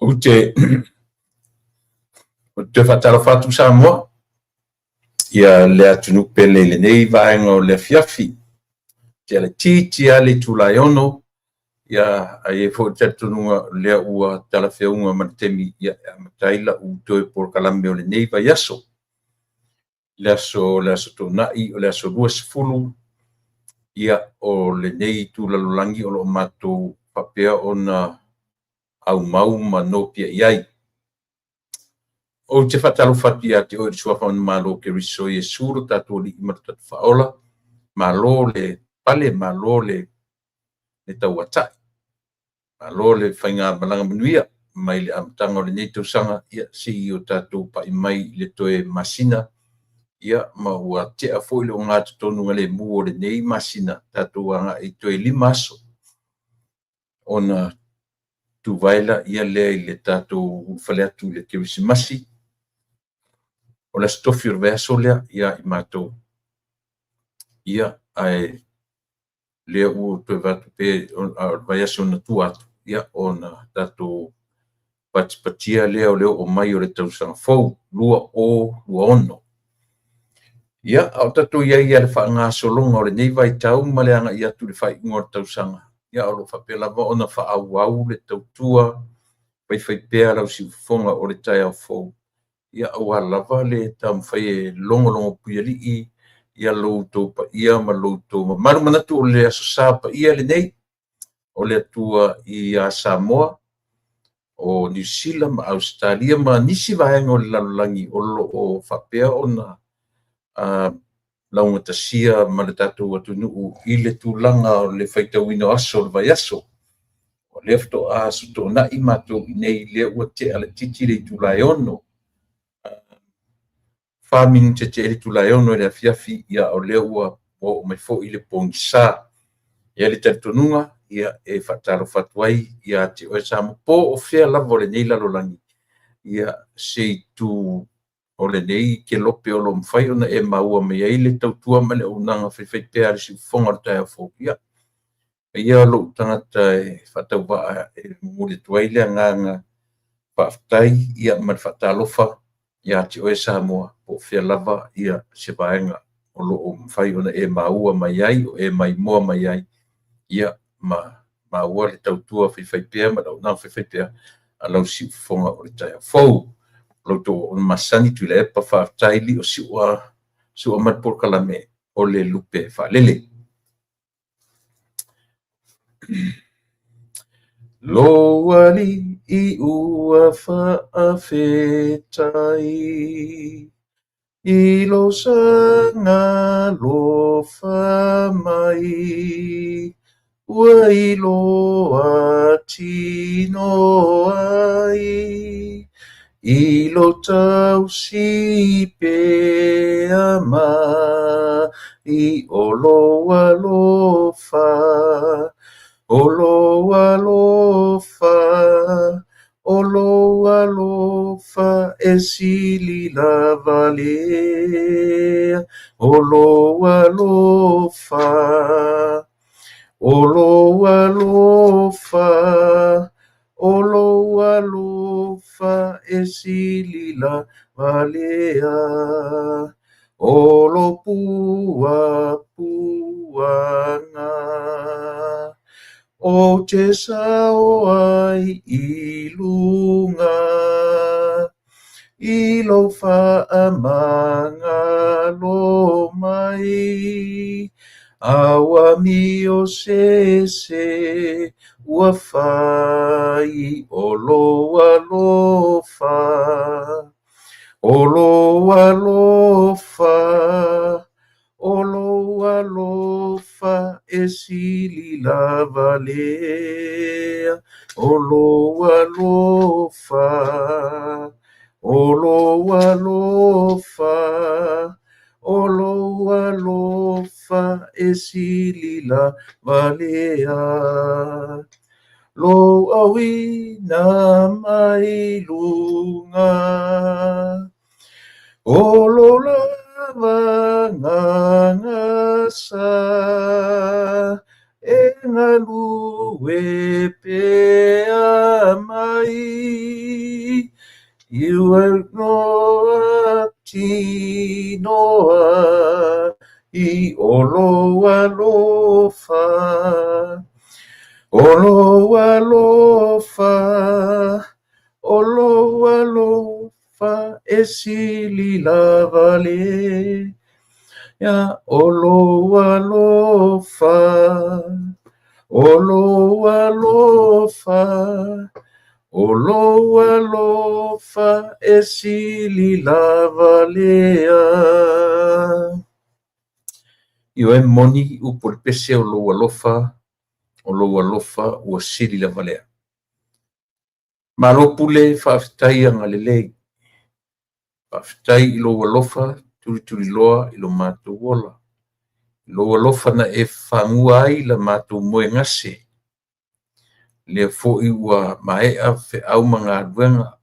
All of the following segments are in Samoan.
Ou te toe faatalofa atu Samoa ia le atunuu pele i lenei vaega o le afiafi. Te laitiiti lava le itula e 6, ia ae i ai foi le talitonuga o lea ua talafeauga ma le taimi e amata ai lau toe polokalame o lenei vaiaso. Le aso Toonai o le aso 20, ia o lenei itu lalolagi o lo o matou faapea ona aumau ma nopiai ai. Ou te faatalofa atu ia te oe le suafa manumalo o Keriso Iesu lo tatou Alii ma lo tatou Faaola. Malo le pale, malo le tauatai, malo le faigamalaga manuia mai le amataga o lenei tausaga seia o tatou pai mai i le toe masina, ia ma ua tea foi le ogatotonu o lenei masina, tatou agai i toe 5 aso ona tuvae lea i le tatou ulufale atu i le Kerisimasi. O le Aso Tofi o le vaiaso lea ia i matou, ia ae lea ua toe avatu pea o le vaiaso na tua atu, ia ona tatou patipatia lea o le oo mai o le tausaga fou 2026. Ia, a o tatou i ai i le faagasologa o lenei vaitau ma le agai atu i le faaiuga o le tausaga, ia o lo o faapea lava ona faaauau le tautua faifaipea a lau siufofoga o le taeao fou, ia aua lava le taumafai e logologo puialii ia lo outou paia ma lo outou mamalu. Manatu o le Aso Sa paia lenei o le Atua ia Samoa, o Niu Sila ma Ausetalia ma nisi vaega o le lalolagi o lo o faapea ona laugatasia ma le tatou atunuu i le tulaga o le faitauina o aso o le vaiaso. O lea faatoa Aso Toonai matou i inei, lea ua tea laitiiti le itula e 6. 4 minute tea ai le itula e 6 i le afiafi, ia o lea ua oo mai foi le pogisa. E i ai le talitonuga, ia e faatalofa atu ai ia te oe Samoa, po o fea lava o lenei lalolagi, ia se itu o lenei kelope o lo o mafai ona e maua mai ai le tautua ma le auaunaga faifaipea a le siufofoga o le taeao fou. Ia, ia lou tagata e faatauvaa e momoli atu ai le agaga faafetai ma le faatalofa ia te oe Samoa, po o fea lava se vaega o lo o mafai ona e maua mai ai, o e maimoa mai ai, ia ma maua le tautua faifaipea ma le auaunaga faifaipea a lau siufofoga o le taeao fou. O lo outou auauna masani Tuilaepa, faafetai lio siua mai le polokalame o le lupe faalele. Lou alii ua faafetai i lou saga alofa mai, ua iloa tino ai i lou tausi pea mai o lou alofa, o lou alofa, o lou alofa e sili lava lea, o lou alofa, o lou alofa, o lou alofa e sili lava lea, o lou puapuaga. Ou te sao ai i luga, i lou faamagalo mai, a ua amio se ese ua fai o lou alofa, o lou alofa, o lou alofa e sili lava lea, o lou alofa, o lou alofa, o lou alofa e sili lava lea. Lou auina mai luga, o lo lava gagasa, e galue pea mai. I o lou alofa, o lou alofa, o lou alofa e sili lava lea, o lou alofa, o lou alofa, o lou alofa e sili lava lea. Ioe moni upu o le pese o lou alofa, o lou alofa ua sili lava lea. Malo pule faafetai agalelei. Faafetai i lou alofa tulituliloa i lo matou ola. I lou alofa na e fagua ai la matou moegase. Lea foi ua maea feau ma galuega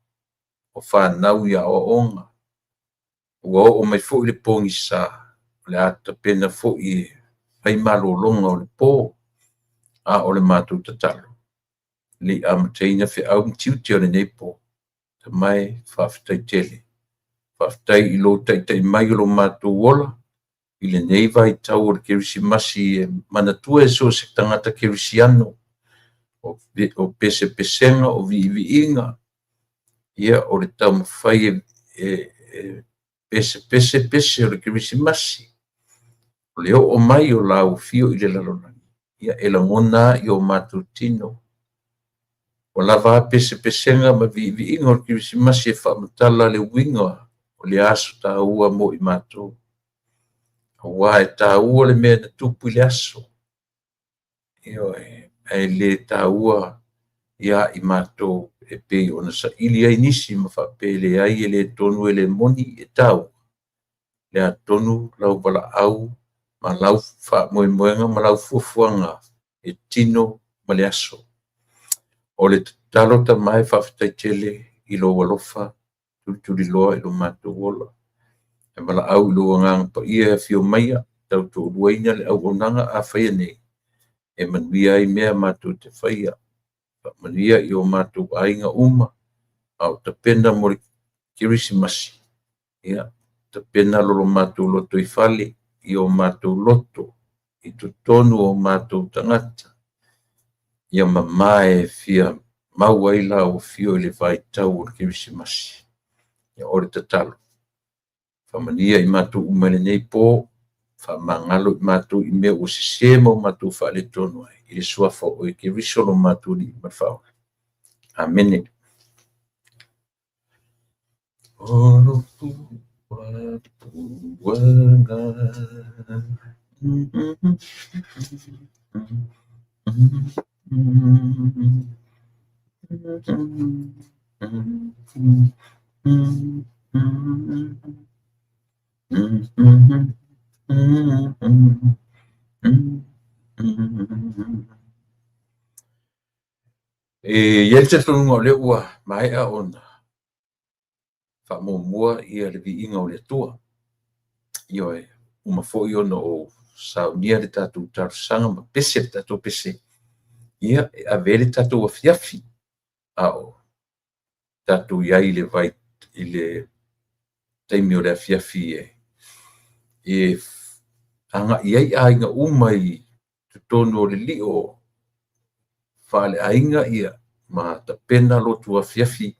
o fanau i aoaoga. Ua oo mai foi le pogisa, o le a tapena foi e fai malologa o le po, a o le matou tatalo, ne i amataina feau ma tiute o lenei po. Tama e, faafetai tele. Faafetai i lou taitai mai o lo matou ola i lenei vaitau o le Kerisimasi e manatua e so o se tagata kerisiano o pesepesega, o viiviiga, ia o le taumafai e pesepese pese o le Kerisimasi, o le oo mai o lau afio i le lalolagi, ia e lagona lava i o matou tino. Ua lava a pesepesega ma viiviiga o le Kerisimasi e faamatala le uiga o le aso taua mo i matou. Aua e taua le mea na tupu i le aso, ioe, ae le taua ia i matou e pei ona saili ai nisi ma faapea e leai e le tonu e le moni, e taua. O le a tonu lau valaau ma lau faamoemoega ma lau fuafuaga e tino ma le aso. O le tatalo Tama e faafetai tele i lou alofa tulituliloa i lo matou ola. E valaau i lou Agaga Paia e afio maia tautoaluaina le auaunaga a faia nei, e manuia ai mea matou te faia. Faamanuia i o matou aiga uma a o tapena mo le Kerisimasi, ia tapena lo matou lotoifale i o matou loto i totonu o matou tagata, ia mama e fia mau ai lau afio i le vaitau o le Kerisimasi. Ia o le tatalo, faamanuia i matou uma i lenei po, faamagalo i matou i mea ua sese ma o matou faaletonu ai, i le suafa o oe Keriso lo matou Alii ma le Faaola. Amene. O lo puapuaga. E i ai le talitonuga o lea ua maea ona faamuamua ia le viiga o le Atua. Ioe, uma foi ona ou saunia le tatou talosaga ma pese le tatou pese, ia, e ave ai le tatou afiafi, a o tatou i ai i le taimi o le afiafi e agai ai aiga uma i totonu o le lio faaleaiga ia ma tapena lotu afiafi,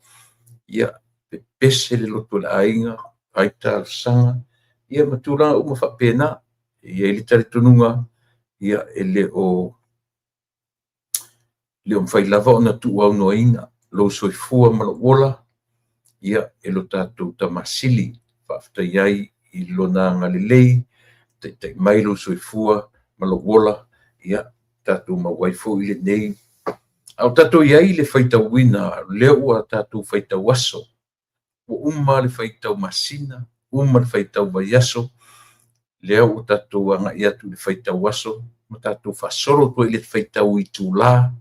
ia pepese le lotu a le aiga, fai talosaga, ia ma tulaga uma faapena. E i ai le talitonuga, ia e le o mafai lava ona tuuaunoaina lou soifua ma lou ola, ia e lo tatou Tama Sili. Faafetai ai i lona agalelei, taitai mai lou soifua ma lou ola, ia tatou maua ai foi lenei. A o tatou i ai i le faitauina, lea ua tatou faitau aso, ua uma le faitau masina, uma le faitau vaiaso, lea ua tatou agai atu i le faitau aso, ma tatou faasolo atu ai i le faitau itula,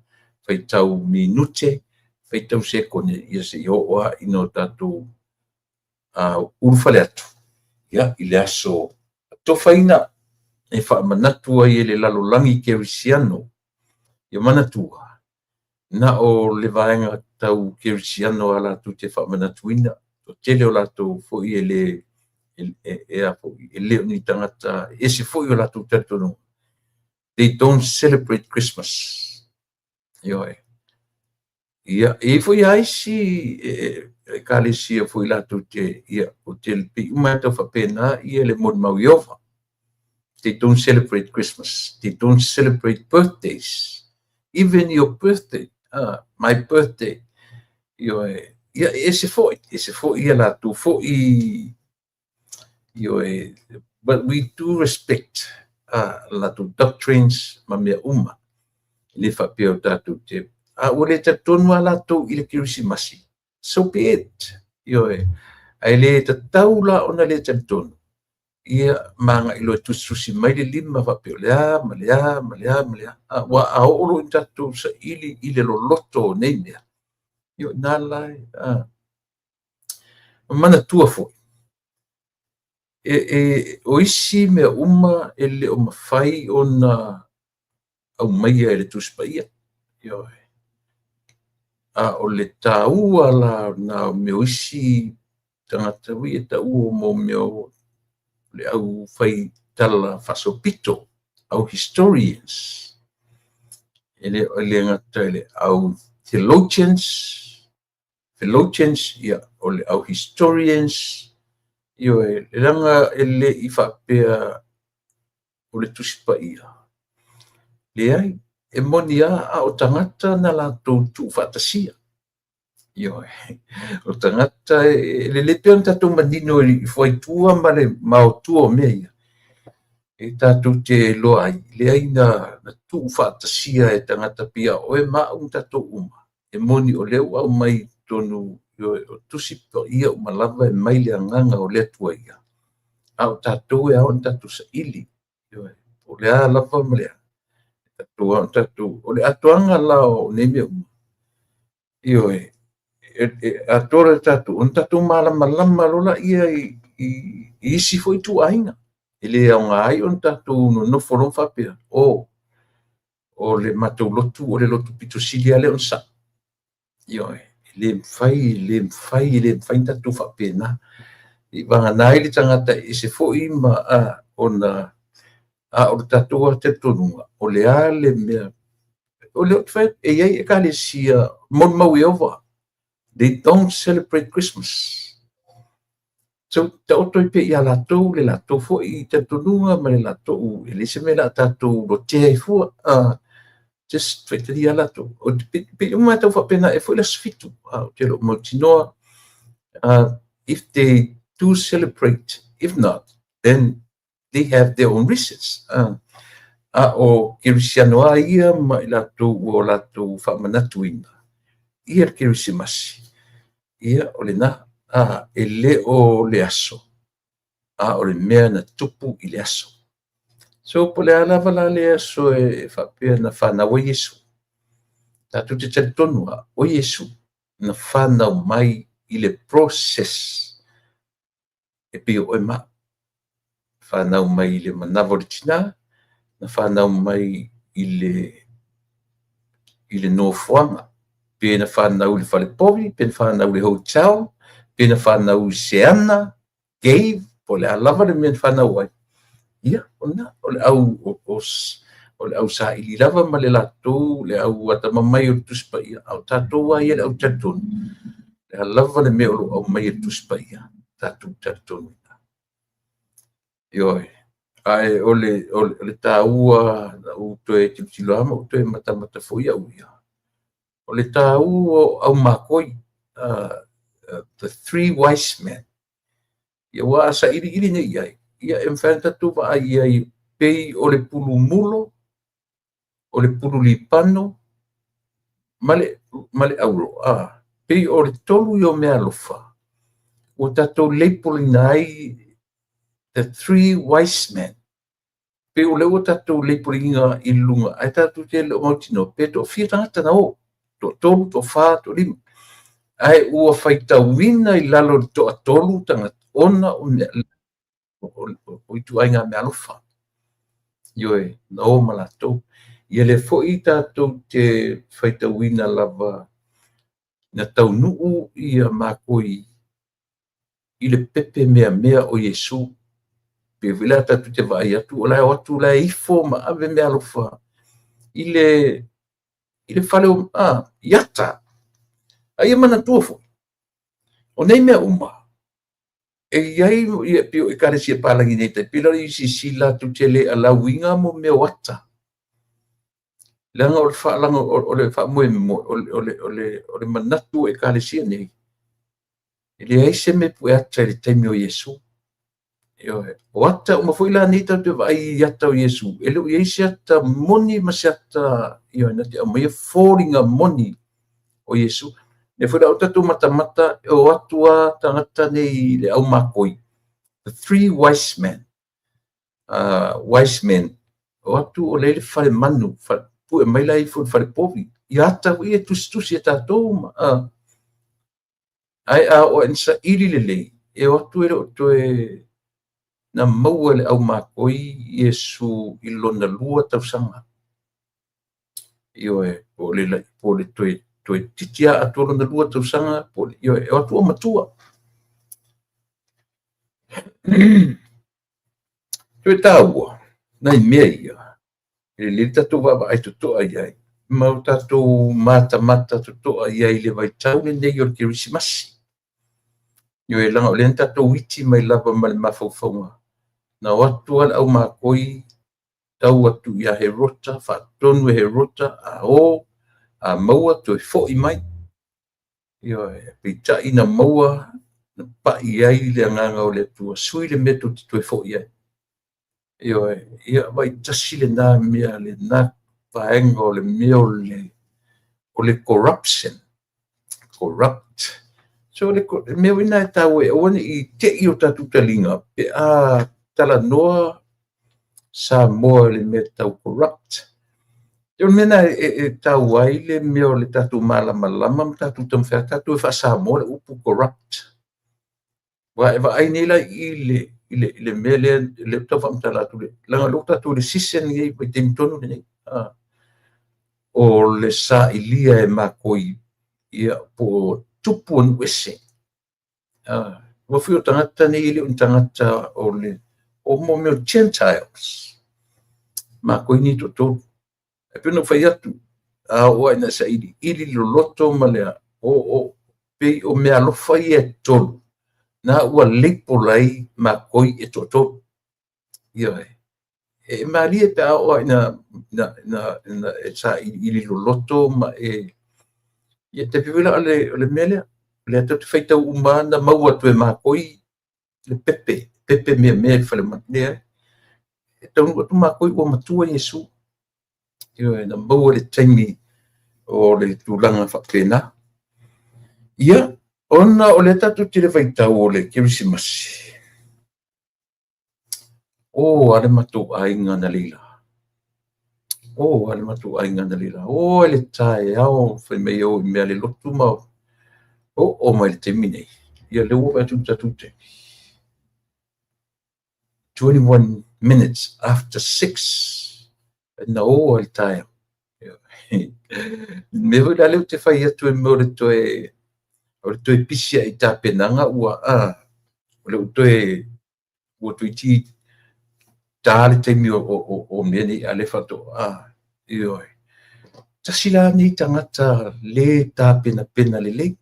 faitau minute, faitau sekone, ia seia oo lava ina o tatou ulufale atu ia, i le aso atofaina e faamanatu ai e le lalolagi kerisiano. Ia manatua, na o le vaega tau kerisiano lava latou te faamanatuina. Toatele o latou foi e le E a foi, e le o ni tagata, e ese foi o latou talitonuga. They don't celebrate Christmas. Ioe. Ia, e i ai foi lava isi ekalesia foi latou te, ia, o te pei uma e tau faapena ia le molimau Ieova. They don't celebrate Christmas. They don't celebrate birthdays. Even your birthday, my birthday. Ioe, ia, e ese foi, ese foi ia latou foi, ioe, but we do respect latou doctrines ma mea uma. E le faapea o tatou te, a ua le talitonu lava latou i le Kerisimasi, so be it. Ioe, ae le tatau la ona le talitonu, ia ma agai loa e tusitusi mai le lima faapea o le a ma le a ma le a ma le a. Aua a oo loa ina tatou saili i le loloto o nei mea, ia o i ina la e manatua foi, o isi mea uma e le o mafai ona aumaia e le Tusi Paia. Ioe. A o le taua la na o mea o isi tagata ui e taua mo mea o le au fai tala faasolopito, au historians, e le o le gata i le au theologians, theologians, ia, o le au historians, ioe, leaga e le i faapea o le Tusi Paia. Leai, e moni lava a o tagata na latou tuufaatasia. Ioe, o tagata e lelei pea ona tatou manino i fuaitua ma le maotua o mea ia e tatou te iloa ai, leai na tuufaatasia e tagata pei a oe ma au ma tatou uma. E moni o lea ua aumai i totonu, ioe, o Tusi Paia uma lava e mai le agaga o le Atua ia. A o tatou e ao ona tatou saili, ioe, o le a lava ma le a. Tatou ao ona tatou, o le atoaga la o nei mea uma, ioe, e atoa le tatou, ona tatou malamalama loa laia i isi foi ituaiga. E le aoga ai ona tatou nonofo loa ma faapea, o le matou lotu, o le lotu pito sili lava lea ona sao. Ioe, e le mafai, e le mafai, e le mafai ona tatou faapena. I vagana ai le tagata e ese foi ma ona, a o le tatou talitonuga, o le a le mea, o le fai e i ai ekalesia molimau Ieova. They don't celebrate Christmas. So, taoto ai pea ia latou le latou foi talitonuga ma le latou, e leai se mea o le a tatou lotea ai fua. Just faitalia latou. O te pei uma e tau faapena e foi le aso 7. Ou te le o mautinoa. If they do celebrate, if not, then they have their own reasons. A o Kerisiano a ia ma i latou ua o latou faamanatuina ia le Kerisimasi, ia o lena, e le o le aso, a o le mea na tupu i le aso. So, po o le a lava la le aso e faapea na fanau ai Iesu. Tatou te talitonu lava, o Iesu na fanau mai i le process e pei o oe ma au. Fanau mai i le manava o le tina, na fanau mai i le nofoaga, pe na fanau i le falepovi, pe na fanau i le hotel, pe na fanau i se ana, cave, po o le a lava le mea na fanau ai. Ia, o lena, o le au saili lava ma le latou, le au atamamai o le Tusi Paia, a o tatou lava ia le au talitonu, le a lava le mea o lo o aumai e le Tusi Paia, tatou talitonu. Ioe, ae o le taua, na ou toe tilotilo lava ma ou toe matamata foi au ia, o le taua o au makoi, the three wise men. Ia ua a sailiili nei i ai, ia e mafai ona tatou vaai ai pei o le pulu mulo, o le pulu lipano, ma le auro. Pei o le tolu ia o mea alofa, ua tatou label-ina ai the three wise men. Pei o lea ua tatou label-ina i luga, ae tatou te le o mautinoa, pe toafia tagata na o, toatolu, toafa, toalima. Ae ua faitauina i lalo o le toatolu tagata, ona o mea, o ituaiga mea alofa. Ioe, na o ma latou. Ia lea foi tatou te faitauina lava na taunuu ia makoi i le pepe meamea o Iesu. Pei foi la tatou te vaai atu o la e o atu la e ifo ma ave meaalofa i le fale i ata. A ia manatua foi, o nei mea uma, e i ai e pei o Ekalesia palagi nei tai pei la o le UCC latou te le allow ina mo mea o ata. Leaga o le faalaga o le faamoemoe o le manatu o Ekalesia nei, e leai se mea e pue ata i le taimi o Iesu. Ioe. O ata uma foi la nei tatou te vaai i ata o Iesu, e le o i ai se ata moni ma se ata, ioe, na te aumaia foliga moni o Iesu. Lea foi la o tatou matamata e o atu lava tagata nei le au makoi, the three wise men, wise men, o atu o lea i le fale manu, pue mai la ifo i le fale povi. Ia ata foi e tusitusi e tatou ma, ae a oo ina saili lelei, e o atu e le o toe na maua e le au makoi Iesu i lona 2 tausaga. Ioe, po o le toe titi a atoa lona 2 tausaga, po o le, ioe, e o atu o matua. Toe taua, nai mea ia, e lelei le tatou vaavaai totoa i ai, ma o tatou matamata totoa i ai i le vaitau lenei o le Kerisimasi. Ioe, leaga o lea na tatou iti mai lava ma le mafaufauga, na o atu lava le au makoi tau atu ia Herota, faatonu e Herota, a o, a maua toe foi mai. Ioe, peitai na maua, na pai ai le agaga o le Atua, sui le mea tou te toe foi ai. Ioe, ia vaitasi lena mea, lena vaega o le mea o le corruption, corrupt. So le mea foi lena e taua e aua ne i te i o tatou taliga pe a talanoa Samoa i le mea tau corrupt. O le mea lena e taua ai le mea o le tatou malamalama ma tatou taumafai atu tatou e faa-Samoa le upu corrupt. Aua e vaai nei la i le mea lea lea ou te tau faamatala atu, leaga o lea ua tatou i le season lenei, vaitaimi tonu lenei, o le sailia e makoi, ia, po o tupu o nuu ese. Ua fui o tagata nei e le o ni tagata o le o mo mea o Gentiles. Makoi nei toatolu. E pei ona ou fai atu, a oo lava ina sailiili loloto ma le o pei o meaalofa ia e tolu, na ua label ai makoi e toatolu. Ioe. E malie pe a oo ina e sailiili loloto ma e ia te pei la o le mea lea. O lea tatou te faitau uma na maua atu e makoi le pepe, pepe mea mea i le fale lea. E taunuu atu makoi ua matua Iesu. Ioe, na maua le taimi o le tulaga faapena. Ia, ona o lea tatou te le vaitau o le Kerisimasi, o a le matou aiga na leila. O a le matou aiga na leila. O le taeao fai mai au i mea le lotu ma o mai le taimi nei. Ia lea ua vaai atu i le tatou taimi. 21 minutes after 6 na o ai le taeao. Mea foi la lea ou te fai atu e mea o le toe pisi ai i tapenaga ua o le toe ua toeitiiti ta le taimi o mea nei a le faatoa. Ioe. Tasi la nei tagata le tapenapena lelei.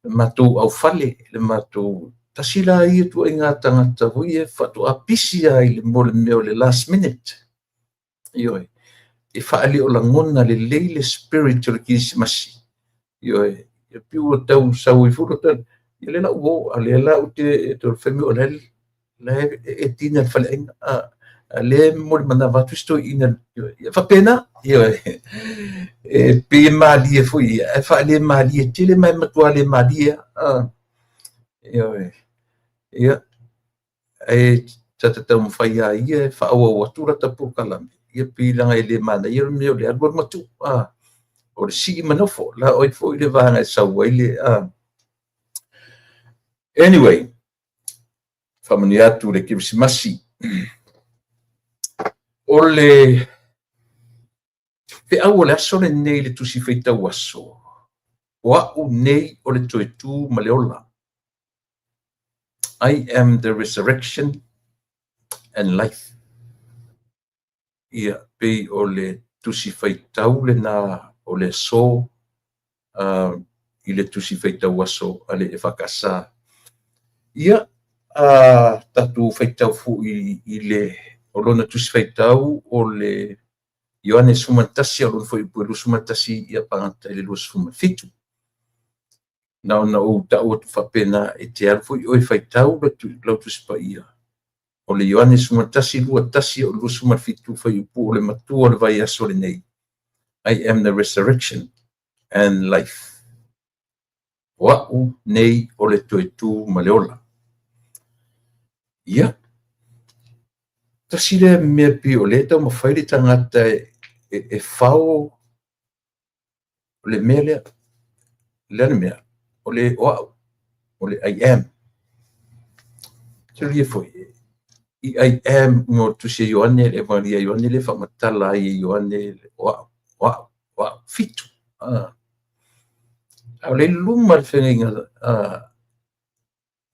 Le matou aufale, le matou tasi la ia tuaiga tagata foi e faatoa pisi ai mo le mea o le last minute. Ioe. E faaleo lagona lelei le spirit o le Kerisimasi. Ioe. E pei ua tau sau ai foi lo tali. Ia le la ua o, a lea la ou te fai mai o la e tina le faleaiga. A lea mo le manava atu si toeaina. Ia faapena. Ioe. E pei e malie foi ia, ae faale malie tele ma e matua le malie. Ioe. Ia, e tata taumafai a ia e faaauau atu lata polokalame. Ia pei leaga e le manaia le mea o le alu alu matuu. O le sii ma nofo. La oi foi le vaega e sau ai le... Anyway, faamanuia atu le Kerisimasi. O le feau o le aso lenei le tusi faitau aso, o au nei o le toe tu ma le ola. I am the resurrection and life. Ia, pei o le tusi faitau lena o le aso i le tusi faitau aso a le EFKS. Ia, tatou faitau foi i le o lona tusi faitau o le Ioane 11 o lona fuaiupu e 21 ia pagata i le 27. Na ona ou tau atu faapena e te alu foi oe e faitau lau Tusi Paia o le Ioane 11, 21 o le 27 fuaiupu o le matua o le vaiaso lenei. I am the resurrection and life. O au nei o le toe tu ma le ola. Ia, tasi lea mea pei o lea e taumafai le tagata e fao le mea lea. Le a le mea? O le o au, o le I am. Silasila foi, i I am mo tusi a Ioane, le Evangelia a Ioane le faamatala ai e Ioane o au, o au, o au, fitu. A o le luma le feagaiga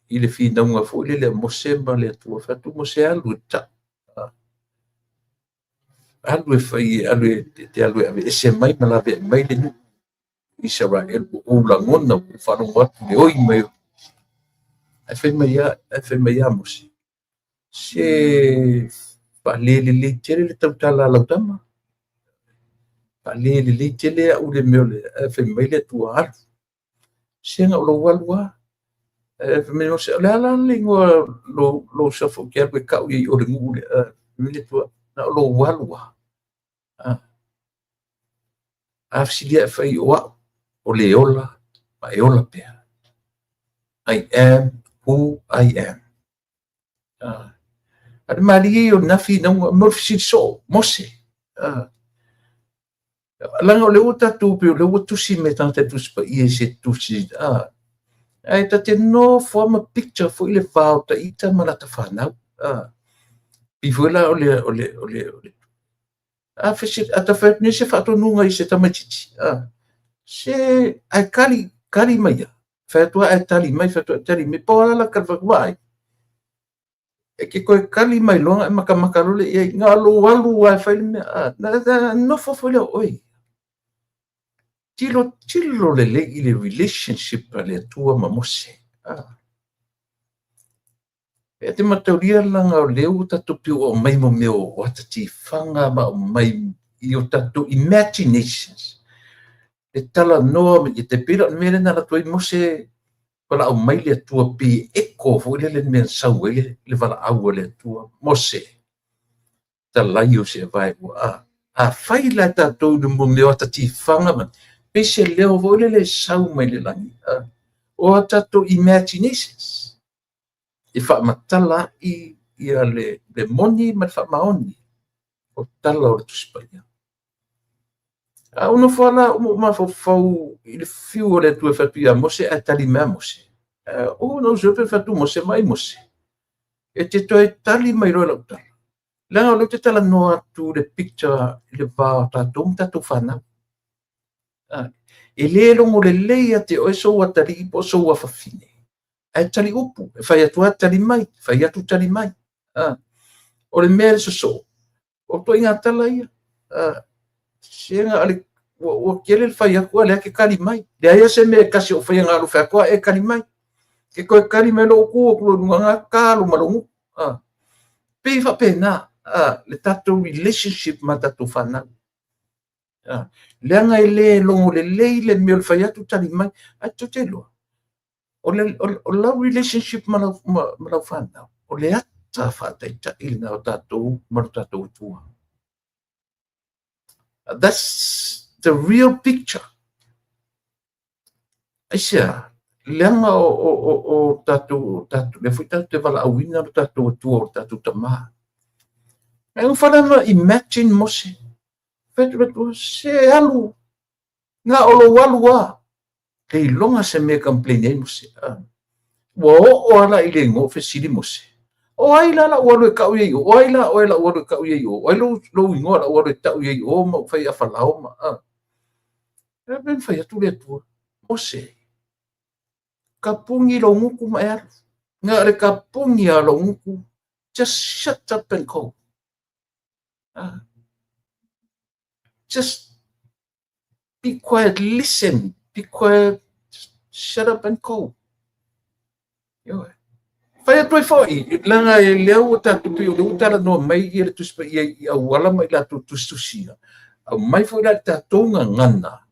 i le finauga foi lele a Mose ma le Atua, fai atu Mose alu e tau. Alu e fai, alu e te alu e aveese mai ma laveai mai le nuu Isaraelu, ua ou lagona, ua ou faalogo atu le oi mai. Ae fai mai a, ae fai mai a Mose, se faalelelei tele le tautala a lau tama. Faalelelei tele au le mea o le, ae fai mai le Atua, alu. Se na o lou alu lava. Ae fai mai Mose, o le a la le igoa lou suafa ou te alu e tau ai i o le nuu lea. Fai mai le Atua, na o lou alu lava. A fesilia e fai o au, o le ola ma e ola pea. I am who I am. A le malie o lena finauga, mo le fesili soo, Mose. Leaga o lea ua tatou pei o lea ua tusi mai tagata e Tusi Paia i se tusi, ae ta te nofo lava ma picture foi le va o ita ma lata fanau. Pei foi la o le o le o le o le a fesili a ta fai atu nei se faatonuga i se tamaitiiti, se ae kali kali mai ia. Fai atu ae tali mai, fai atu ae tali mai, po o le a la ta vaai. E te toe kali mai loa ona e matamata loa lea i ai, na o lou alu lava e fai le mea, na nofo foi lea o oe. Tilotilo lelei i le relationship a le Atua ma Mose. E te mataulia laga o lea ua tatou pei ua aumai mo mea o ata tifaga ma aumai i o tatou imaginations. E talanoa mai, e pei la o le mea lea na alu atu ai Mose valaau mai le Atua pei e echo foi lele mea na sau ai le valaau a le Atua. Mose, talai o se vae ua a fai la e tatou i le mea o ata tifaga ma pei se leo foi lele e sau mai le lagi. O a tatou imaginations e faamatala ai ia le moni ma le faamaoni o tala o le Tusi Paia. A ou nofo lava la ou mafaufau i le fiu o le Atua e fai atu ia Mose ae tali mai a Mose. Who knows pe fai atu Mose mai Mose. E te toe tali mai loa i lau tala. Leaga o lea ou te talanoa atu le picture i le va o tatou ma tatou fanau. E le logo lelei ia te oe sou atalii po o sou afafine. Ae tali upu, e fai atu lava tali mai, fai atu tali mai. O le mea e sosoo, o ituaiga tala ia. Se na o le ua tele le fai atu a lea te tali mai. Leai se mea e tasi o faia na alu fai atu a e tali mai. Ke toe tali mai lou tu atu loa i luga na talo ma lou gutu. Pei faapena le tatou relationship ma tatou fanau. Leaga e le logo lelei le mea o le fai atu tali mai. Ae tou te iloa, o lau relationship ma lau fanau, o le ata faataitai lena o tatou ma lo tatou Atua. That's the real picture. Aisea, leaga o tatou, lea foi tatou te valaauina lo tatou Atua o le tatou Tama. Ae nofo lava imagine Mose. Fai atu le Atua, se alu, na o lou alu lava. Le iloga se mea e complain ai Mose. Ua oo lava la i le igoa o fesili Mose. O ai la lau alu e tau i ai o? O ai la oe lau alu e tau i ai o? O ai lou igoa lau alu e tau i ai o ma ou fai a Falao ma. E pei ona fai atu le Atua. Mose, tapuni lou gutu ma e alu. Na o le tapuni lava o lou gutu, just shut up and go. Just be quiet, listen, be quiet, just shut up and go. Ioe. Fai atu ai foi, leaga e lea ua tatou pei o lea ua talanoa mai ia le Tusi Paia i auala ma i latou tusitusia, aumai foi la i le tatou gagana,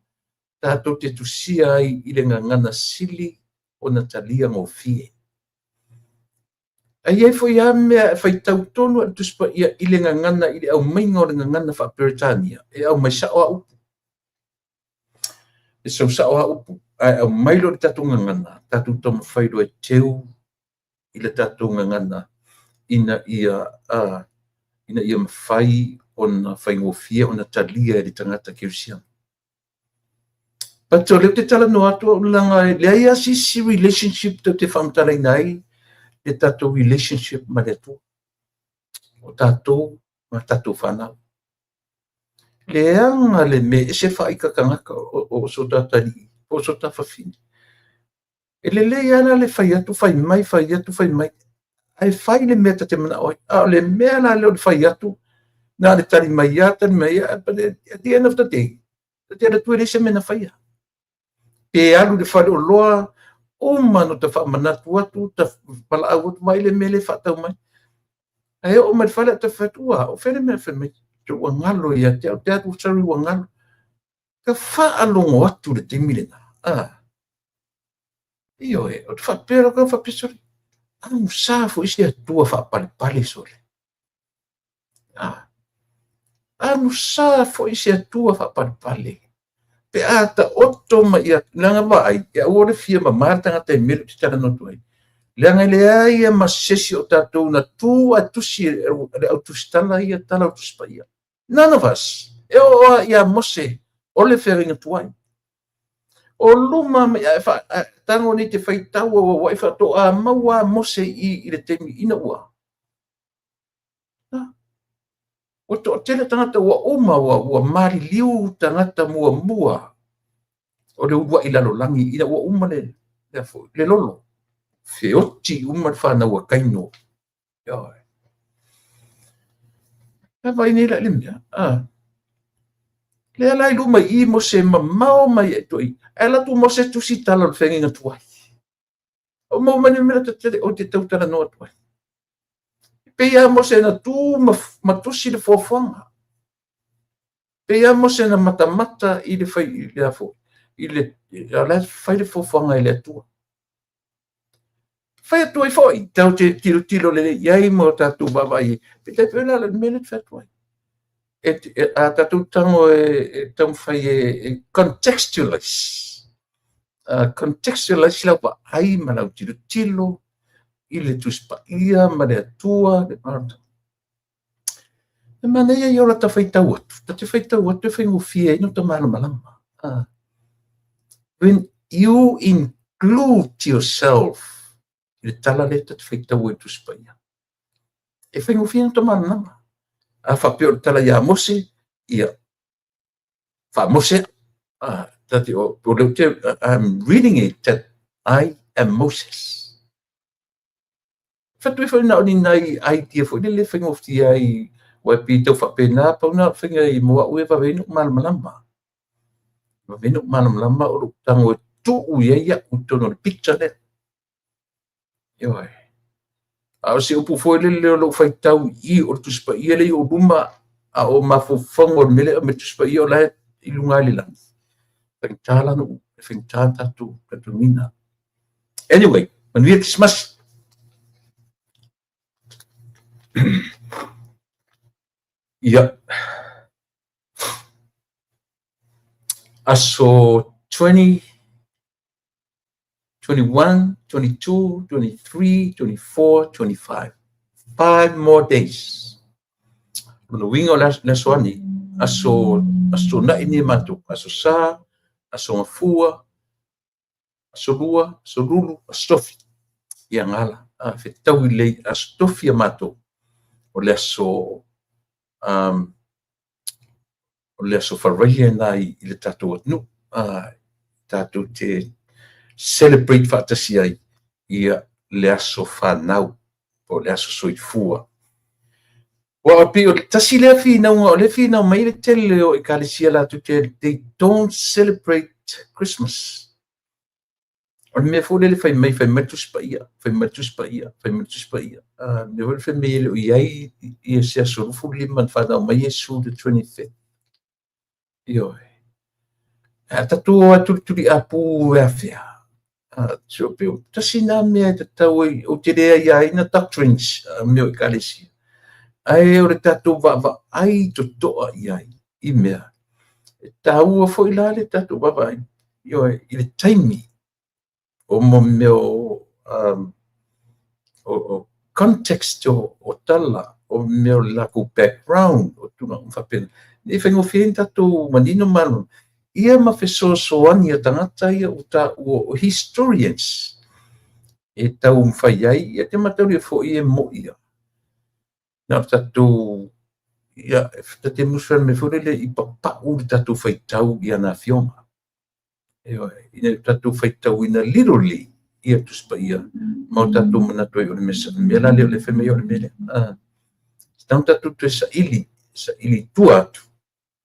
tatou te tusia ai i le gagana sili ona talia gofie. Ae i ai foi lava mea e faitau tonu lava i le Tusi Paia i le gagana i le aumaiga o le gagana faa-Peretania, e aumai sao lava upu. E sau sao lava upu, ae aumai loa i le tatou gagana, tatou taumafai loa e teu i le tatou gagana ina ia ina ia mafai ona faigofie ona talia e le tagata kerisiano. But o lea ou te talanoa atu au leaga e leai lava se isi relationship tou te faamatalaina ai le tatou relationship ma le Atua. O tatou ma tatou fanau. Leaga le mea e ese faaita tagata o so ta talii po o so ta fafine. E lelei lava la le fai atu fai mai, fai atu fai mai, ae fai le mea ta te manao ai. A o le mea la lea o le fai atu, na o le tali mai lava, tali mai lava, but at the end of the day, ta te alu atu e leai se mea na faia. Pe alu i le faleoloa, uma ona ta faamanatu atu, ta valaau atu, vaai le mea lea e faatau mai. Ae oo mai i le fale, ta fai atu, ua, o fea le mea fai mai? Ua galo ia te au, te atu, sorry, ua galo. Ta faalogo atu i le taimi lena. Ah. Ioe, o te faapea loa, faapea sole, amusa foi se Atua faapalepale sole. Ah. Amusa foi se Atua faapalepale. Pe a taoto mai ia, leaga vaai, e aua le fia mama le tagata i mea lea ou te talanoa atu ai. Leaga e leai lava ma se isi o tatou na tu ae tusi e le au tusitala ia tala o Tusi Paia. None of us. E oo lava ia Mose o le feagaiga tuai. O luma mai ae fa, tago nei te faitau auauai faatoa maua a Mose i le taimi ina ua. Ua toatele tagata ua uma, ua maliliu tagata muamua o le uluai lalolagi ina ua uma le, le, le lolo. Feoti uma le fanau a Kaino. Ioe. E vaai nei la i le mea. Ah. Lea la i luma i i Mose mamao mai ai toi. Ae alu atu Mose tusi tala o le feagaiga tuai. O mau mai le mea tetele o te tau talanoa atu ai. Pei lava Mose na tu ma tusi le fuafuaga. Pei lava Mose na matamata i le fai i le afo i le o la e fai le fuafuaga e le Atua. Fai atu ai foi, tatou te tilotilo lelei i ai ma o tatou vaavaai ai. Peitai pei o le a le mea lea e fai atu ai. A tatou tago e taumafai e contextualize, contextualize lau vaai ma lau tilotilo i le Tusi Paia ma le Atua, le Maota. E manaia ia o lata faitau atu. Ta te faitau atu e faigofie ai ona ta malamalama. When you include yourself i le tala lea ta te faitau ai i Tusi Paia, e faigofie ona ta malamalama. A faapea o le tala ia Mose, ia, faa-Mose. Ta te, o, o lea te, I'm reading it that I am Moses. Whatu foi na o ni nai idea foi lele faigofie ai, aua e pei tau faapena, pau na o le faiga i mo au e vave ai noʻu malamalama. Vave ai noʻu malamalama o lou tago e tuu i ai iaʻu i totonu o le picture lea. Ioe. A o se upu foi lele o lou faitau i i o le Tusi Paia lea i ou luma, a o mafaufauga o le mea lea e aumai le Tusi Paia o la e i luga i le lagi. Faigata la noʻu, e faigata tatou talitonuina. Anyway, manuia Kerisimasi. Ia. Aso 20, 21, 22, 23, 24, 25. 5 more days. Lona uiga o le aso ani, aso, aso Toonai nei matou, aso Sa, aso Gafua, aso Lua, aso Lulu, aso Tofi. Ia gala, a fetaui lelei aso Tofi a matou. O le aso o le aso faraile lena i le tatou atunuu. Tatou te celebrate faatasi ai ia le aso fanau po o le aso soifua. Aua e pei o le tasi lea finauga o lea e finau mai ai le tele o ekalesia latou te they don't celebrate Christmas. O le mea foi lele fai mai, fai mai le Tusi Paia, fai mai le Tusi Paia, fai mai le Tusi Paia. Le mea foi lele fai mai e le o i ai ia se aso 25 na fanau mai Iesu the 25th. Ioe. A tatou o lava e tulituliapu e afea. So pei o tasi na mea e tatau ai, ou te le aiaina doctrines a mea o ekalesia, ae o le tatou vaavaai totoa i ai i mea. E taua foi la le tatou vaavaai, ioe, i le taimi o mea o o context o tala, o mea o le latou background, o tulaga uma faapena, ina ia faigofie ai ona tatou manino ma malamalama, ia ma fesoasoani a tagata ia ua taua o historians e taumafai ai, ia te mataulia foi e mo'i lava, na o tatou, ia, ta te musu ai i le mea foi lele i papau le tatou faitau i ana afioga. Ioe, ina ia tatou faitauina literally ia Tusi Paia ma o tatou manatu ai o le mea, mea la lea o lea e fai mai o le mea lea. Tatau ona tatou toe saili, saili i tua atu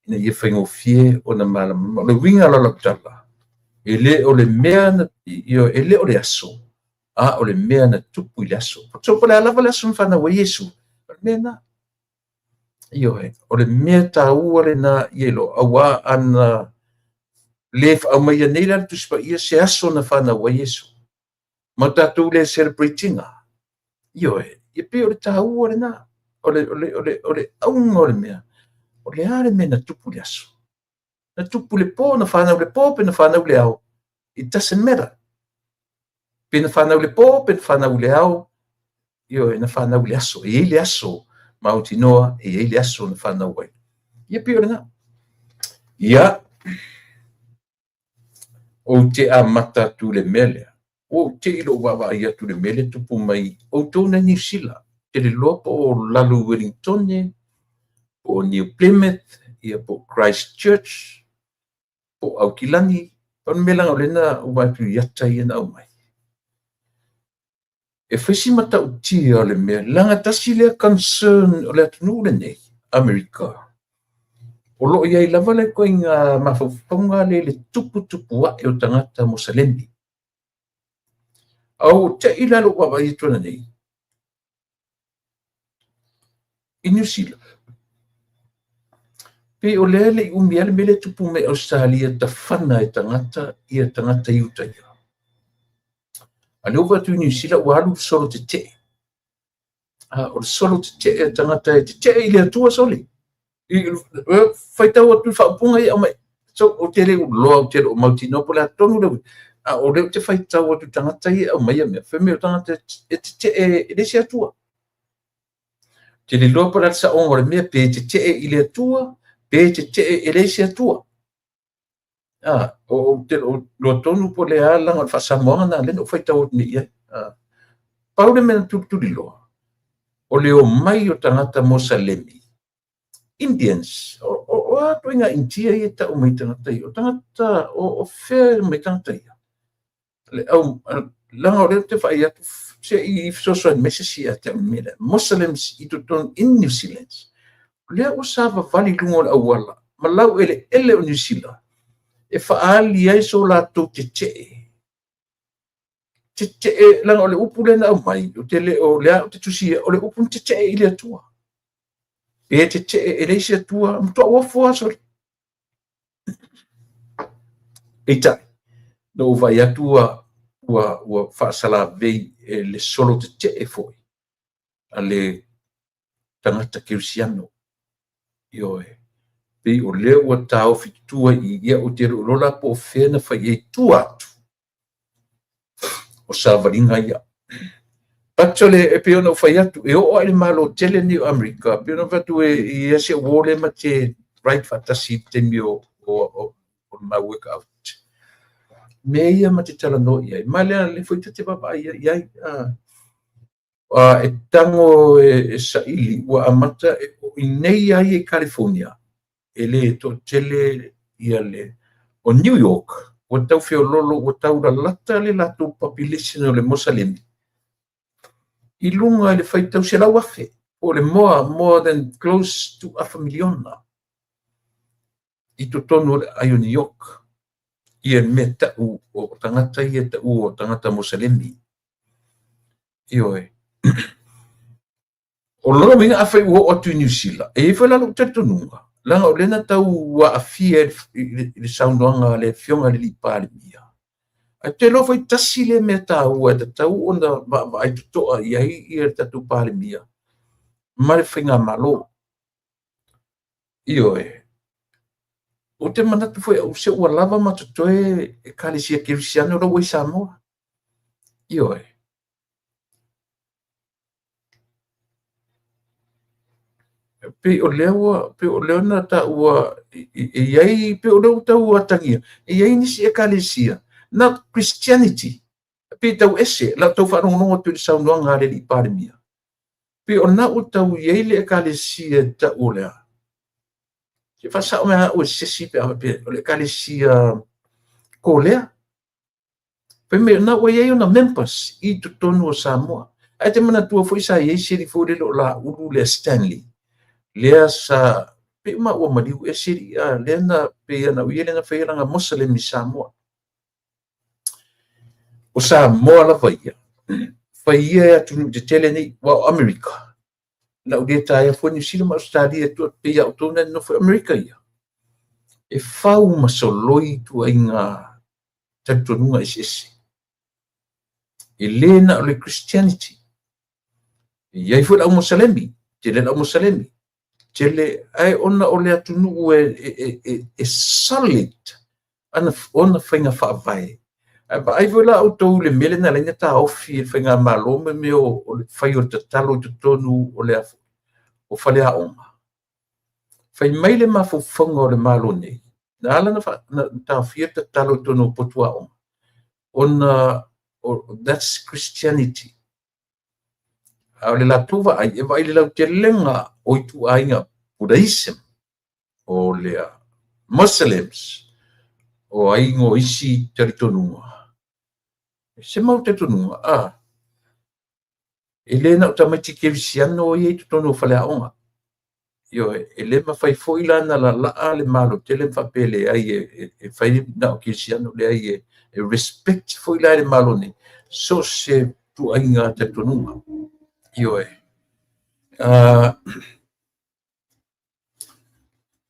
ina ia faigofie ona malamalama. O le uiga la o lau tala, e le o le mea na, ioe, e le o le aso, a o le mea na tupu i le aso. So po o le a lava le aso na fanau ai Iesu, o le mea lena. Ioe, o le mea taua lena ia iloa, aua ana le aumaia nei la le Tusi Paia se aso na fanau ai Iesu, ma tatou le celebrate ina. Ioe, e pei o le taua lena, o le, o le, o le, o le auga o le mea, o le a le mea na tupu i le aso. Na tupu i le po, na fanau i le po, pe na fanau i le ao. It doesn't matter. Pe na fanau i le po, pe na fanau i le ao, ioe, na fanau i le aso. E i ai le aso mautinoa, e i ai le aso na fanau ai. Ia pei o lena. Ia, ou te amata atu i le mea lea. Ua ou te i lou vaavaai atu i le mea lea e tupu mai outou na i Niu Sila. Ou te le iloa po o lalo i Wellingtone, po o New Plymouth, ia po o Christchurch, po o Aukilani. Pau le mea leaga o lea na ou vaai atu i ata ia na aumai. E fai si matautia o le mea, leaga tasi lea concern o le atunuu lenei, Amerika, o lo o i ai lava le ituaiga mafaufauga lea i le tuputupu ae o tagata Mosalemi. A ua te i la lou vaavaai atu ananei i Niu Sila, pei o lea e le i umi lava le mea lea e tupu mai Ausetalia, tafana e tagata ia tagata i uta ia. A lea ua vaai atu i Niu Sila ua alu le solo tetee. A o le solo tetee a tagata e tetee i le Atua sole. Faitau atu i faaupuga ia aumai. So, ou te le iloa, ou te le o mautinoa po o le a tonu le uiga. A o lea ou te faitau atu i tagata ia e aumaia mea, fai mai o tagata e tetee e leai se Atua. Ou te le iloa po o le a le saoga o le mea, pe tetee i le Atua, pe tetee e leai se Atua. Ou te le o iloa tonu po o le a, leaga o le faa-Samoaga lena lea na ou faitau atu nei i ai. Pau le mea na tulituliloa, o le omai o tagata Mosalemi, Indians, o a ituaiga Initia ia e tau mai tagata ia? O tagata, o fea e omai tagata ia? Le au, leaga o lea ou te vaai atu, se i fesoasoani mai se isi ia te au i le mea lea. Muslims i totonu in New Zealand, o lea ua savavali i luga o le auala ma laueleele o Niu Sila e faaali ai so latou tetee. Tetee, leaga o le upu lea na aumai, ou te le o lea ou te tusia, o le upu na tetee i le Atua. Pe tetee e leai se Atua, matua ofo lava sole. Peitai, na ou vaai atu ua, ua, ua faasalavei e le solo tetee foi a le tagata kerisiano. Ioe, pei o lea ua taofi i tua i i, ia ou te le o iloa la po o fea na fai ai i tua atu o savaliga ia. But o le, e pei ona ou fai atu, e oo lava i le Malo tele lenei o Amerika, e pei ona ou fai atu e i ai si au uo lea ma te ride faatasi i le taimi o, o, o, o le ma workout. Mea ia ma te talanoa i ai. Ma lea, lea foi ta te vaavaai i ai. E tago e saili, ua amata, o i inei lava ia i California, e le toatele ia le, o New York, ua tau feololo, ua tau lalata le latou population o le Mosalemi. I luga i le faitau 100,000, po o le more than close to afa miliona i totonu o le aai o New York, ia mea tau o tagata ia tau o tagata Moselemi. Ioe. O lona uiga afai ua oo atu i Niu Sila, e i ai foi la lou talitonuga, leaga o lea na tau aafia i le saunoaga a le Afioga i le Alii Palemia. Ae ou te iloa foi tasi lea mea taua e tatau ona vaavaai totoa i ai le tatou Palemia ma le faigamalo. Ioe. Ou te manatu foi au se ua lava ma totoe Ekalesia Kerisiano la ua i Samoa. Ioe. Pei o lea ua pei o lea na taua e i ai pei o lea ua tau atagia e i ai nisi ekalesia not Christianity pei tau ese la tau faalogologo atu i le saunoaga a le alii Palemia pei o lena ua tau i ai le ekalesia e tau o lea se faasao mai au e se isi pe a faapea o le ekalesia Kolea. Fai mai na ua i ai ona members i totonu o Samoa. Ae te manatua foi sa i ai se alii foi lele o Laulu lea Stanley, lea sa pei ma ua maliu ese alii, a lea na pei ana o ia lea na faia lana Moselem i Samoa. O Samoa lava ia, fai ia e atunuu tetele nei, aua o Amerika, na ou le taea fua Niu Sila ma Ausetalia e tuu atu pea ia outou na nonofo i Amerika ia. E fau ma soloi ituaiga talitonuga eseese. E le na o le Christianity. E i ai foi le au Mosalemi, tele le au Mosalemi, tele, ae ona o le atunuu e solid ana ona faiga faavae. Ae vaai foi la outou i le mea lea na ala ai ona taofi e le faigamalo ma mea o le fai o le tatalo i totonu o le o faleaoga. Fai mai le mafaufauga o le Malo nei, na ala ona taofia le tatalo i totonu o potu aoga, ona that's Christianity. A o le latou vaai, e vaai i le lautelega o ituaiga Buddhism, o le Muslims, o ai o isi talitonuga. Se mau talitonuga, a, e le na o tamaiti kerisiano ia i totonu o faleaoga. Ioe, e le mafai foi la ona lalaa le Malo tele ma faapea e leai e fai na o kerisiano, leai e respect foi la e le Malo nei so o se ituaiga talitonuga. Ioe.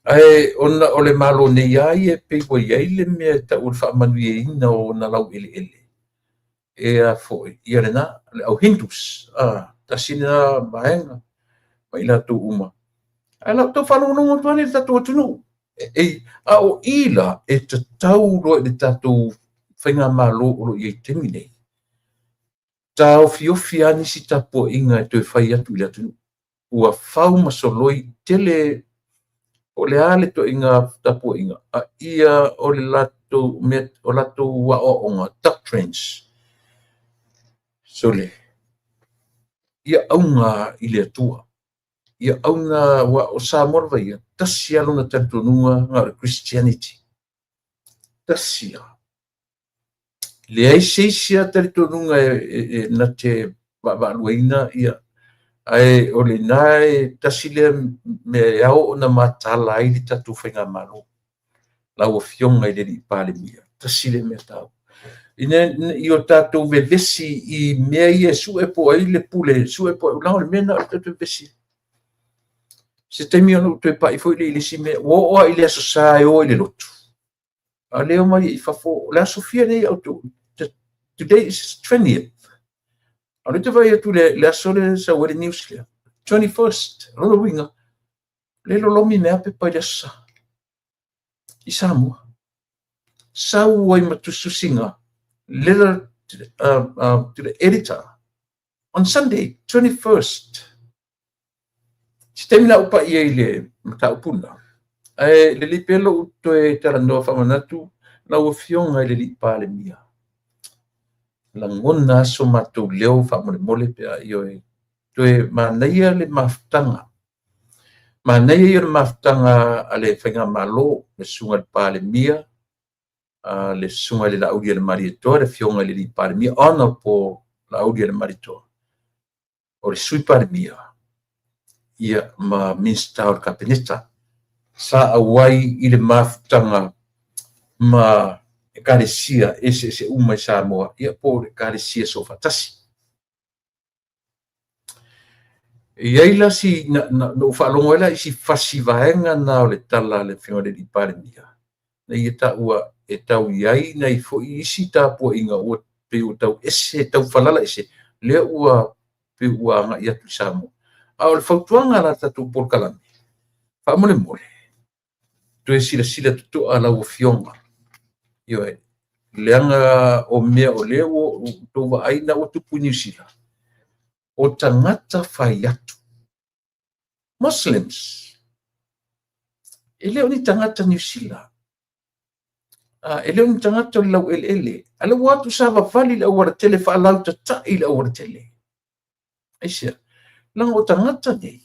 Ae ona o le Malo nei lava ia e pei ua i ai le mea e tau o le faamanuiaina o ona laueleele, e a foi, ia lena, le au Hindus, a, tasi lena vaega ma i latou uma. Ae o la outou faalogologo atu lava i le tatou atunuu. A o i la, e tatau loa i le tatou faigamalo o lo o i ai i le taimi nei, taofiofi lava nisi tapuaiga e toe fai atu i le atunuu. Ua fau ma soloi tele o le a le ituaiga tapuaiga, a ia o le latou mea, o latou aoaoga, doctrines, sole, ia auga i le Atua. Ia auga, aua o Samoa lava ia, tasi lava lona talitonuga na o le Christianity. Tasi lava. Leai se isi lava talitonuga e na te vaavaaluaina ia, ae o lena e tasi lea mea e ao ona mataala ai le tatou faigamalo, lau Afioga i le Alii Palemia, tasi lea mea taua. Ina i o tatou vevesi i mea ia e sue po o ai le pule, sue po o ai, leaga o le mea lena o le tatou vevesi ai. Se taimi ona ou toe pai foi lea i le isi mea, ua oo lava i le Aso Sa e o ai i le lotu. A o lea e omai i fafo, o le aso fia nei outou? Today is 20th. A o lea ou te vaai atu i le aso lea e sau ai le news lea, 21st. O lona uiga, o lea e lolomi mai lava pepa i le Aso Sa i Samoa. Sau ai ma tusitusiga, letter to the editor on Sunday, 21st. Se taimi la ou pai ai i le mataupu lena, ae lelei pea lou toe talanoa faamanatu lau Afioga i le Alii Palemia. Lagona lava so matou leo faamolemole pe a ioe. Toe manaia le mafutaga. Manaia ia o le mafutaga a le faigamalo, le Susuga i le Palemia, le Susuga i le Laauli a le Malietoa, le Afioga i le Alii Palemia, Honorable Laauli a le Malietoa. o le Sui Palemia ia ma Minisita o le Kapeneta sa auai i le mafutaga ma Ekalesia eseese uma i Samoa, ia po o le Ekalesia Soofaatasi. E i ai la si, na, na, na ou faalogo ai la i si fasi vaega na o le tala a le Afioga i le Palemia, na ia taua e tau i ai nai foi isi tapuaiga ua pei ua tau ese, tau falala ese, lea ua pei ua agai atu i Samoa. A o le fautuaga la tatou polokalame, faamolemole, toe silasila totoa lau Afioga. Ioe, leaga o mea o lea ua outou vaai na ua tupu i Niu Sila, o tagata fai atu, Muslims, e le o ni tagata Niu Sila, e le o ni tagata o le laueleele, a lea ua o atu savavali i le aualatele, faalautatai i le aualatele. Aisea? Leaga o tagata nei,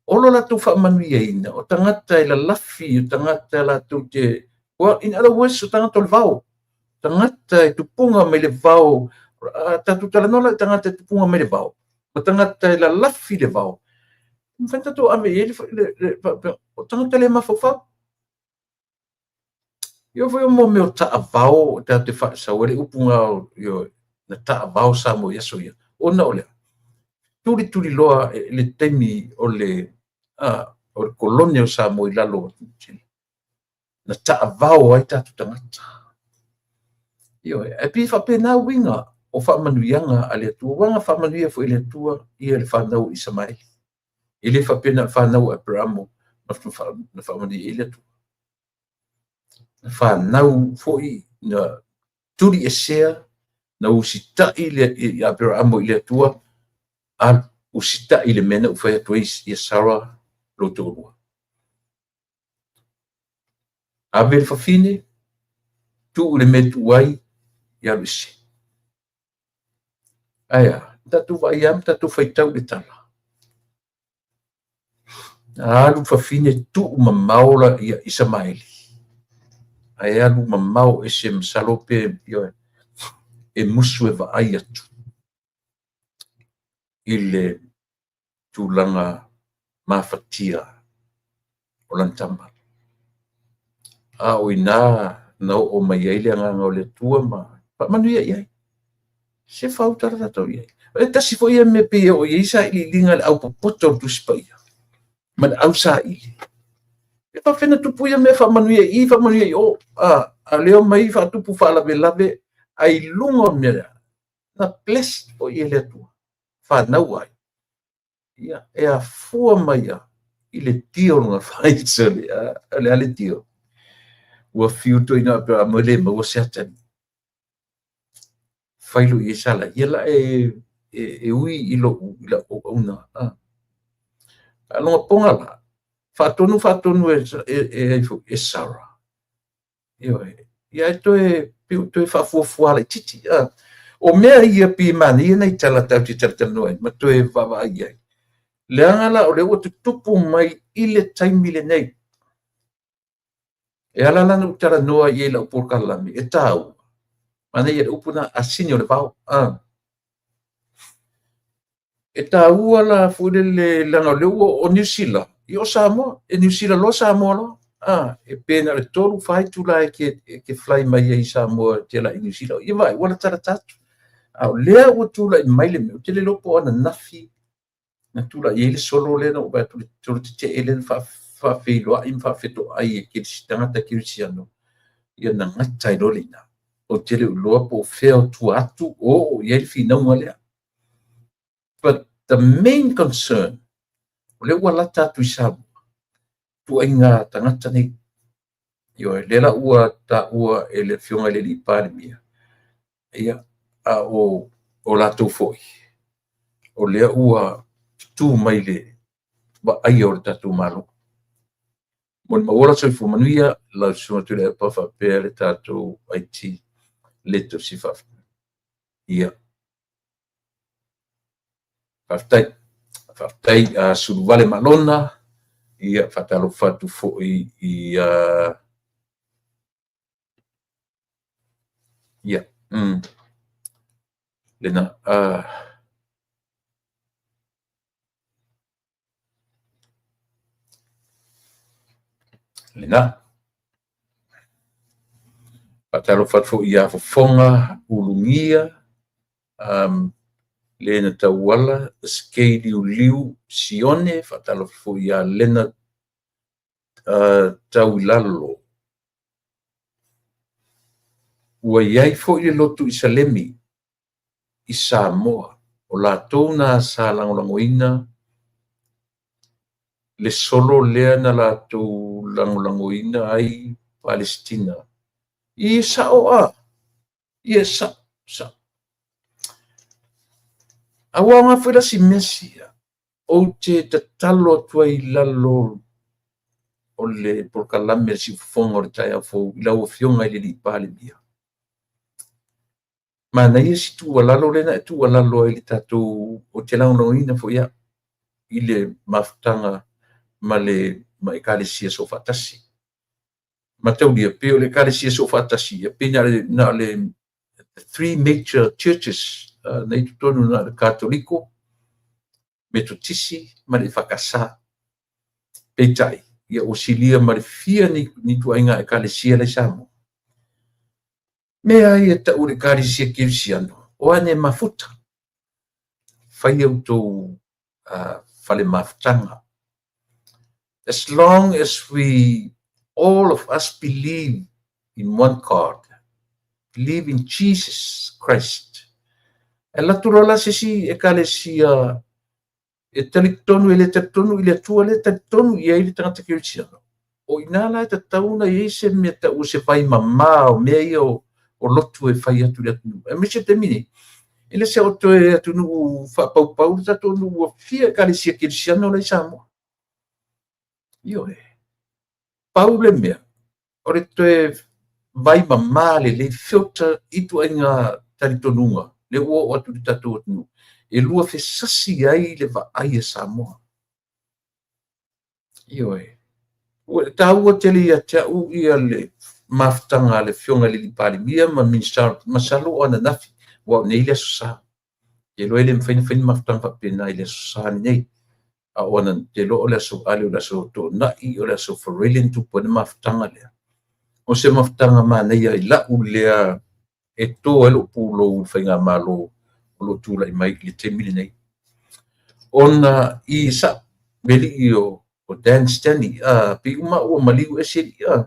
o lo latou faamanuiaina, o tagata e lalafi, o tagata latou te, well, in other words, o tagata o le vao, tagata e tupuga mai le vao, tatou talanoa la i tagata e tupuga mai le vao, ma tagata e lalafi le vao, e mafai ona tatou ave i ai le, o tagata le mafaufau. Ia foi o mea o taavao, tatou te faasau ai le upu na taavao Samoa i aso ia, ona o le a? Tulituliloa le taimi o le kolone o Samoa i lalo o na taavao ai tatou tagata. Ioe, ae pei e faapena uiga o faamanuiaga a le Atua, aua na faamanuia foi e le Atua ia le fanau o Isamaeli. E le faapea na o le fanau a Aperamo na faamanuia ai le Atua. Na fanau foi, na tuliesea, na usitai le Aperamo i le Atua, alu usitai i le mea na ou fai atu ai ia Sara lou toalua. Ave le fafine, tuu i le mea e tuu ai, ia alu ese. Ae a, tatou vaai lava ma tatou faitau i le tala. Na alu le fafine tuu mamao la ia Isamaeli. Ae alu mamao ese masalo pe e musu e vaai atu i le tulaga mafatia o lana tama. A o i ina na oo mai ai le agaga o le Atua ma faamanuia i ai. Se faautala tatou i ai. E tasi foi ia mea pei e oo i ai sailiiliga a le aupopoto o le Tusi Paia ma le ausaili. E faapefea ona tupu ia mea, faamanuia i i, faamanuia i o. A lea omai faatupu faalavelave, ae i luga o le mea lea, na bless foi e le Atua, fanau ai. Ia, e afua mai ia i le tio o lona faisole. O le a le tio? Ua fiu toeaina Aperamo e le maua se atalii. Fai loa i ai Sala, ia la e ui i lou i lau auauna. A lona poga la, faatonu faatonu e ai foi e Sara. Ioe. Ia e toe pei toe faafuafua laitiiti. O mea ia pei e manaia nai tala tatou te talatalanoa ai ma toe vaavaai i ai. Leaga la o lea ua tutupu mai i le taimi lenei. E ala la ona ou talanoa i ai i lau polokalame, e taua. Manaia le upu na, asini o le vao. E taua la foi lele, leaga o lea ua o Niu Sila, ia o Samoa, e Niu Sila loa Samoa loa. E pe na o le 3 4 itula e te fly mai ai i Samoa te ala i Niu Sila. Ia vaai, ua latalata atu. A o lea ua tulai mai le mea, ou te le iloa po o ananafi na tulai ai le solo lea na ou vaai atu le solo tetee lea na faafeiloai ma faafetoai e tagata kerisiano, ia na gata ai loa le ina. Ou te le o iloa po o fea o tua atu o oo i ai le finauga lea. But the main concern, o lea ua lata atu i Samoa, ituaiga tagata nei. Ioe, lea la ua taua e le Afioga i le Alii Palemia, ia, a o latou foi, o lea ua tutu mai le vaaia o le tatou Malo. Mo le maua ola soifua manuia, lau Susuga Tuilaepa faapea le tatou IT le tausi faafetai. Ia, faafetai. Faafetai a Suluvale Malona, ia faatalofa atu foi i ia, lena. Lena. Faatalofa atu foi ia Fofoga Ulugia, Lena Tauala, Skei Liuliu Sione, faatalofa foi ia Lena Tauilalo. Ua i ai foi le lotu i Salemi i Samoa, o latou na sa lagolagoina le solo lea na latou lagolagoina ai Palesitina. I sa'o a? Ia sa'o, sa'o. Aua aoga foi la si mea sia, ou te tatalo atu ai i lalo o le polokalame a le Siufofoga o le taeao fou i lau Afioga i le Alii Palemia. Manaia si tuualalo lea na e tuualalo ai i le tatou, ou te lagolagoina foi au i le mafutaga ma le ma Ekalesia Soofaatasi. Mataulia pei o le Ekalesia Soofaatasi ia pei na o le three major churches na i totonu, na o le Katoliko, Metotisi ma le EFKS. Peitai, ia ua silia ma le fia ni ituaiga Ekalesia la i Samoa. Mea ai e tau o le Ekalesia Kerisiano, o ane mafuta, fai outou fale mafutaga. As long as we, all of us believe in one God, believe in Jesus Christ, e alu atu loa la se isi Ekalesia e talitonu, e le talitonu i le Atua lea e talitonu i ai le tagata kerisiano, o i ina la e tatau ona i ai se mea tau o se vaimamā o mea ia o lotu e fai atu i le atunuu. Aemaise le taimi nei, e le se o toe atunuu faapaupau le tatou nuu, ua fia Ekalesia Kerisiano la i Samoa. Ioe. Pau le mea, o le toe vaimamā lelei, filter ituaiga talitonuga lea ua oo atu i le tatou atunuu, e luafesasi ai le vaai a Samoa. Ioe. Ua taua tele ia te au ia le mafutaga a le Afioga i le Palemia ma Minisita, masalo o ananafi, aua o nei le Aso Sa. Te iloa e le mafai ona fai ni mafutaga faapena i le Aso Sa lenei. A o ana, te iloa o le aso Ale, o le aso Toonai, o le aso Faraile na tupu ai le mafutaga lea. O se mafutaga manaia i la'u lea e to ai lou pulou i le faigamalo o lo o tulai mai i le taimi lenei. Ona i sa'o le alii o Dan Stanley, pei uma ua maliu ese alii,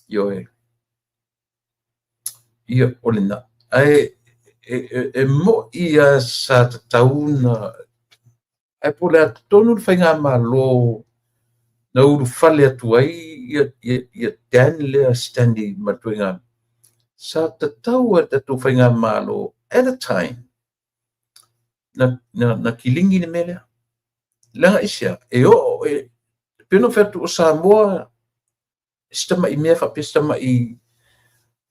ioe. Ia, o lena. Ae e mo'i lava sa tatau na, ae po o le a tonu le faigamalo na ulufale atu ai ia Dan lea Stanley ma le ituaiga, sa tatau ai le tatou faigamalo at a time na kiligi le mea lea. Leaga aisea? E oo e pei ona ou fai atu o Samoa si tamai mea faapea si tamai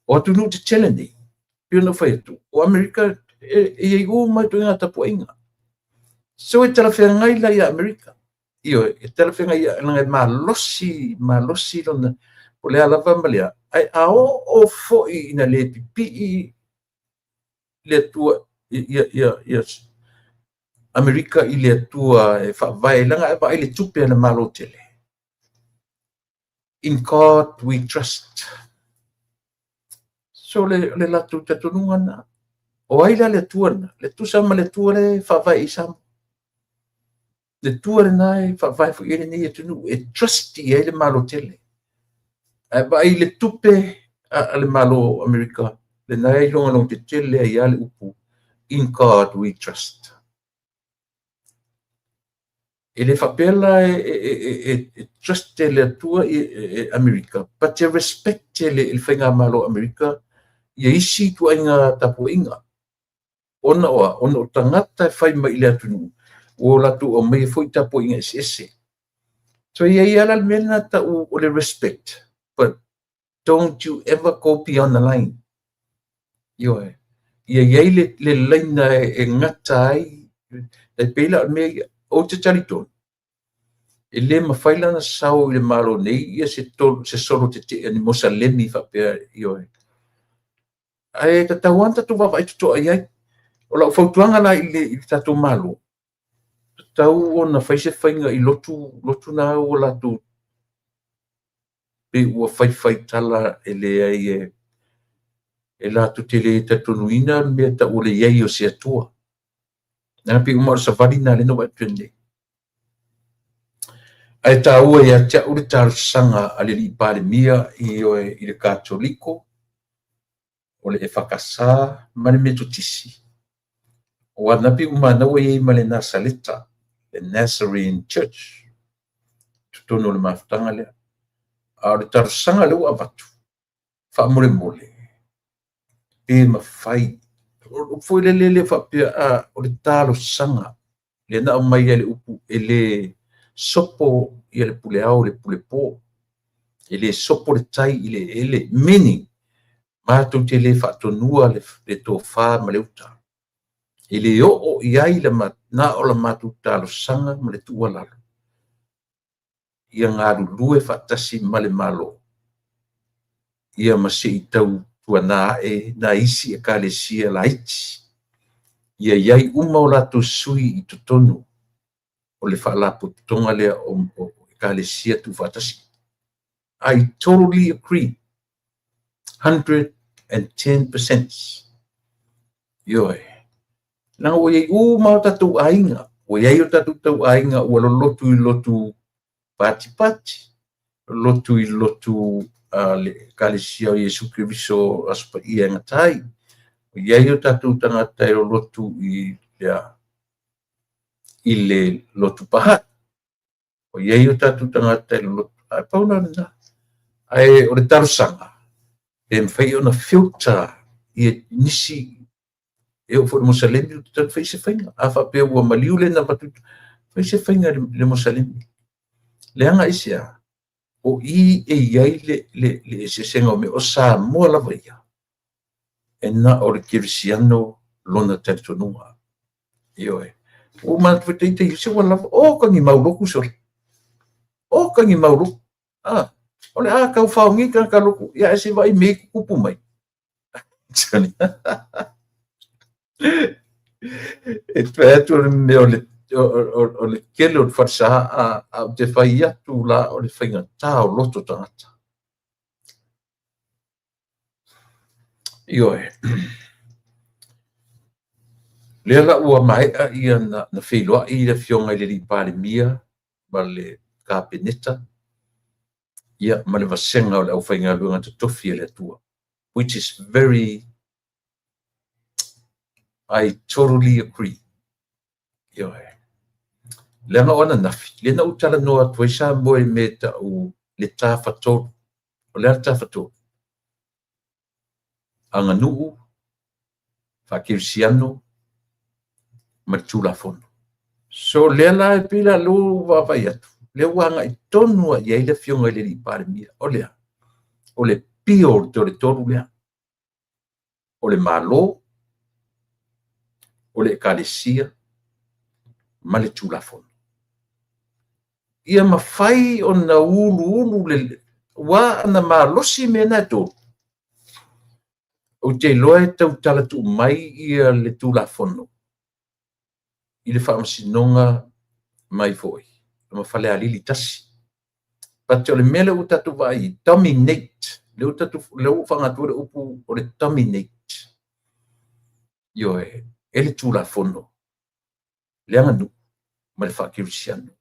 o atunuu tetele nei. Pei ona ou fai atu, o Amerika e i ai uma ituaiga tapuaiga. So e talafeagai la ia Amerika. Ioe, e talafeagai leaga e malosi, malosi lona, o le a lava ma le a. Ae a oo foi ina le pipii le Atua ia Amerika i le Atua e faavae, leaga e vaai le tupe a le Malo tele. In God we trust. So le latou talitonuga lena. O ai la le Atua lena? Le tusa ma le Atua le faavae i Samoa. Le Atua lena e faavae foi i ai lenei atunuu, e trust i ai le Malo tele. Ae vaai le tupe a le Malo o Amerika, lena e iloga tetele ai lava le upu In God we trust. E le faapea la e trust le Atua i Amerika, but e respect le faigamalo o Amerika ia isi ituaiga tapuaiga. Ona o a? Ona o tagata e fai mai i le atunuu, ua latou aumaia foi tapuaiga eseese. So e i ai lava la le mea lena tau o le respect, but don't you ever go beyond the line. Ioe. Ia i ai le laina e gata ai, e pei la o le mea ia, ou te talitonu, e le mafai la ona sao i le Malo nei ia se solo tetee ni Mosalemi faapea, ioe. Ae tatau lava ona tatou vaavaai totoa i ai. O lau fautuaga la i le tatou Malo, tatau ona fai se faiga i lotu na ua latou Pei ua faifai tala e leai e e latou te le talitonuina le mea tau o le i ai o se Atua. Leaga pei uma o le savali lena lea na ou vaai atu nei. Ae taua ia te au le talosaga a le alii Palemia i oe i le Katoliko, o le EFKS ma le Metotisi, aua na pei ua manau ua i ai ma le Nasaleta, le Nazarene Church, totonu o le mafutaga lea. A o le talosaga lea ua avatu, faamolemole, pe mafai, o le upu foi lele le faapea, a, o le talosaga, lea na aumai ai le upu e le sopo ia le pule ao i le pule po, e le sopo le tai i le eleele, meaning, matou te le faatonua le tofa ma le uta. E le oo i ai na o la matou talosaga ma le tuualalo ia galulue faatasi ma le Malo ia ma se i tautuana ae nai isi Ekalesia laiti ia i ai uma o latou sui i totonu o le Faalapotopotoga lea o Ekalesia Tuufaatasi. I totally agree. 110%. Ioe. Leaga ua i ai uma o tatou aiga, ua i ai o tatou tauaiga ua lolotu i lotu patipati, lolotu i lotu a le Ekalesia o Iesu Keriso Aso Paia e gata ai. Ua i ai o tatou tagata e lolotu i le, i le lotu Baha'i. Ua i ai o tatou tagata e lolotu, ae pau la lena. Ae o le talosaga, pe mafai ona filter ia nisi e oo foi i le Musalemi, ua tatau ona fai se faiga. A faapea ua maliu le na avatu, fai se faiga i le Musalemi. Leaga aisea? O i e i ai le eseesega o mea. O Samoa lava ia, e na o le kerisiano lona talitonuga. Ioe. Ua ou manatu foi ita ia, se ua lava, oka ni mau lotu sole. Oka ni mau lotu. Ah, o le a tau fao nei tagata lotu, ia ae se i vaai i mea i tutupu mai. E fai atu o le mea o le o le tele o le falesa a ou te fai atu la o le faigata o loto tagata. Ioe. Lea la ua maea ia na feiloai le afioga i le alii Palemia ma le Kapeneta ia ma le vasega o le aufaigaluega totofi a le Atua, which is very, I totally agree. Ioe. Leaga o ananafi, lea na ou talanoa atu ai Samoa i mea e tau le tafatolu. O le a le tafatolu? Aganuu, faakerisiano ma le Tulafono. So lea la e pei la lea ua vaavaai atu, lea ua agai tonu lava i ai le afioga i le alii Palemia. O le a? O le pio o le tolu lea. O le Malo, o le Ekalesia ma le Tulafono. Ia mafai ona uluulu le aua ana malosi mea na e tolu, ou te iloa e tautala tuu mai ia le Tulafono i le Faamasinoga mai foi ma Falealili 1. But o le mea lea ua tatou vaai i dominate, lea ua tatou, lea ua faaaoga atu le upu o le dominate. Ioe, e le Tulafono, le aganuu ma le faakerisiano.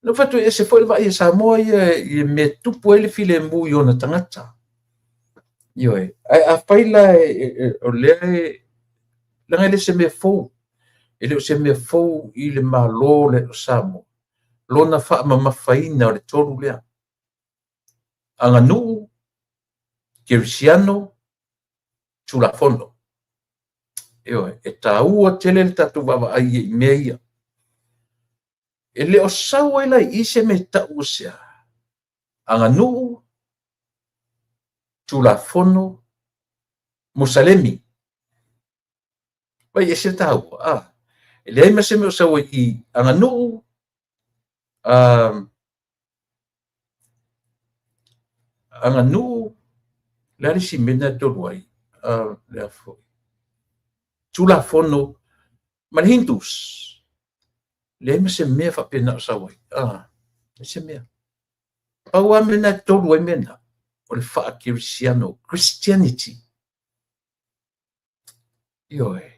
Na ou fai atu e ese foi le vaai a Samoa ia i le mea e tupu ai le filemu i ona tagata. Ioe, ae afai la o lea e, leaga e le o se mea fou, e le o se mea fou i le Malo o Samoa, lona faamamafaina o le tolu lea, aganuu, kerisiano, Tulafono. Ioe, e taua tele le tatou vaavaai i mea ia. E le o sau ai la i i se mea tau o se a? Aganuu, Tulafono, Musalemi. Vai e ese le taua. Ah, e leai ma se mea o sau ai i aganuu, aganuu, le a le isi mea lena e tolu ai? Le a foi? Tulafono ma le Hindus. Leai ma se mea faapena o sau ai. Leai se mea. Pau lava mea na e tolu ai mea na, o le faakerisiano, Christianity. Ioe.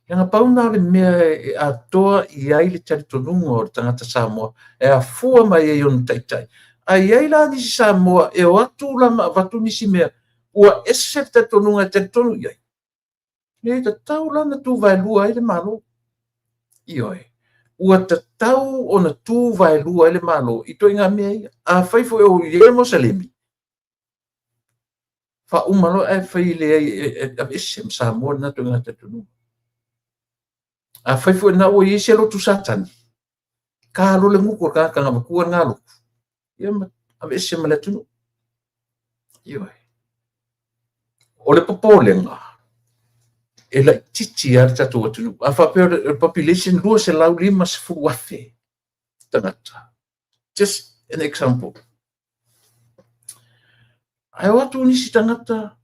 Leaga pau na o le mea e atoa i ai le talitonuga o le tagata Samoa e afua mai ai ona taitai. A i ai la nisi Samoa e o atu la ma avatu nisi mea ua ese le talitonuga e talitonu i ai, e tatau la ona tu vaelua ai le Malo. Ioe. Ua tatau ona tu vaelua ai le Malo i ituaiga mea ia. Afai foi o i ai le Moselemi, faauma loa ae fai leai e aveese ma Samoa lena ituaiga talitonuga. Afai foi o lena ua i ai se lotu Satani, ta loa le gutu o le tagata na avatua lena lotu, ia ma aveese ma le atunuu. Ioe. O le popolega, e laitiiti lava le tatou atunuu. A faapea o le population 250,000 tagata, just an example. Ae o atu nisi tagata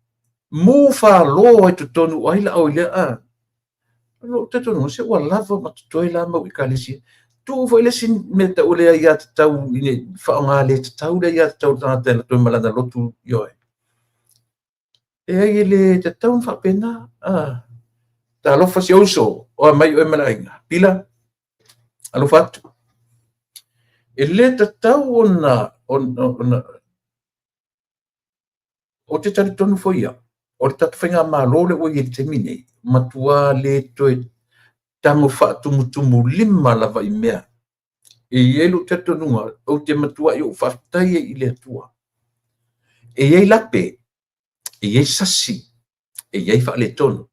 mu falo ai totonu o ai la oi lea a. O lou talitonuga, se ua lava ma totoe la mau ekalesia. Tuu foi le isi mea tau o le aiatatau ina ne i faaaoga le tatau le aiatatau a le tagata e alu atu ai ma lana lotu, ioe. Leai, e le tatau ona faapena. Talofa si ou uso, o a mai oe ma le aiga. Pila, alofa atu. E le tatau ona ou te talitonu foi au, o le tatou faigamalo lea ua i ai i le taimi nei, matua le toe tago faatumutumulima lava i mea. E i ai lou talitonuga, ou te matuai ou faafetai ai i le Atua. E i ai lape, e i ai sasi, e i ai faaletonu.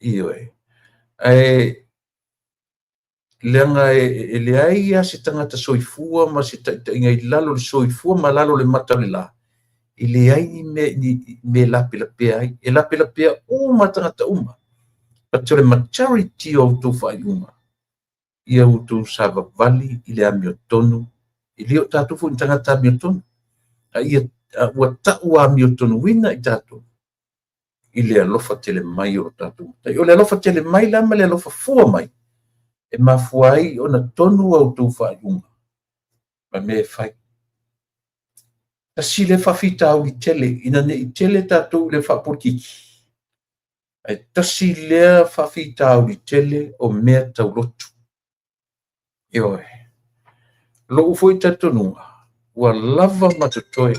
Ioe. Ae leaga e leai lava se tagata soifua ma se taitaiga i lalo o le soifua ma lalo o le mata o le la, e leai ni mea e lapelapea ai. E lapelapea uma tagata uma. But o le majority o outou faaiuga, ia outou savavali i le amiotonu, e le o tatou foi ni tagata amiotonu, a ia ua tau amiotonuina i tatou i le alofa tele mai o lo tatou Matai. O le alofa tele mai la ma le alofa fua mai, e mafua ai ona tonu a outou faaiuga ma mea e fai. Tasi lea faafitauli tele, ina ne i tele tatou i le faapolokiki, ae tasi lea faafitauli tele o mea tau lotu. Ioe. Lou foi talitonuga, ua lava ma totoe.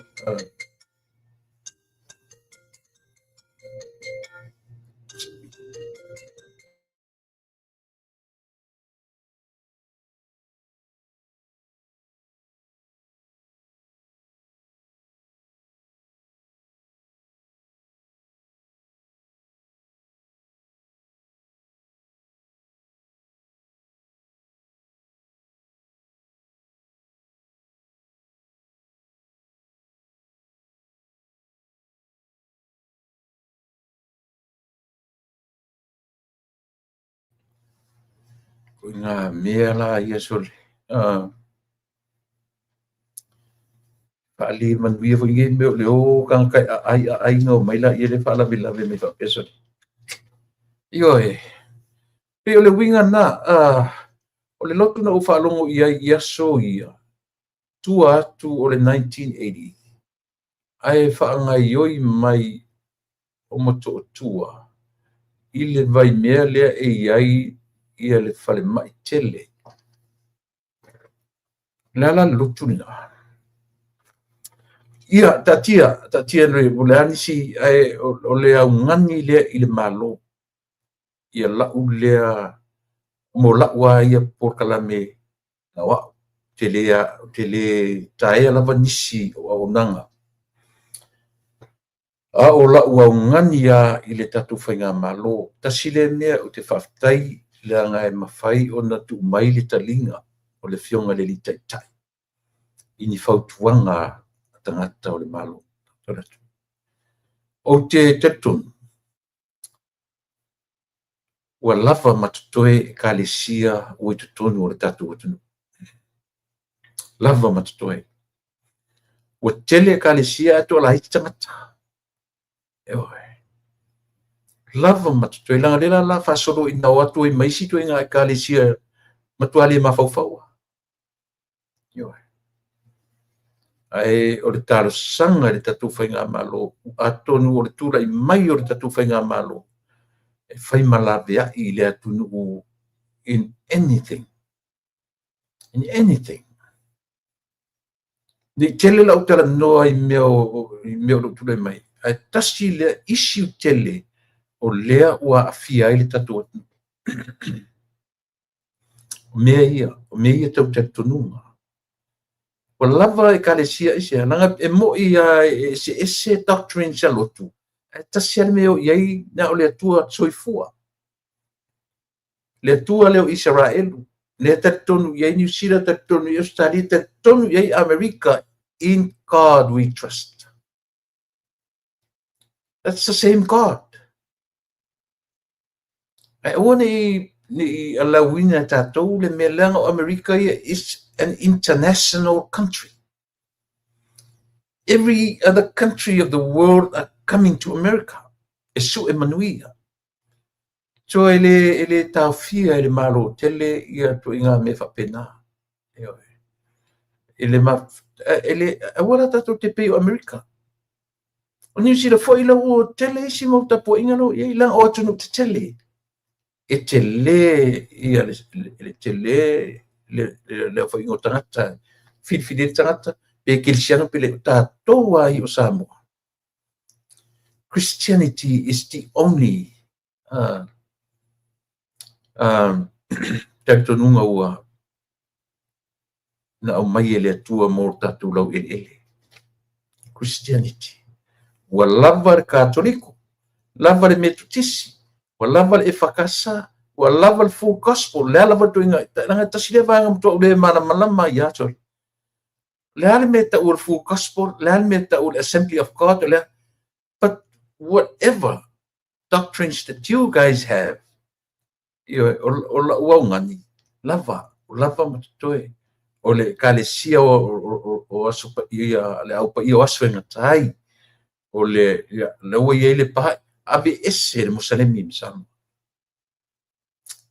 O ngā mea la ia sole. Faale manuia foi nei mea o le o tagata e aai aai ona omai laia lea faalavelave mai faapea sole. Ioe. Pei o le uiga lena, o le lotu na ou faalogo i ai i aso ia, tua atu o le 1980, ae faagaoioi mai o Motootua i le vaimea lea e i ai ia le falemai tele. O le a la le lotu lena? Ia, taatia, taatia o le a nisi, ae o le augani lea i le Malo, ia lau lea, mo lau lava ia polokalame na o au, ou te le taea lava nisi o auaunaga. A o lau augani lava i le tatou faigamalo, tasi lea mea ou te faafetai leaga e mafai ona tuu mai le taliga o le Afioga i le Alii Taitai i ni fautuaga a tagata o le Malo. Ou te talitonu, ua lava ma totoe ekalesia ua i totonu o le tatou atunuu. Lava ma totoe. Ua tele ekalesia ae toalaiti tagata. Ioe. Lava ma totoe. Leaga lea la faasolo ina o atu ai ma isi ituaiga ekalesia matua le mafaufau. Ioe. Ae o le talosaga i le tatou faigamalo, atonu o le tulai mai o le tatou faigamalo e fai ma laveai i le atunuu in anything. In anything. Ne i tele lau talanoa i mea o i mea o lo o tulai mai, ae tasi lea issue tele o lea ua aafia ai le tatou atunuu. O mea ia, o mea ia tau talitonuga. Ua lava ekalesia aisea? Leaga e moni lava e eseese doctrines a lotu, ae tasi lava le mea e o i ai, na o le Atua soifua. Le Atua lea o Isaraelu, lea e talitonu i ai Niu Sila, talitonu i ai Ausetalia, talitonu i ai Amerika, in God we trust. That's the same God. Ae aua ne i alauina e tatou le mea leaga o Amerika ia is an international country. Every other country of the world are coming to America e sue manuia. So e le taofia e le Malo tele ia ituaiga mea faapena. Ioe. E le ma, e le, aua la tatou te pei o Amerika. O Niu Sila foi la ua tele isi mau tapuaiga la ua i ai, leaga o atunuu tetele. E tele ia le tele le aofaiga o tagata, filifili ai le tagata, pe kerisiano pe le, o tatou lava ia o Samoa. Christianity is the only talitonuga ua na aumai e le Atua mo tatou laueleele. Christianity. Ua lava le Katoliko, lava le Metotisi, ua lava le EFKS, ua lava le Full Gospel, o le a lava le ituaiga, leaga e tasi lea vaega matua ou le malamalama ai ia sole. O le a le mea e tau o le Full Gospel, o le a le mea e tau o le Assembly of God, o le a, but whatever doctrines that you guys have, ioe, o lau augani, lava, lava ma totoe. O le ekalesia o aso paia, le au paia o aso e gata ai, o le, ia, lea ua i ai le Baha'i, aveese le Musalemi ma Samoa.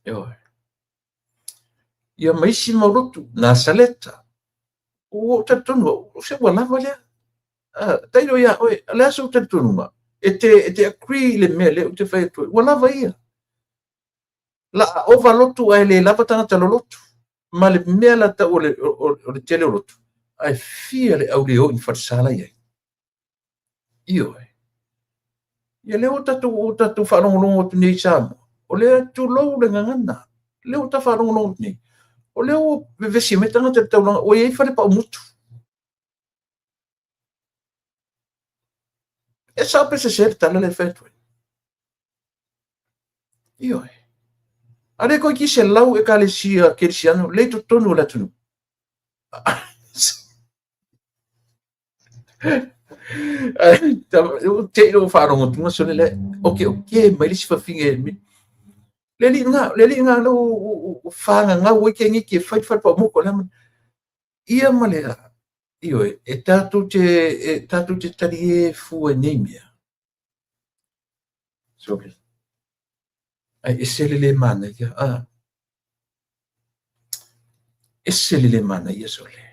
Ioe. Ia ma isi mau lotu, Nasaleta. Ua ou talitonu au, o se ua lava lea. Ah, tailo ia oe, o le a sou talitonuga? E te agree i le mea lea ou te fai atu ai, ua lava ia. La a ova lotu ae le lava tagata lolotu. Ma le mea la tau o le tele o lotu, ae fia le au le o i falesa la i ai. Ioe. Ia lea ua tatou faalogologo atu nei i Samoa, o lea tulou le gagana, lea ua ta faalogologo atu nei, o lea ua vevesi mai tagata i le taulaga, ua i ai fale paumutu. E sao pe sese le tala lea e fai atu ai. Ioe. A le toeitiiti 100 ekalesia kerisiano le i totonu o le atunuu. Te i lou faalogo atu sole le oke oke mai le isi fafine le alii lena, le alii lena lea ua fagagau ai teineiti e fai le fale paumoko lea ia ma le ioe e tatou te e tatou te talie fua i nei mea. Sorry. Ai ese le le manaia. Ah. Ese le le manaia sole.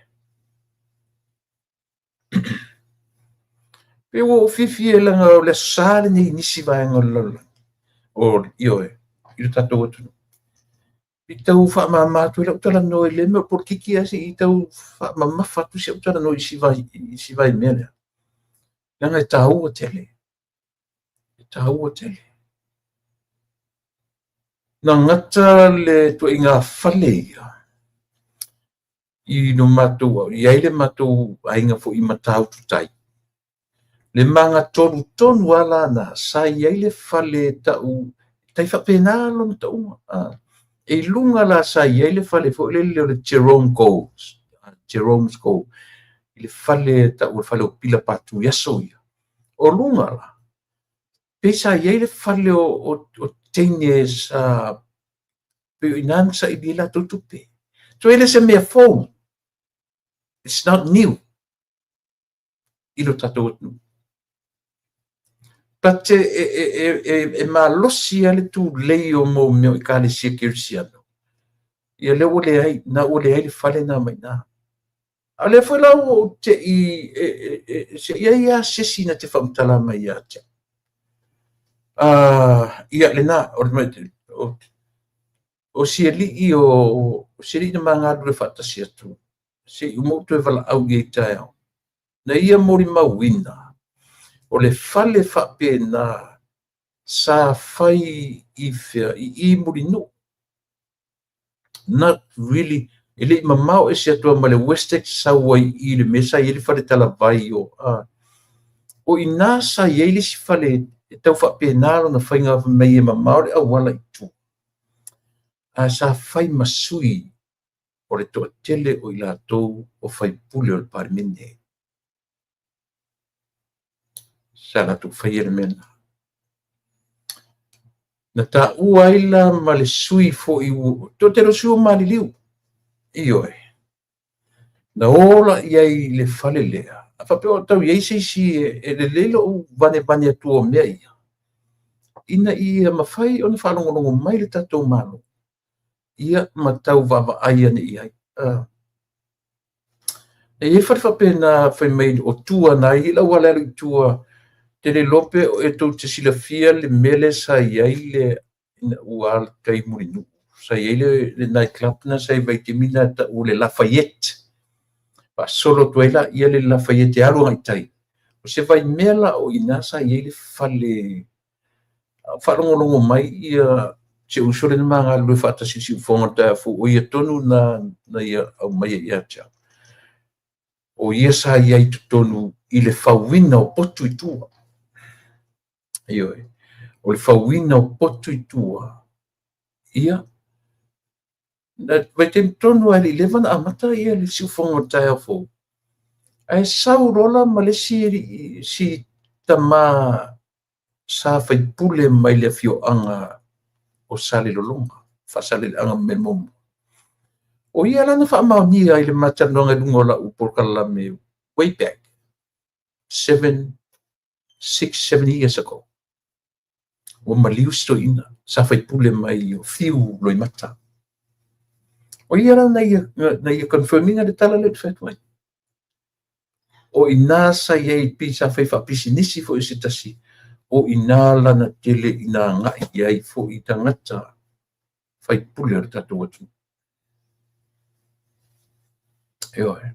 Pe ua ou fiafia leaga o le Aso Sa lenei i nisi vaega o le lalolagi, o, ioe, i lo tatou atunuu. I tau faamama atu ai lau talanoa i lea mea o polokiki ae se i tau faamamafa atu si au talanoa i si vai mea lea. Leaga e taua tele. E taua tele. Na gata le ituaiga fale ia i lo matou, i ai le matou aiga foi i Matautu Tai. Le magatolu tonu lava la na, sa i ai le fale tau, tai faapena lona tauga. E i luga la sa i ai le fale foi lele o le Jerome Gold, Jerome's Gold, i le fale tau o le fale o Pila Patu i aso ia. O luga la, pei sa i ai le fale o teine sa pei o i ina na saili ai latou tupe. So e le se mea fou. It's not new i lo tatou atunuu. But e malosi lava le tulei o mau mea o ekalesia kerisiano. Ia lea ua leai, na ua leai le fale na ma i ina. A o lea foi la ua ou te i se i ai lava se isi na te faamatala mai ia te au. Ia lena, o si alii o si alii na ma galulue faatasi atu, se i uma ou toe valaau i ai i taeao. Na ia molimauina, o le fale faapena sa fai i fea, i i Mulinuu. Not really, e le i mamao ese atu lava ma le Westex sau ai i le mea sa i ai le fale talavai o, o i ina sa i ai le isi fale e tau faapena lona faiga fai mai e mamao le auala i tua, ae sa fai ma sui o le toatele o i latou o faipule o le Palemene. Sa latou faia le mea lena. Na taua ai la ma le sui foi, toatele o sui ua maliliu. Ioe. Na o la i ai i le fale lea, a faapea o tau i ai se isi e lelei lou vanevane atu o mea ia, ina ia mafai ona faalogologo mai le tatou Malo, ia ma tau vaavaai ane i ai. E i ai fale faapena fai mai o tua na i ai le auala e alu i tua, te le iloa pe e tou te silafia le mea lea sa i ai le ina ua alatai i Mulinuu. Sa i ai le night club na sa i ai vaitaimi na e tau o le Lafayette. Faasolo atu ai laia le Lafayette e alu agai i tai. O se vaimea la o i ina sa i ai le fale a o faalogologo mai ia si ou uso lea na ma galulue faatasi i le siufofoga o le taeao fou, o ia tonu na na ia aumaia ia te au. O ia sa i ai i totonu i le fauina o potu i tua. Ioe. O le fauina o potu i tua, ia, na vaitaimi tonu lava e le i leva ona amata ia le siufofoga o le taeao fou, ae sau loa la ma le isi si tama sa faipule mai le afioaga o Salelologa, Faasaleleaga Numera 1. O ia la na faamaonia i le ma talanoaga i luga o lau polokalame way back 7, 6, 7 years ago. Ua maliu si toeaina sa faipule mai o Fiu Loimata. O ia la na ia confirm ina le tala lea ou te fai atu ai. O i ina sa i ai pei sa fai faapisinisi foi e se tasi, o i ina lana tele ina agai i ai foi tagata faipule o le tatou atunuu. Ioe.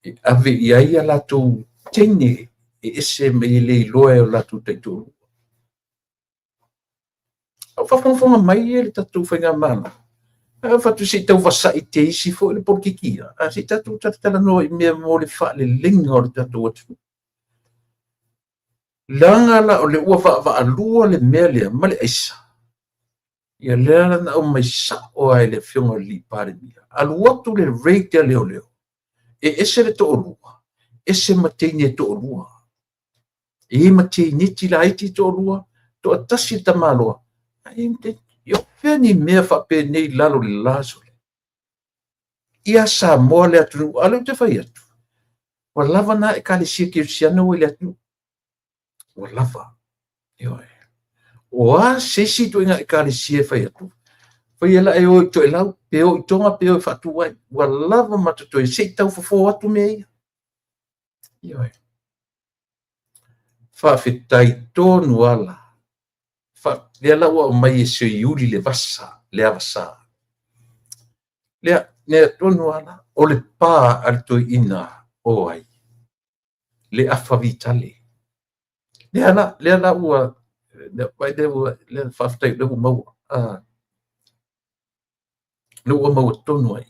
E ave i ai a latou teine e ese mai e le iloa e o latou taitoalua. A o faafogafoga mai le tatou faigamalo, ae fai atu se i tau vasa'i te isi foi le polokiki ia, a se i tatou talatalanoa i mea mo le faaleleiga o le tatou atunuu. Leaga la o lea ua vaavaalua le mea lea ma le aisa, ia lea la na aumai sao lava e le afioga i le Palemia. Alu atu le raid a leoleo, e ese le toalua, ese ma teine e toalua. E i ai ma teineti laiti toalua, toatasi le tamaloa. Ia o fea ni mea faapenei i lalo o le la sole? Ia Samoa le atunuu, a o lea ou te fai atu, ua lava na Ekalesia Kerisiano ua i le atunuu. Ua lava. Ioe. O a se isi ituaiga Ekalesia e fai atu, faia la e o i Toelau, pe o i Toga, pe o e faatu ai. Ua lava ma totoe, se i tau fofo atu mea ia. Ioe. Faafetai tonu lava la. Lea la ua aumai e Seiuli le vasa, le avasa. Lea, lea tonu lava la, o le pa a le toeaina o ai? Le Afa Vitale. Lea la, lea la ua, lea, vai lea ua, lea faafetai lea ua maua. Lea ua maua tonu ai.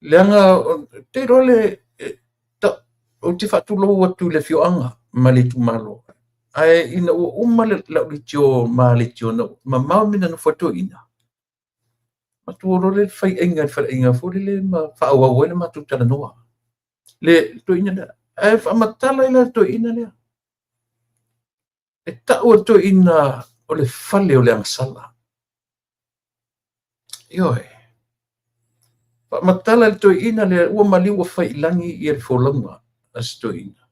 Leaga, te iloa le, ou te faatulou atu i le afioaga ma le itumalo. Ae ina ua uma lau leitio ma leitio na mamao mea na nofo ai le toeaina, matou o loa lea fai aiga i le faleaiga foi lele ma faaauau ai le matou talanoa. Le toeaina lea. Ae faamatala ai la le toeaina lea. E tau e le toeaina o le fale o le agasala. Ioe. Faamatala e le toeaina lea ua maliu ua fai i lagi ia le folauga a si toeaina.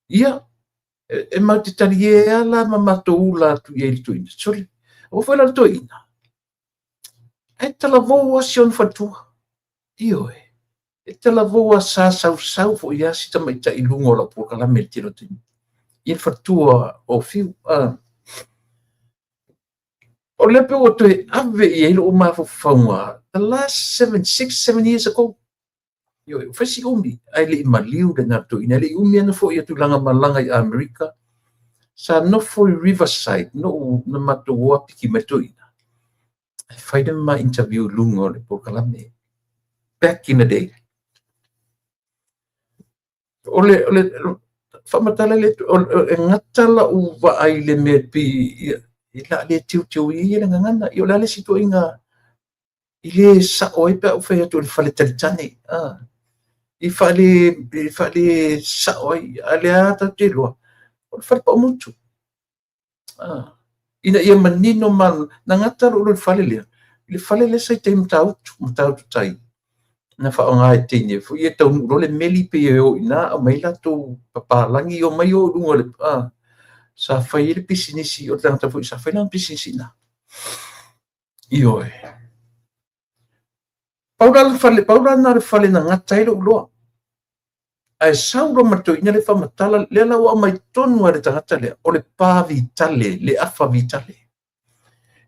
Ia, e matou te talie lava la ma matou ula atu i ai i le toeaina. Sole, aua foi la le toeaina. Ae talavou lava si ona faletua. Ioe, e talavou a sa sausau foi lava si tamaitai i luga o lau polokalame i le tele o taimi. Ia le faletua o Fiu. O lea pei ua toe ave i ai lou mafaufauga the last 7, 6, 7 years ago. Ioe, ua fai si umi, ae le i maliu lena toeaina, e le i umi ana foi atu lana malaga i Amerika. Sa nofo i Riverside, no na matou o apiki mai toeaina. Ae fai le ma interview i luga o le polokalame. Back in the day. O le faamatala le, e gata lau vaai i le mea pei i la le teuteu i ai le gagana. O le a le isi ituaiga i le sao ai pe a ou fai atu o le faletalitane, i faale sao ai, a o lea lava tatou te iloa, o le fale paumotu. Ina ia manino ma na gata lou iloa i le fale lea, i le fale lea sa i tai Matautu, Matautu tai, na faaaoga e teine foi ia taunuu loa le meli pei e o i ina aumai latou papalagi omai o i luga o le sa fai ai le pisinisi o le tagata foi sa fai lana pisinisi i ina. Ioe. Pau la le fale, pau la lena o le fale na gata ai lou iloa. Ae sau loa ma le toeaina lea faamatala, lea la ua aumai tonu lava e le tagata lea, o le pa vitale, le afa vitale.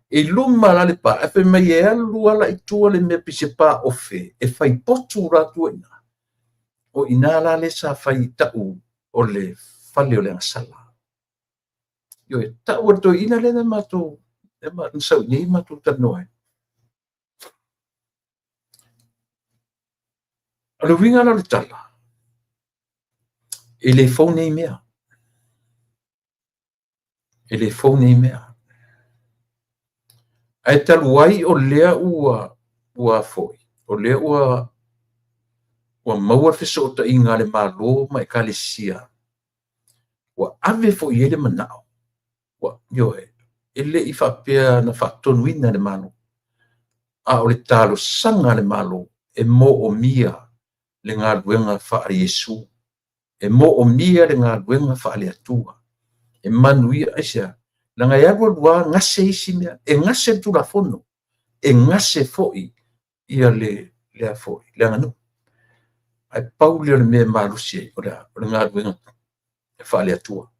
I luma la le pa, ae fai mai e alu lava la i tua le mea pei se pa ofe, e fai potu la tua i ina. O i ina la lea sa fai tau o le fale o le agasala. Ioe, tau e le toeaina lea na matou, na sau i inei matou talanoa ai. O le uiga la o le tala, e le fou nei mea. E le fou nei mea. Ae talu ai o lea ua foi, o lea ua maua le fesootaiga a le Malo ma Ekalesia, ua ave foi i ai le manao, ua, ioe, e le i faapea na faatonuina e le Malo, a o le talosaga a le Malo e moomia le galuega faale-Iesu, e moomia le galuega faale-Atua, e manuia, aisea? Leaga e alu alu lava gase isi mea, e gase le Tulafono, e gase foi ia le a foi, le aganuu. Ae pau lea o le mea e malosi ai, o le a? O le galuega faale-Atua.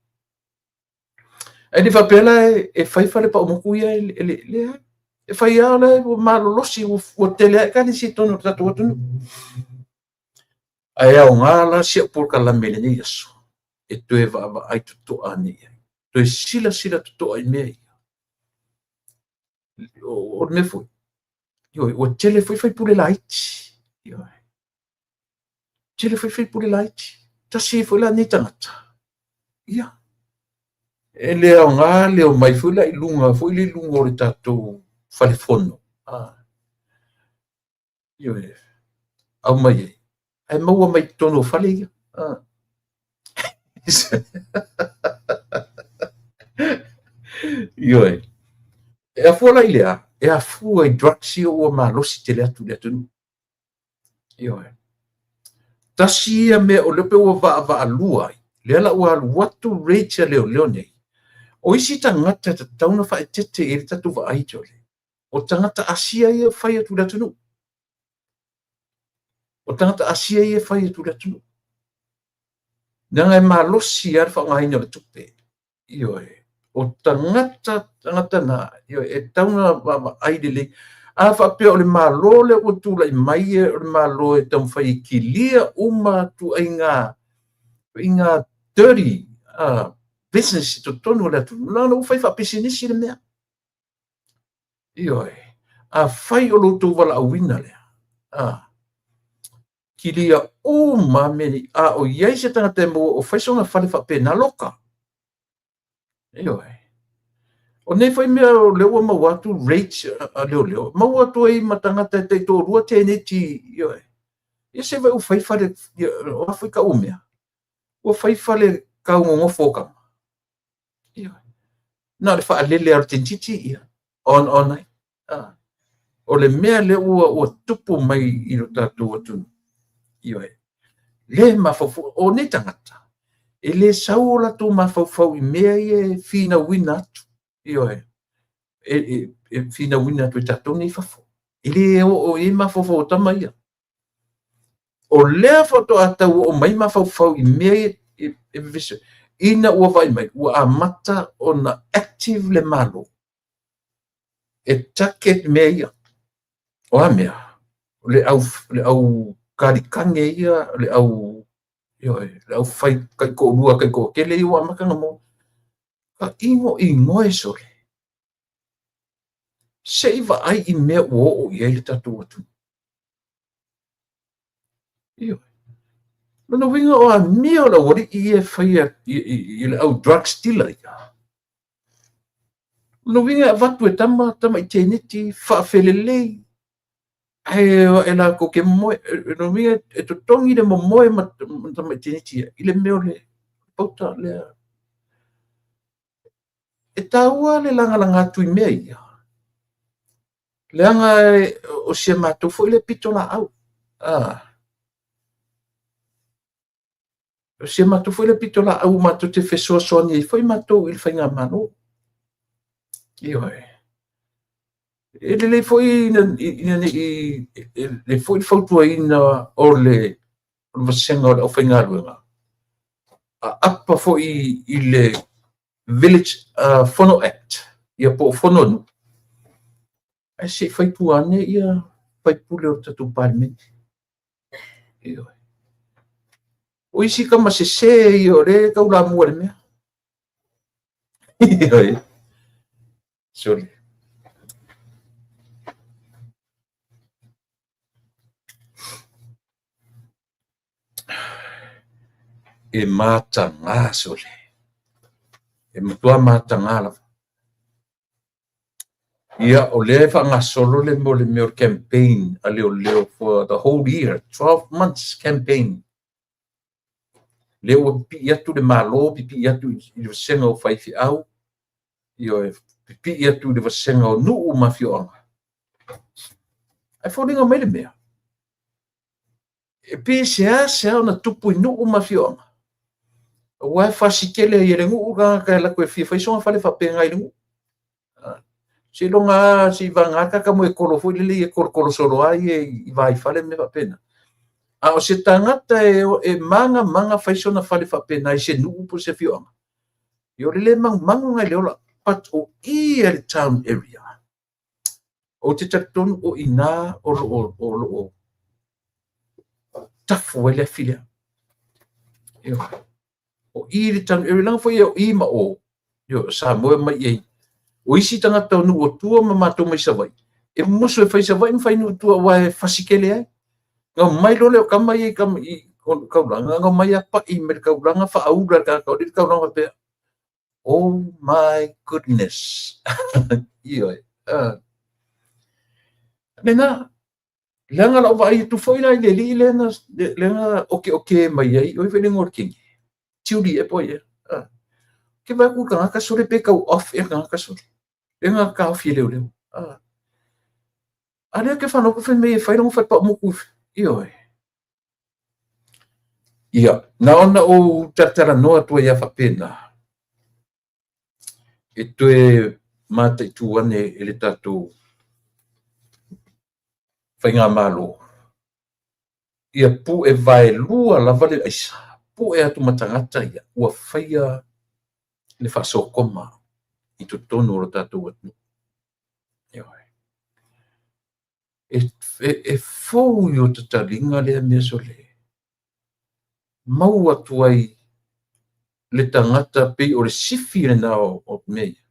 Ae le faapea la e fai fale paumotu ia e leai. E fai lava o la ua malolosi, ua tele lava Ekalesia i totonu o le tatou atunuu. Ae aoga la si au polokalame i lenei aso e toe vaavaai totoa ane i ai, toe silasila totoa i mea ia. O le mea foi, ioe, ua tele foi faipule laiti. Ioe. Tele foi faipule laiti. Tasi ai foi la nei tagata. Ia, e le aoga le omai foi la i luga foi le luga o le tatou fale fono. Ioe, aumai ai. Ae maua mai totonu o fale ia. Ioe. E afua la i le a? E afua i drugs ia ua malosi tele atu i le atunuu. Ioe. Tasi ia mea o lea pei ua vaavaalua ai, lea la ua alu atu raids a leoleo nei. O isi tagata e tatau ona faaeteete i ai le tatou vaai, Jole, o tagata Asia ia e fai atu i le atunuu. O tagata Asia ia e fai atu i le atunuu. Leaga e malosi lava le faaaogaina o le tupe. Ioe. O tagata, tagata na, ioe, e tatau ona vaavaai lelei. A faapea o le Malo lea ua tulai mai, o le Malo e taumafai e kilia uma ituaiga, ituaiga dirty business i totonu o le atunuu, leaga ua fai faapisinisi le mea. Ioe. Afai o lo outou valaauina lea, kilia uma mea nei, a o i ai se tagata e maua o fai sona fale faapena, loka. Ioe. O nei foi mea o lea ua maua atu rates a leoleo, maua atu ai ma tagata e taitoalua teneti, ioe. Ia se vai ua fai fale, o a foi tau o mea, ua fai fale kaugogofo o tama. Ioe. Na o le faalele lava o le tenetiti, ia, on, on ai. O le mea lea ua tupu mai i lo tatou atunuu, ioe, le mafaufau, o nei tagata, e le sau o latou mafaufau i mea ia e finauina atu, ioe, e finauina atu e tatou nei i fafo. E le oo i ai mafaufau o tama ia. O lea faatoa tau oo mai mafaufau i mea ia e vevesi ai, ina ua vaai mai ua amata ona active le Malo e target mea ia. O a mea? O le au kalikage ia, o le au, ioe, le au fai taitoalua taitoatele ia ua amata ona maua. Tainoino e sole. Se i vaai i mea ua oo i ai le tatou atunuu. Ioe. Lona uiga o amio a le aualii ia e faia i le au drugs dealer ia. Lona uiga e avatu e tama tamai teneti faafelelei ae o ae latou te momoe. Lona uiga e totogi le momoe ma tamai teneti ia i le mea o le pauta lea. E taua le lagalaga atu i mea ia, leaga o si a matou foi lea pitolaau. O si a matou foi lea pitolaau matou te fesoasoani ai foi matou i le faigamalo. Ioe. E lelei foi ina ne i e lelei foi le fautuaina o le vasega o le aufaigaluega, aapa foi i le Village Fono Act, ia po o fono a nuu, ae se i fai tua ane ia faipule o le tatou Palemene. Ioe. O isi tama sese ia o lea e taulamua i le mea. Ioe. Sorry. E mataga sole. E matua mataga lava. Ia, o lea e faagasolo le mea o le mea o le campaign a leoleo for the whole year, 12 months campaign. Lea ua pipii atu le Malo, pipii atu i le vasega o faifeau, ioe, pipii atu i le vasega o nuu ma afioaga. Ae foliga mai le mea, e pe seasea ona tupu i nuu ma afioaga, aua e fasi tele ai e le nuu tagata e alu atu e fia fai sona fale faapena i le nuu. Seiloga lava, seivaga lava tagata moekolo foi lele ia e tolotolo solo lava ia i vaifale ma mea faapena. A o se tagata e magamaga fai sona fale faapena i se nuu po o se afioaga, ia o le le magumagu lena i le ola, but o i a le town area, ou te talitonu o i ina o lo o tafu ai le afi lea. Ioe. O i le town area, leaga foi o i ma o, ioe, o Samoa e omai i ai. O isi tagata o nuu o tua ma matou mai Savaii, e musu e fai Savaii ma fai nuu i tua aua e fasi tele ai. Na omai loa lea o tama ia i taulaga, na omai lava pai mai le taulaga faaula le tagata o le taulaga faapea, oh my goodness. Ioe. Lena, leaga lau vaai atu foi la i le alii lea na okeoke mai ai, oi foi le igoa o le kene, Tiuli e po ai ea. Ke vaai atu i le tagata sole pe tau off ea le tagata sole. Lea na taofi e leoleo. A lea ke whanau fai mai e fai lona fale paumutu. Ioe. Ia, na ona ou talatalanoa atu ai lava faapena, e toe mataitu ane e le tatou faigamalo, ia pue vaelua lava le aisa, pue atu ma tagata ia, ua faia le faasokoma i totonu o le tatou atunuu. Ioe. E fou i o tataliga lea mea sole. Mau atu ai le tagata pei o le sifi lena o mea ia.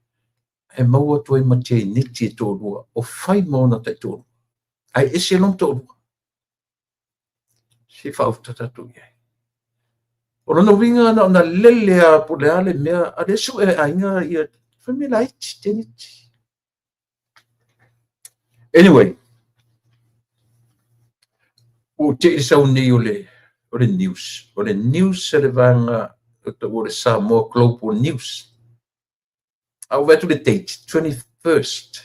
E mau atu ai ma teneti e toalua, o fai ma ona taitoalua. Ae ese lona toalua. Se i faauta tatou i ai. O lona uiga na ona lele lava po o le a le mea, a lea sue e aiga ia, fai mai laiti teneti. Anyway, ua ou te i le sau nei o le news. O le news a le vaega o taua o le Samoa Global News. A ua vaai atu le date, 21st.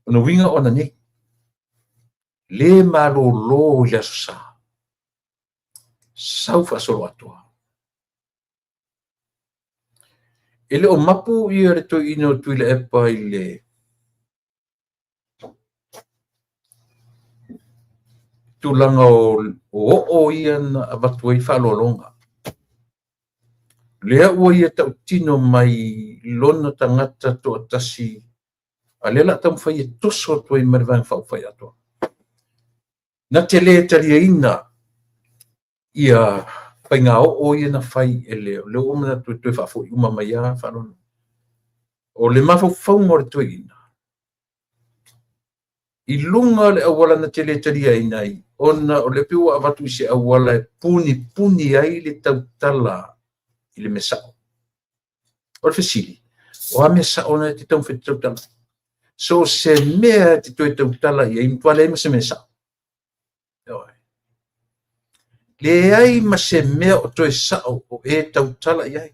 O lona uiga o ananei. Le malolo i le Aso Sa. Sau faasoloatoa. E le o mapu ia le toeaina o Tuilaepa i le tulaga o oo ia na avatu ai faaaloaloga. Lea ua ia tautino mai lona tagata toatasi, a lea la taumafai e toso atu ai ma le Vaega Faaupufai atoa. Na te le taliaina ia faiga oo ia na fai e le o lea ua manatu e toe faafoi uma mai lava faaaloalo. O le mafaufauga o le toeaina i luga o le auala na te le taliaina ai, ona o lea pei ua avatu i se auala e punipuni ai le tautala i le mea sao. O le fesili, o a mea sao na e te taumafai e te tautala? So se mea e te toe tautala i ai, matua leai ma se mea sao. Leai ma se mea o toe sao o e tautala i ai.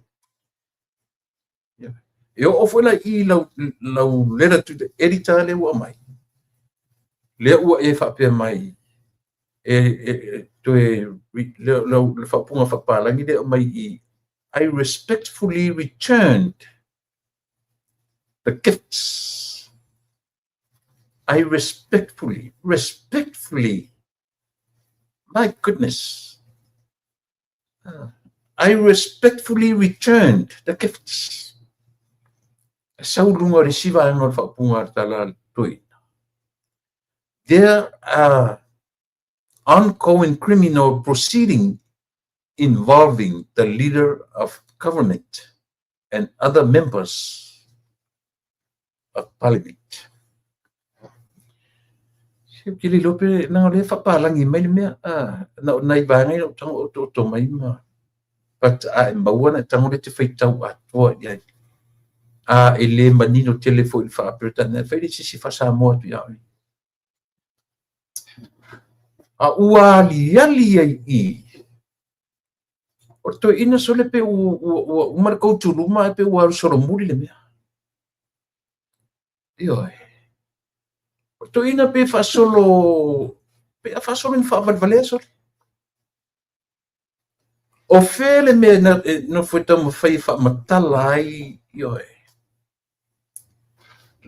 E oo foi la i lau, lau letter to the editor lea ua aumai, lea ua e faapea mai e, e, e toe lau le faaupuga faapalagi lea aumai i I respectfully returned the gifts. I respectfully, respectfully, my goodness. I respectfully returned the gifts. E sau luga o le isi vaega o le faaupuga a le tala a le toeaina. There are ongoing criminal proceeding involving the leader of government and other members of parliament. Se ou te le iloa pe leaga o lea e faapalagi mai le mea, na o nai vaega ia na ou tago otooto mai ma but a e maua ona e tago lea e te faitau atoa i ai. A e le manino tele foi i le faa-Peretania, fai le isi se faa-Samoa atu ia oe. A ua aliali ai i i, o le toeaina sole pe ua, ua, ua uma le koutuluma ae pe ua alu solomuli le mea. Ioe. O le toeaina pe faasolo, pe a faasolo ina faavalevalea sole. O fea le mea e nofo e taumafai e faamatala ai, ioe,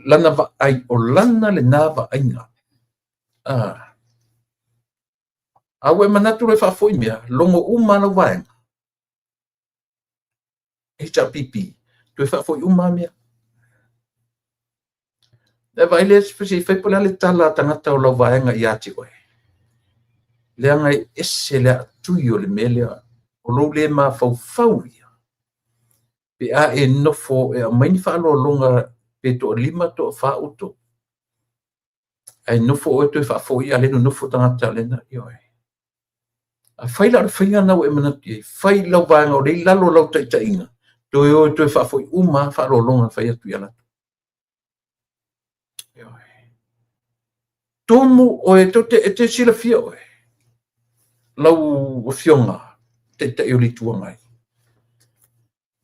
lana vaai, o lana lena vaaiga. Ah. A ua e manatu loa e faafoi mea, logo uma lava lau vaega. HRPP, toe faafoi uma lava mea. E vaai lea se i fai po o le a le tala a tagata o lau vaega ia te oe. Leaga e ese le aatui o le mea lea, o lou le mafaufau ia. Pe a e nofo e aumai ni faaaloaloga pe toalima toafa outou, ae nofo oe toe faafoi a o lea e nonofo tagata lena, ioe. A fai la o le faiga lena ua e manatu i ai, fai i lau vaega o lea i lalo o lau taitaiga, toe o e toe faafoi uma lava faaaloaloga na fai atu ia latou. Ioe. Tumu oe, e te silafia oe, lau afioga Taitai o le Itu Agai.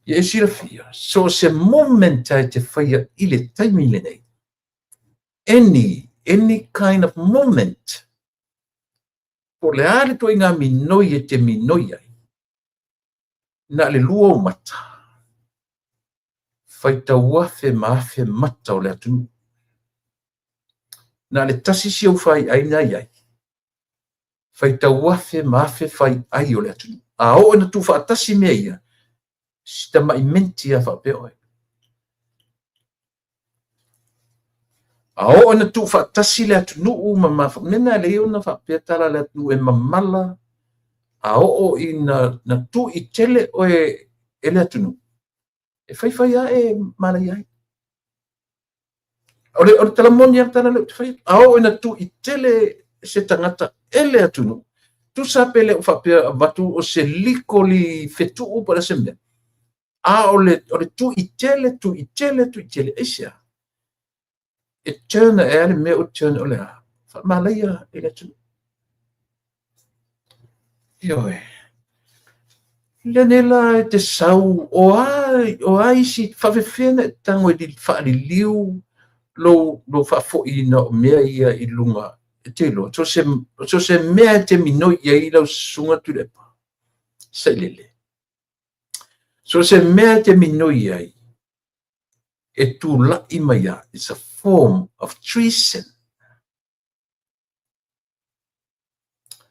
Ia e silafia, so o se movement e te faia i le taimi lenei, any kind of movement, po o le a le ituaiga minoi e te minoi ai, na o le lua ou mata, faitau afe ma afe mata o le atunuu. Na o le tasi si ou faiai na i ai, faitau afe ma afe faiai o le atunuu. A oo ina tuufaatasi mea ia, si tamai menti lava faapea oe. A oo ina tuufaatasi le atunuu ma mafa, mea na e lei ona faapea tala a le atunuu e mamala, a oo ina na tui tele oe e le atunuu, e faifai lava e malaia ai. O le tala moni lava le tala lea ou te fai atu. A oo ina tui tele se tagata e le atunuu, tusa pe le o faapea avatu o se likoli fetuu po o le a se mea, a o le tui tele, tui tele, tui tele, aisea? E turn ae le mea o turn o le a? Faamalaia i le atunuu. Ioe. Lea nei la e te sau, o a isi faafefea ona e tago e faaliliu lou faafoiina o mea ia i luga, e te iloa, so se mea e te minoi i ai lau susuga Tuilaepa, Sailele. So se mea e te minoi i ai, e tulai mai lava, it's a form of treason.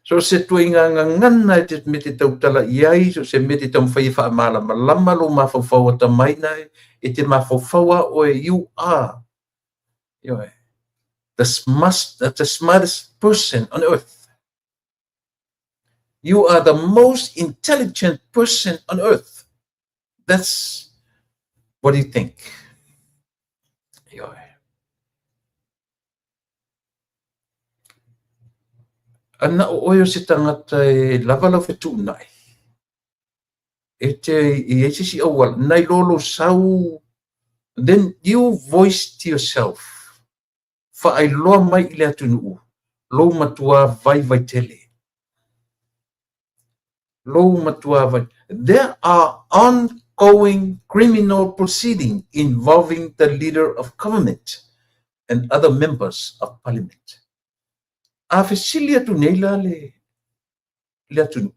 So o se ituaiga gagana e te mea e te tautala i ai, so o se mea e te taumafai e faamalamalama lou mafaufau atamai na e te mafaufau lava oe, you are, ioe, the smartest person on earth. You are the most intelligent person on earth. That's what you think. Ioe. A na o oe o se tagata e lava lau fetuunai, e te i ai se isi auala, nai lo lou sau, then you voice to yourself, faailoa mai i le atunuu lou matua vaivai tele. Lou matua vai. There are ongoing criminal proceeding involving the leader of government and other members of parliament. A fesili atu nei la le le atunuu,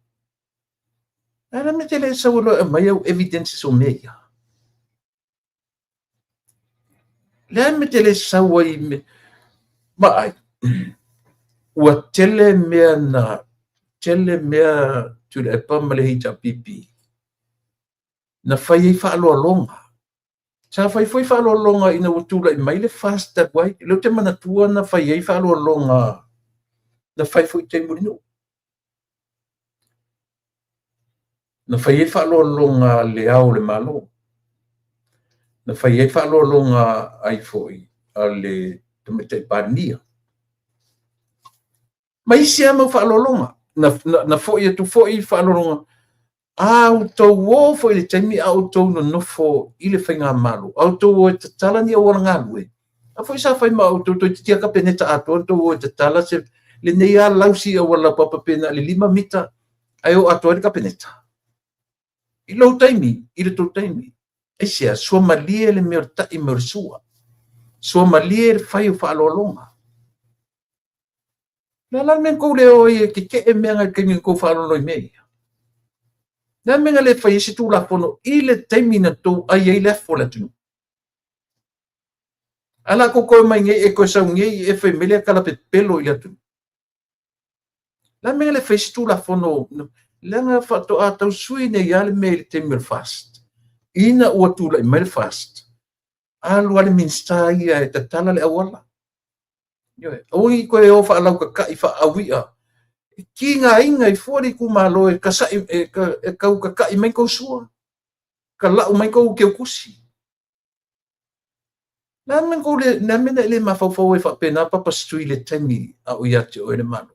a le mea te le sau loa e aumai au evidences o mea ia. Le a mea te le sau ai me vaai ua tele mea na tele mea Tuilaepa ma le HRPP na fai ai faaaloaloga. Sa fai foi faaaloaloga ina ua tulai mai le FAST talu ai. O lea ou te manatua na fai ai faaaloaloga na fai foi i taimi o Mulinuu. Na fai ai faaaloaloga a Le Ao o le Malo, na fai ai faaaloaloga ai foi a le Tamaitai Palemia, ma isi lava mau faaaloaloga. Na foi atu foi faaaloaloga, a outou o foi i le taimi a outou nonofo i le faigamalo, a outou o e tatala ni auala galue, a foi sa fai ma outou toeitiiti lava Kapeneta atoa le tou o e tatala se lenei lava lausi auala laupapa pe na o le 5 mita ae o atoa ai le Kapeneta. I lou taimi, i le tou taimi. Aisea, suamalie le mea o le ta'i mai o le sua. Suamalie le fai o faaaloaloga. O le a la le mea na tou le o ai e keke'e mea na i le taimi na tou faaaloalo ai i mea ia? O le a le mea na le fai ai se Tulafono i le taimi na tou ai ai le afu o le atunuu? Ae o le a tou toe omai nei e toe sau nei e fai mai le tala pepelo i le atunuu. O le a le mea na le fai ai se Tulafono leaga faatoa tau sui nei lava le mea i le taimi o le FAST. Ina ua tulai mai le FAST, alu lava le Minisita ia e tatala le auala. Ioe, aua ne i toe o faalautata'i faaaui'a e tigaina ai fua le itumalo e tasa'i e tau tata'i mai tou sua, talau mai tou teutusi. Le a le mea na e le mafaufau ai faapena Papa Sui i le taimi a o ia te oe le Malo?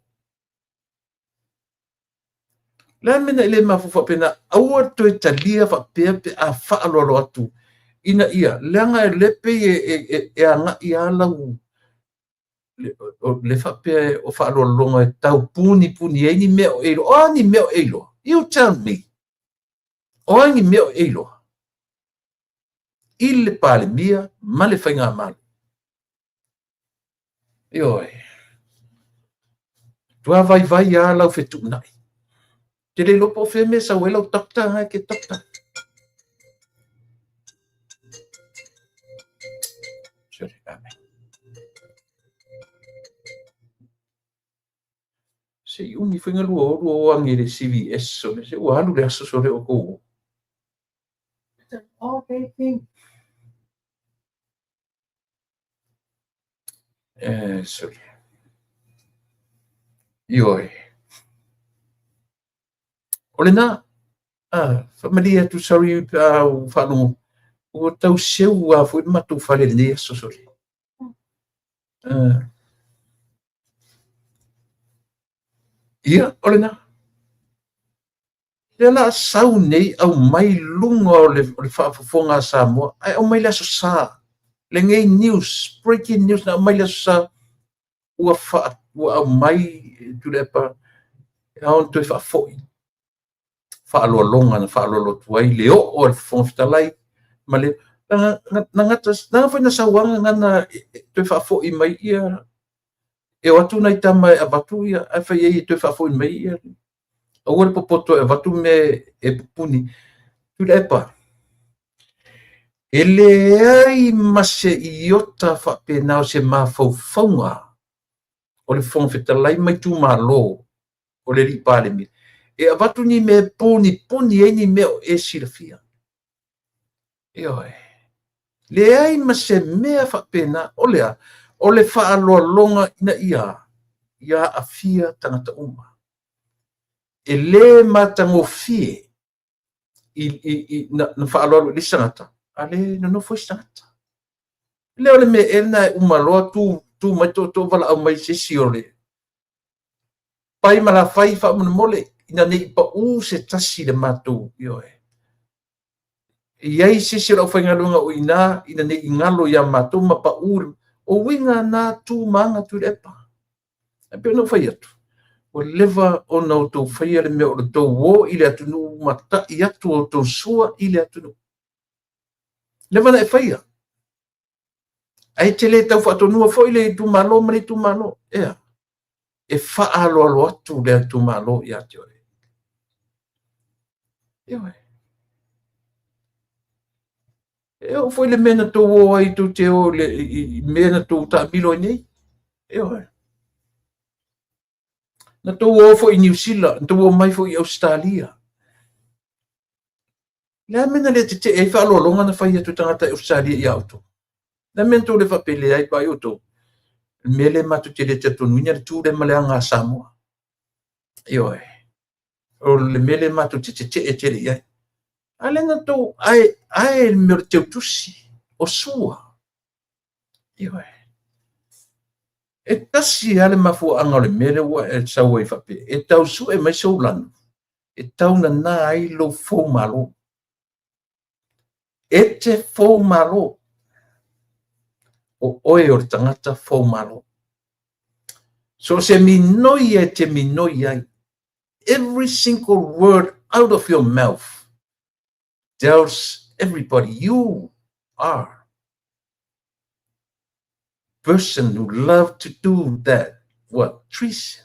Le a le mea na e le mafaufau faapena? Aua le toe talia faapea pe a faaaloalo atu ina ia, leaga o lea e pei e agai lava lau, le faapea o faaaloaloga e tau punipuni ai ni mea o e iloa. O a ni mea o e iloa? You tell me. O a ni mea o e iloa? I le Palemia ma le Faigamalo. Ioe. Matua vaivai lava lau fetuunai. Ou te le iloa po o fea mea e sau ai lau doctor na e te doctor. Sorry, amen. Se i umi foi na lua o lua o age i le CVS sole, se ua alu le aso sole o tou o. It's an all day thing. Sorry. Ioe. O lena, faamalie atu, sorry pe a ua faalogo, ua tau seu lava foi le matou fale i lenei aso, sorry. Ia, o lena. Lea la sau nei aumai luga o le faafofoga a Samoa, ae aumai le Aso Sa. Lenei news, breaking news na aumai le Aso Sa, ua faa, ua aumai Tuilaepa e ao ona toe faafoi faaaloaloga na faaaloalo atu ai le oo a le Fofoga Fetalai ma le na gata na foi na sauaga gana toe faafoi mai ia e o atu nai tama e avatu ia ae fai ai e toe faafoi mai ia aua le popoto e avatu mea e pupuni. Tuilaepa, e leai ma se iota faapena o se mafaufauga o le Fofoga Fetalai ma itumalo. o le alii Palemia, e avatu ni mea e poniponi ai ni mea o e silafia. Ioe. Leai ma se mea faapena. O le a? O le faaaloaloga ina ia aafia tagata uma. E le matagofie na faaaloalo i le isi tagata, a le nonofo isi tagata. Le o le mea ea lena e uma loa tu mai tootoo valaau mai se isi o le pai ma lafai faamolemole ina ne i pau se tasi i le matou, ioe. E i ai se isi o le aufaigaluega o i ina ina ne i galo ia matou ma pau. O uiga na tu ma aga Tuilaepa. E pei ona ou fai atu, ua leva ona outou faia le mea o le tou o i le atunuu ma tai atu outou sua i le atunuu. Leva na e faia. Ae te le tau faatonua foi le itumalo ma le itumalo. Ea, e faaaloalo atu le itumalo ia te oe. Ioe. E oo foi le mea na tou o ai, tou te o i mea na tou taamilo ai nei. Ioe. Na tou o foi i Niu Sila, na tou o mai foi i Ausetalia. Le a mea na le tetee ai faaaloaloga na fai atu e tagata i Ausetalia ia outou? Le a mea na tou le faapelea ai vaai outou? Le mea lea matou te le talitonuina le tu lea ma le aga a Samoa. Ioe. O le mea lea matou te tetee tele i ai. A lea na tou ae le mea o le teutusi, o sua. Ioe. E tasi lava le mafuaaga o le mea lea ua e sau ai faapea, e tau sue mai sou lanu, e tau nana ai lou fou malo. E te fou malo. O oe o le tagata fou malo. So se minoi e te minoi ai. Every single word out of your mouth tells everybody you are person who love to do that, what, treason.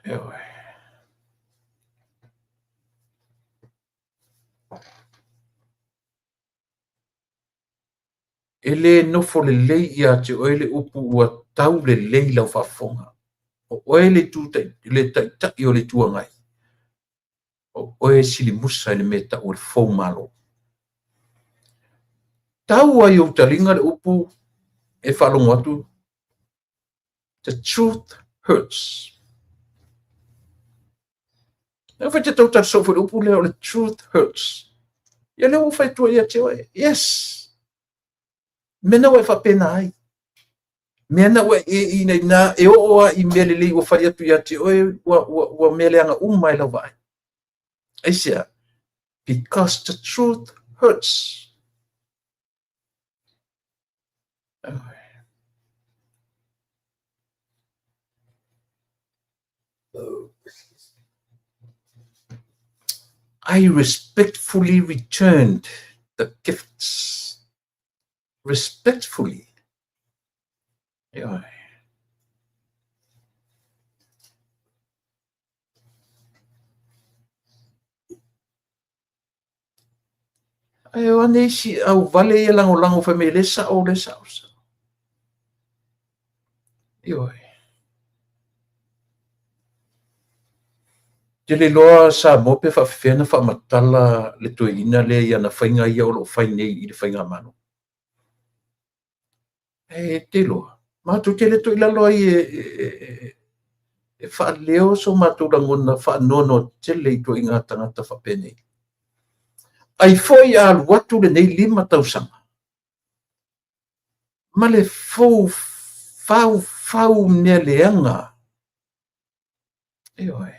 Ioe. E le nofo lelei ia te oe le upu ua tau lelei lau faafofoga. O oe le itu le taitai o le Itu Agai. O oe silimusa i le mea tau o le fou malo. Tau ai ou taliga le upu e faalogo atu, the truth hurts. E fai te tau tala soo foi le upu lea o le truth hurts. Ia lea ua fai atua ia te oe. Yes. Mea na ua e faapena ai. Mea na ua e ina ina e oo a i mea lelei ua fai atu ia te oe ua mea leaga uma e lau vaai. Aisea? Because the truth hurts. I respectfully returned the gifts. Respectfully. Ioe. Ae o ane isi au vale ia lagolago fai mai le sao, le sao, sao. Ioe. Te le iloa Samoa pe faafefea na faamatala le toeaina lea i ana faiga ia o lo o fai nei i le faigamalo. E te iloa, matou te le toe i lalo ai e faaleo so matou lagona faanoanoa tele i ituaiga tagata faapenei. Ai foi a alu atu lenei 5 tausaga ma le fou faufau mea leaga. Ioe.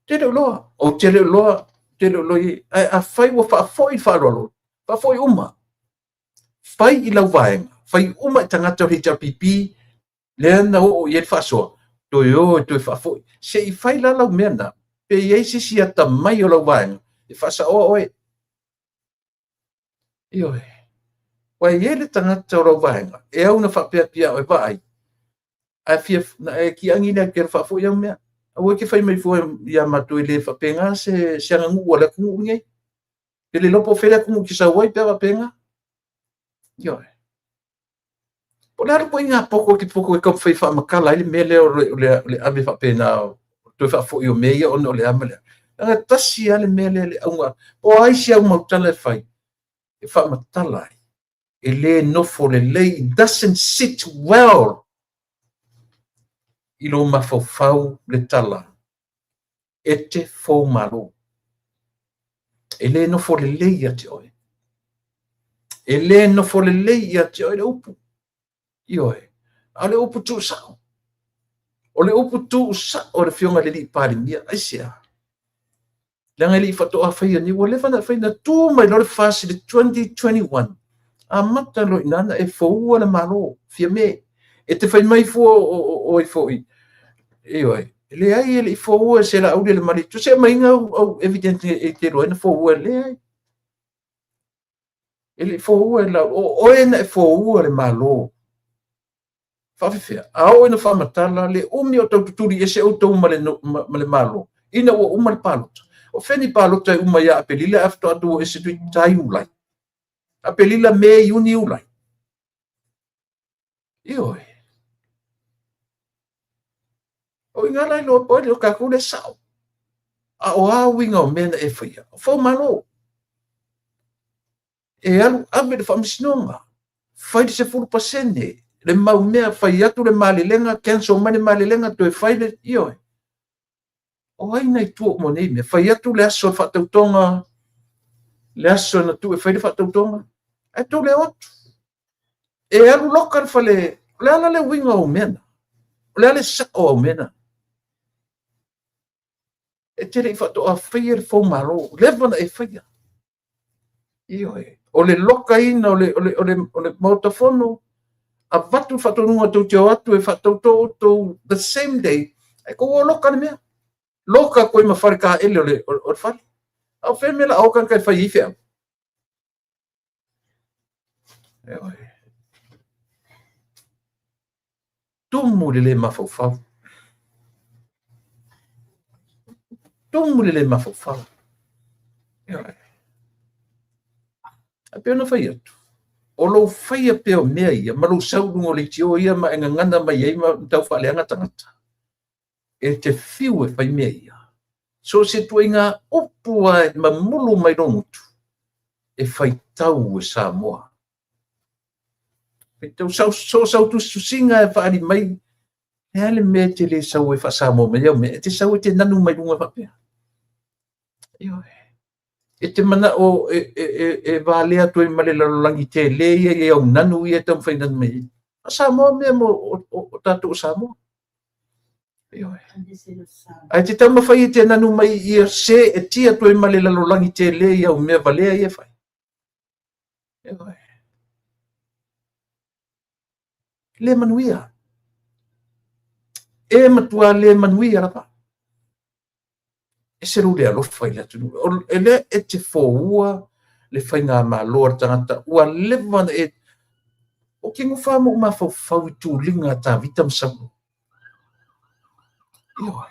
Te le o iloa, ou te le o iloa, te le o iloa i ai. Ae afai ua faafoi le faaaloalo, faafoi uma. Fai i lau vaega, fai uma i tagata o le HRPP, lea na oo i ai le faasoa, toe o e toe faafoi. Se i fai la lau mea na, pe i ai se isi atamai o lau vaega, e faasaoa oe. Ioe. Ua i ai le tagata o lau vaega, e au na faapea atu ia oe, vaai, ae fia, na e kiagi lea ke faafoi au mea. Aua ke fai mai fua ia matou e le faapena se aganuu a le atunuu lenei. Pe le iloa po o fea le atunuu e te sau ai pe a faapena. Ioe. Po o le a le ituaiga poto e te poto e taumafai e faamatala ai le mea lea o le ave faapena o le toe faafoi o mea ia ona o le a ma le a. Leaga e tasi lava le mea lea, le auga, po o ai si au mautala e fai e faamatala ai, e le nofo lelei, it doesn't sit well i lou mafaufau le tala e te foumalo. E le nofo lelei ia te oe. E le nofo lelei ia te oe le upu. Ioe. A o le upu tuusao. O le upu tuusao a le Afioga i le Palemia. Aisea? Leaga e le i faatoa faia nei, ua leva ona fai, na tu mai loa le FAST i le 2021, amata loa i ina ona e foua le Malo, Fiame. E te fai mai fua o ai foi, ioe, leai e le i foua e Selauli e le Malietoa. Se aumaiga au evidence e te iloa ai na foua, leai. E le i foua e Laauli, o oe na e foua le Malo. Faafefea, a oo ina faamatala le umi o tau tutuli ese outou ma le Malo, ina ua uma le palota. O fea ni palota e uma ia Aperila ae faatoa outou o ese toeitiiti lava Iulai. Aperila, Me, Iuni, Iulai. Ioe. O i ina la iloa po o tatou lea e sao. A o a uiga o mea na e faia? O foumalo. E alu ave i le faamasinoga, fai le 10%, le mau mea, fai atu le malelega, cancel mai le malelega, toe fai le... Ioe. O ai na i tua uma o nei mea? Fai atu le aso o le faatautoga, le aso na tuu e fai le faatautoga, ae tou le o atu. E alu loka le fale, o le a la le uiga o mea na? O le a le sao o mea na? E te le i faatoa faia le foumalo, leva na e faia. Ioe. O le lokaina o le Maota Fono, avatu le faatonuga tou te o atu e faatauto outou the same day, ae tou o loka le mea. Loka atu ai ma fale taele o le fale. A o fea mea la a o tagata e fai ai feau? Ioe. Tumu le le mafaufau. Tumu le le mafaufau. Ioe. Ae pei ona fai atu, o lou faia pea o mea ia, ma lou sau i luga o leitio ia ma e gagana mai ai ma tau faaleaga tagata, e te fiu e fai mea ia. So o se ituaiga upu lava e mamulu mai lou gutu, e faitau e Samoa. Faitau, so o sau tusitusiga e faaali mai, e a le mea e te le sau ai faa-Samoa mai au mea, e te sau e te nanu mai luga faapea. Ioe. E te manao e valea atu ai ma le lalolagi tele ia i au nanu ia e taumafai nanu mai ai. Faa-Samoa mea mo o tatou o Samoa. Ioe. Ae te taumafai e te nanu mai ia se e tia atu ai ma le lalolagi tele i au mea valea ia e fai. Ioe. Le manuia. E matua le manuia lava. Ese lou le alofa i le atunuu. E lea e te foua le faigamalo a le tagata ua leva na e... Ou te nofo lava ma ou mafaufau i tuliga a Tavita ma Saulo. Ioe.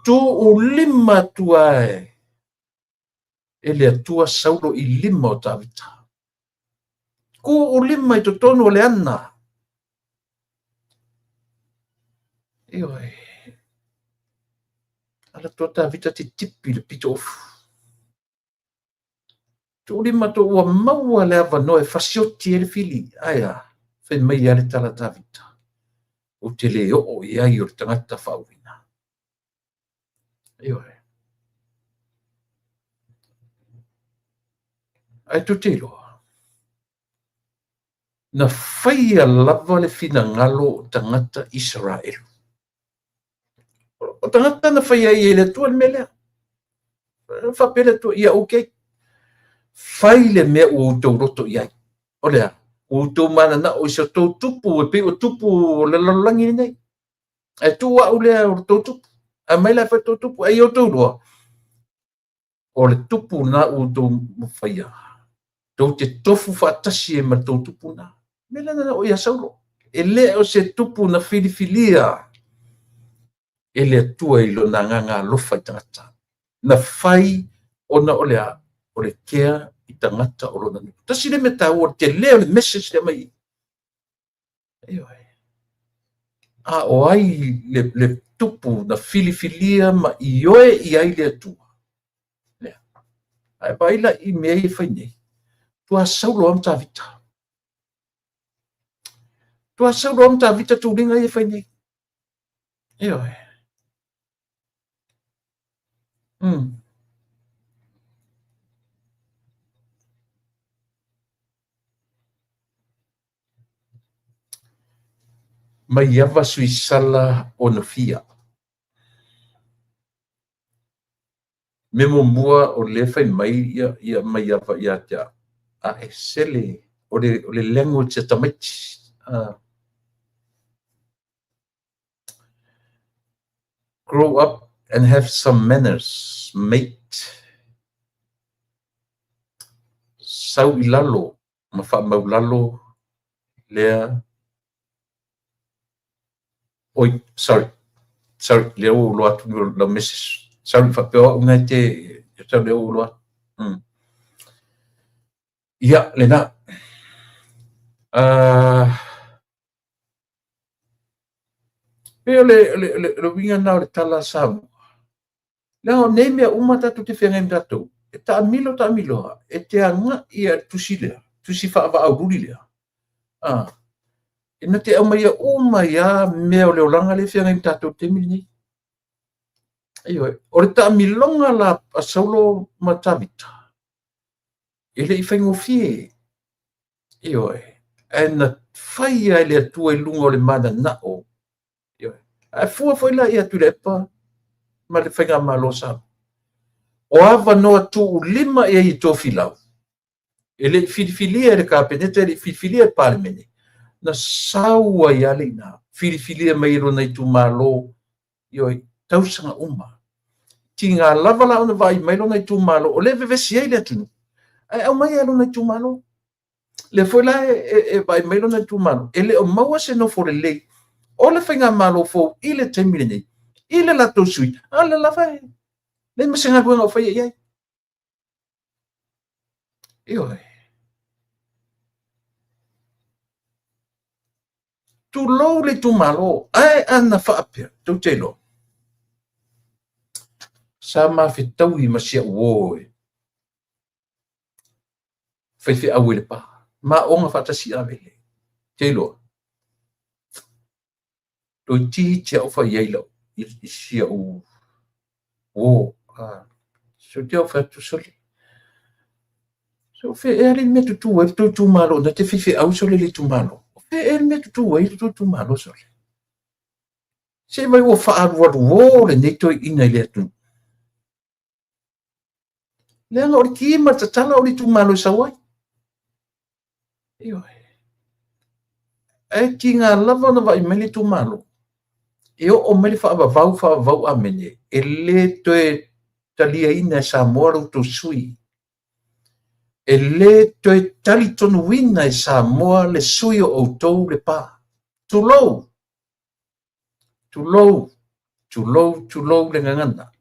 Tuulima atu lava e le Atua Saulo i lima o Tavita. Tuulima i totonu o le ana. Ioe. Ala atu Tavita titipi i le pito ofu. Tuulima atu ua maua le avanoa e fasioti ai le fili. Ae a, fai mai lava le tala a Tavita. Ou te le oo i ai o le tagata faauuina. Ioe. Ae tou te iloa, na faia lava le finagalo o tagata Isaraelu. O tagata na faia ai e le Atua le mea lea. Faapea le Atua, ia okay. Fai le mea ua outou loto i ai. O le a? Ua outou mananao i se tou tupu e pei o tupu o le lalolagi lenei. Ae tuu au lea o le tou tupu. Aumai la e fai le tou tupu. Ae ia outou iloa, o le tupu lena ua outou faia, tou te tofu faatasi ai ma le tou tupu lena. O le mea lena na oo ia Saulo. E le o se tupu na filifilia e le Atua i lona agaga alofa i tagata. Na fai ona o le a? O le kea i tagata o lona nuu. Tasi lea mea taua, o le tele o le message lea aumai i i. Ioe. A o ai le tupu na filifilia ma ioe i ai le Atua? Lea. Ae vaai la i mea ia e fai nei. Tua Saulo lava ma Tavita. Tua Saulo lava ma Tavita tuliga ia e fai nei. Ioe. Maiava Suisala Onofia. Mea muamua o lea e fai mai ia Maiava ia te au, a e sele, o le language a tamaiti. Grow up and have some manners, mate. Sau i lalo ma faamaulalo lea. Oi, sorry, sorry, lea ua ou iloa atu lau message. Sorry, faapea o au lena e te, sorry, lea ua ou iloa atu. Ia, lena. Pei o le uiga lena o le tala a Samoa. Leaga o nei mea uma tatou te feagai ma tatou, e taamilo taamilo e te agai i le tusi lea, tusi faavaaululi lea. E na te aumaia uma ai lava mea o le olaga lea e feagai ma tatou i le taimi lenei. Ioe, o le taamiloga la a Saulo ma Tavita, e le i faigofie. Ioe, ae na fai lava e le Atua i luga o le mananao. Ioe, ae fua foi la ia Tuilaepa ma le faigamalo a Samoa. O avanoa tuulima i ai i Tofilau, e le i filifilia e le Kapeneta, e le i filifilia e le Palemene, na sau ai lava le ina, filifilia mai e lona itumalo, ioe, tausaga uma. Tiga lava la ona vaai mai lona itumalo, o lea e vevesi ai le atunuu, ae aumai lava lona itumalo. Lea foi la e vaai mai lona itumalo, e le o maua se nofo lelei o le faigamalo fou i le taimi lenei, i le latou sui, a o lea lava e leai ma se galuega o faia i ai. Ioe. Tulou le itumalo, ae ana faapea, tou te iloa, sa ma fetaui ma si au uo e faifeau i Lepa, ma aoga faatasi i Avele. Te iloa, toeitiiti lava ou fai ai lau, i si au uo. So te au fai atu, sole, so fea ea le mea tutū ai le tou itumalo, na te faifeau sole le itumalo. O fea ea le mea tutū ai le tou itumalo sole. Se i vai ua faaalualuō lenei toeaina i le atunuu. Leaga o le ki ma le tatala o le itumalo e sau ai. Ioe. Ae tiga lava ona vaai mai le itumalo, e oo mai le faavavau, faavavau amene, e le toe taliaina e Samoa lo outou sui. E le toe talitonuina e Samoa le sui o outou Lepa. Tulou! Tulou, tulou, tulou le gagana.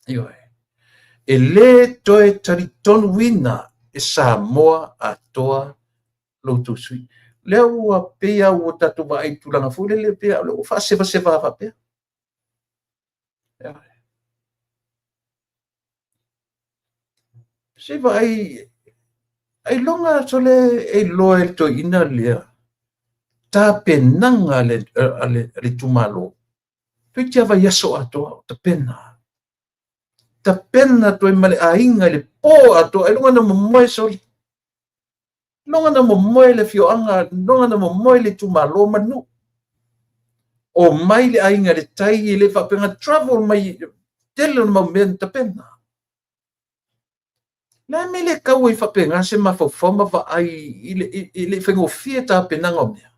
Ioe. E le toe talitonuina e Samoa atoa lo outou sui. Lea ua pei lava ua tatou vaai i tulaga foi lele, pei lava ua faasevaseva faapea. Ioe. Se i vaai, ailoga sole e iloa e le toeaina lea tapenaga a le itumalo. Toeitiiti lava vaiaso atoa o tapena. Tapena atu ai ma le aiga i le po atoa, ailoga na momoe sole. Ailoga na momoe le afioaga, ailoga na momoe le itumalo ma le nuu. O mai le aiga i le tai, e le faapea na travel mai, tele o le mau mea na tapena. Le a le mea e le tau ai faapena se mafaufau ma vaai i le i faigofie tapenaga o mea.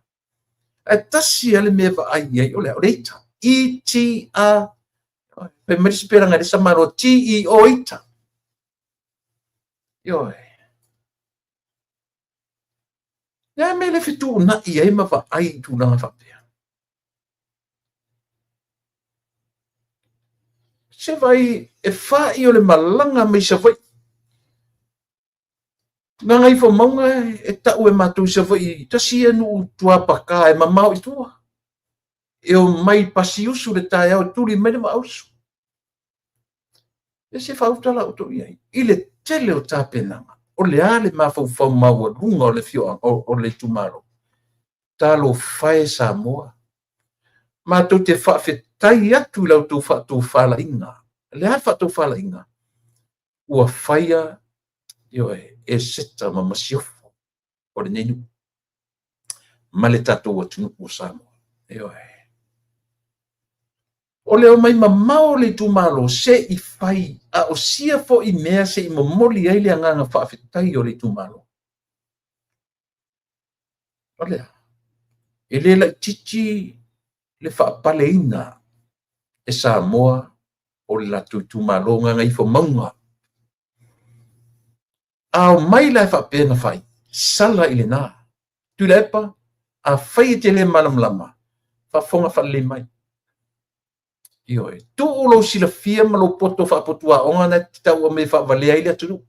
Ae tasi lava le mea e vaai i ai, o le a? O le ita. E-T-A, fai mai le sipelaga e le samaloa, T-E-O ita. Ioe. Le a le mea e le fetuunai ai ma vaai i tulaga faapea. Se vaai e fa'i o le malaga mai Savaii. Gagaifomauga e tau e matou i Savaii, tasi ia nuu tuapaka e mamao i tua. E omai pasiusu le taeao e tuli mai le vaausu. E se faauta la outou i ai i le tele o tapenaga, o le a le mafaufau maualuga o le afioaga o le itumalo. Talofa e Samoa, matou te faafetai atu i la outou faatofalaiga. O le a le faatofalaiga? Ua faia, ioe, Eseta ma Masiofo o lenei nuu ma le tatou atunuu o Samoa. Ioe. O le omai mamao o le itumalo se i fai, a o sia foi mea se i momoli ai le agaga faafetai o le itumalo. O le a? E le laitiiti le faapaleina e Samoa o le latou itumalo Gagaifomauga. A omai la e faapea na fai, sala i lena. Tuilaepa, afai e te le malamalama, faafofoga faalelei mai. Ioe, tuu lou silafia ma lou poto faapotuaoga na te tau mai e faavalea ai le atunuu.